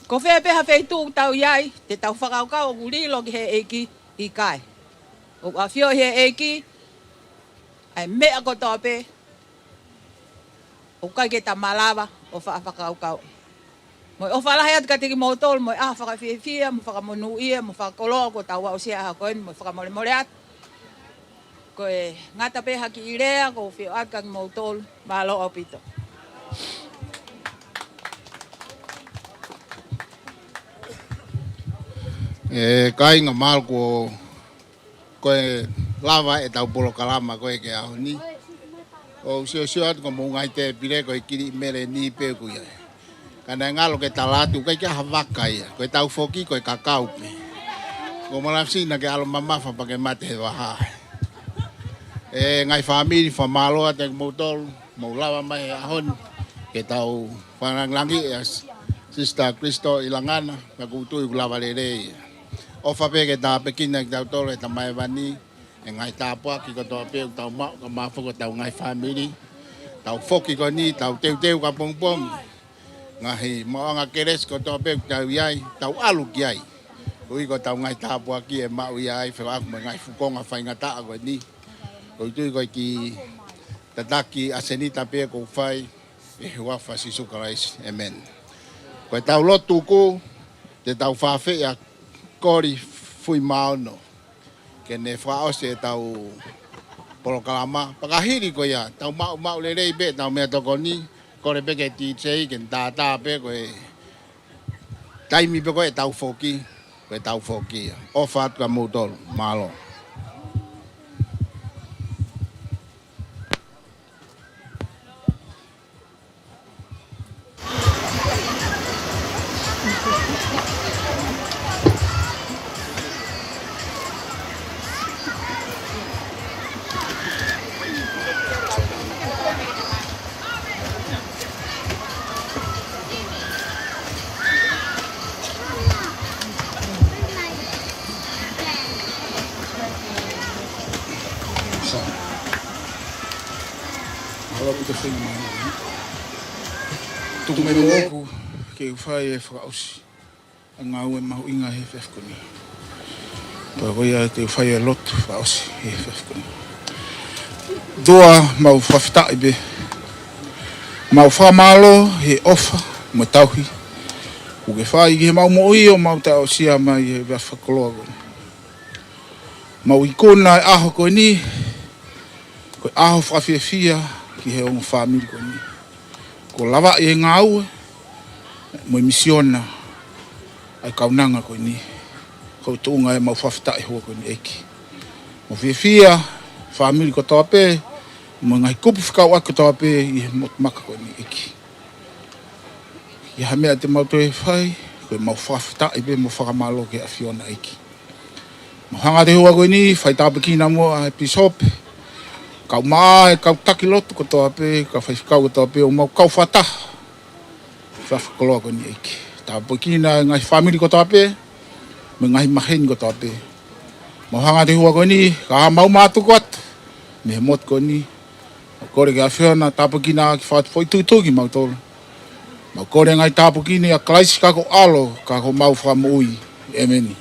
Ko fē pē ha feituʻu ʻoku tau ʻi ai, te tau fakakaukau ʻoku lilo ki he ʻEiki? ʻIkai. ʻOku ʻafioʻi ʻe he ʻEiki ʻa e meʻa kotoa pē, ʻoku ʻikai ke ta malava ʻo faʻa fakakaukau. Mo e ʻofa lahi atu kiate kimoutolu, mo e ʻaho fakafiefia, mo fakamonūʻia, mo fakakoloa kuo tau aʻusia he ʻaho ko eni, mo fakamolemole atu. Ko e ngata pē ha kiʻi lea, ʻoku ou ʻoatu kiate kimoutolu, mālō ʻaupito. ʻE kāinga, mālō kuo ko e lava ʻetau polokalama ko ē ki he ʻaho ni. ʻOku ou siosio atu ko homou ngaahi tēpile ko e kiliʻi meleni pē ʻoku ʻi ai. Ka naʻe ngalo ke tala atu, ʻikai ke ʻi ai ha vaka ia. Ko ʻetau foki, ko e kakau pē. Ko e malava siʻi naʻa ke ʻalu mamafa pea ke mate he vahaʻa. ʻE ngaahi fāmili, fakamālō atu kiate kimoutolu, mou lava mai he ʻaho ni ke tau fakalāngilangiʻi ʻa Sister Christo ʻIlangana, pea ʻoku ou tui ʻoku lava lelei ia. ʻOfa pē ke tāpuekina kitautolu ʻe he Tamai Hēvani ʻi he ngaahi tāpuaki kotoa pē ʻoku tau maʻu, kae ʻumaʻā foki hotau ngaahi fāmili. Tau foki ko eni, tau teuteu kapongipongi. Ngaahi maʻuʻanga kelesi kotoa pē ʻoku tau ʻi ai, tau ʻalu ki ai. Koeʻuhi ko hotau ngaahi tāpuaki ʻe maʻu ia ai, fekauʻaki mo e ngaahi fuʻu konga faingataʻa ko eni. ʻOku ou tui ko e kiʻi tataki ʻasenita pē ʻoku ou fai, ʻi he huafa ʻo Sīsū Kalaisi. ʻĒmeni. Ko ʻetau lotu ʻoku te tau fakaafeʻi ʻa Koli Fuimaono ke ne fakaʻosi ʻetau polokalama. Pea ka hili ko ia, tau maʻumaʻu lelei pē ʻetau meʻatokoni, kole pē ki he DJ ke ne tātā pē ko e taimi pē ko ē ʻetau foki, ko ʻetau foki ia. ʻOfa atu kiate kimoutolu, mālō. Mālō ʻaupito Fuimaono. Tuku mai moʻoku ke u fai e fakaʻosi ʻa e ngāue mahuʻinga he efiafi ko eni. Pea ko ia te u fai e lotu fakaʻosi he efiafi ko eni. ʻOtua, mau fakafetaʻi pē. Mau fakamālō he ʻofa mo e tauhi kuo ke fai ki heʻemau moʻui ʻo mau toe aʻusia mai he efiafi fakakoloa ko eni. Mau ikuna e ʻaho ko eni ko e ʻaho fakafiefia ki he ongo fāmili ko eni. Kuo lavaʻi e ngāue mo e misiona ʻa e kaunanga ko eni. Ko e tuʻunga ʻemau fakafetaʻi he houa ko eni, ʻEiki. Mau fiefia, fāmili kotoa pē, mo e ngaahi kupu fekauʻaki kotoa pē ʻi he motu maka ko eni, ʻEiki. ʻI ha meʻa te mau toe fai, ko ʻemau fakafetaʻi pē mo fakamālō ki he ʻAfiona, ʻEiki. Mau hanga he houa ko eni, fai tāpuekina muʻa e pīsope, kau mai e kau taki lotu kotoa pē, kau faifekau kotoa pē, ʻo mau kau fakataha he efiafi fakakoloa ko eni, ʻEiki. Tāpuekina e ngaahi fāmili kotoa pē, mo e ngaahi maheni kotoa pē. Mau hanga he houa ko eni, ka mau mātuku atu mei he motu ko eni, mau kole ki he ʻAfiona, tāpuekina ʻaki, fakafoʻituitui kimautolu. Mau kole e ngaahi tāpuaki ni ʻia Kalaisi ka ko e ʻAlo, ka ko homau Fakamoʻui. ʻĒmeni.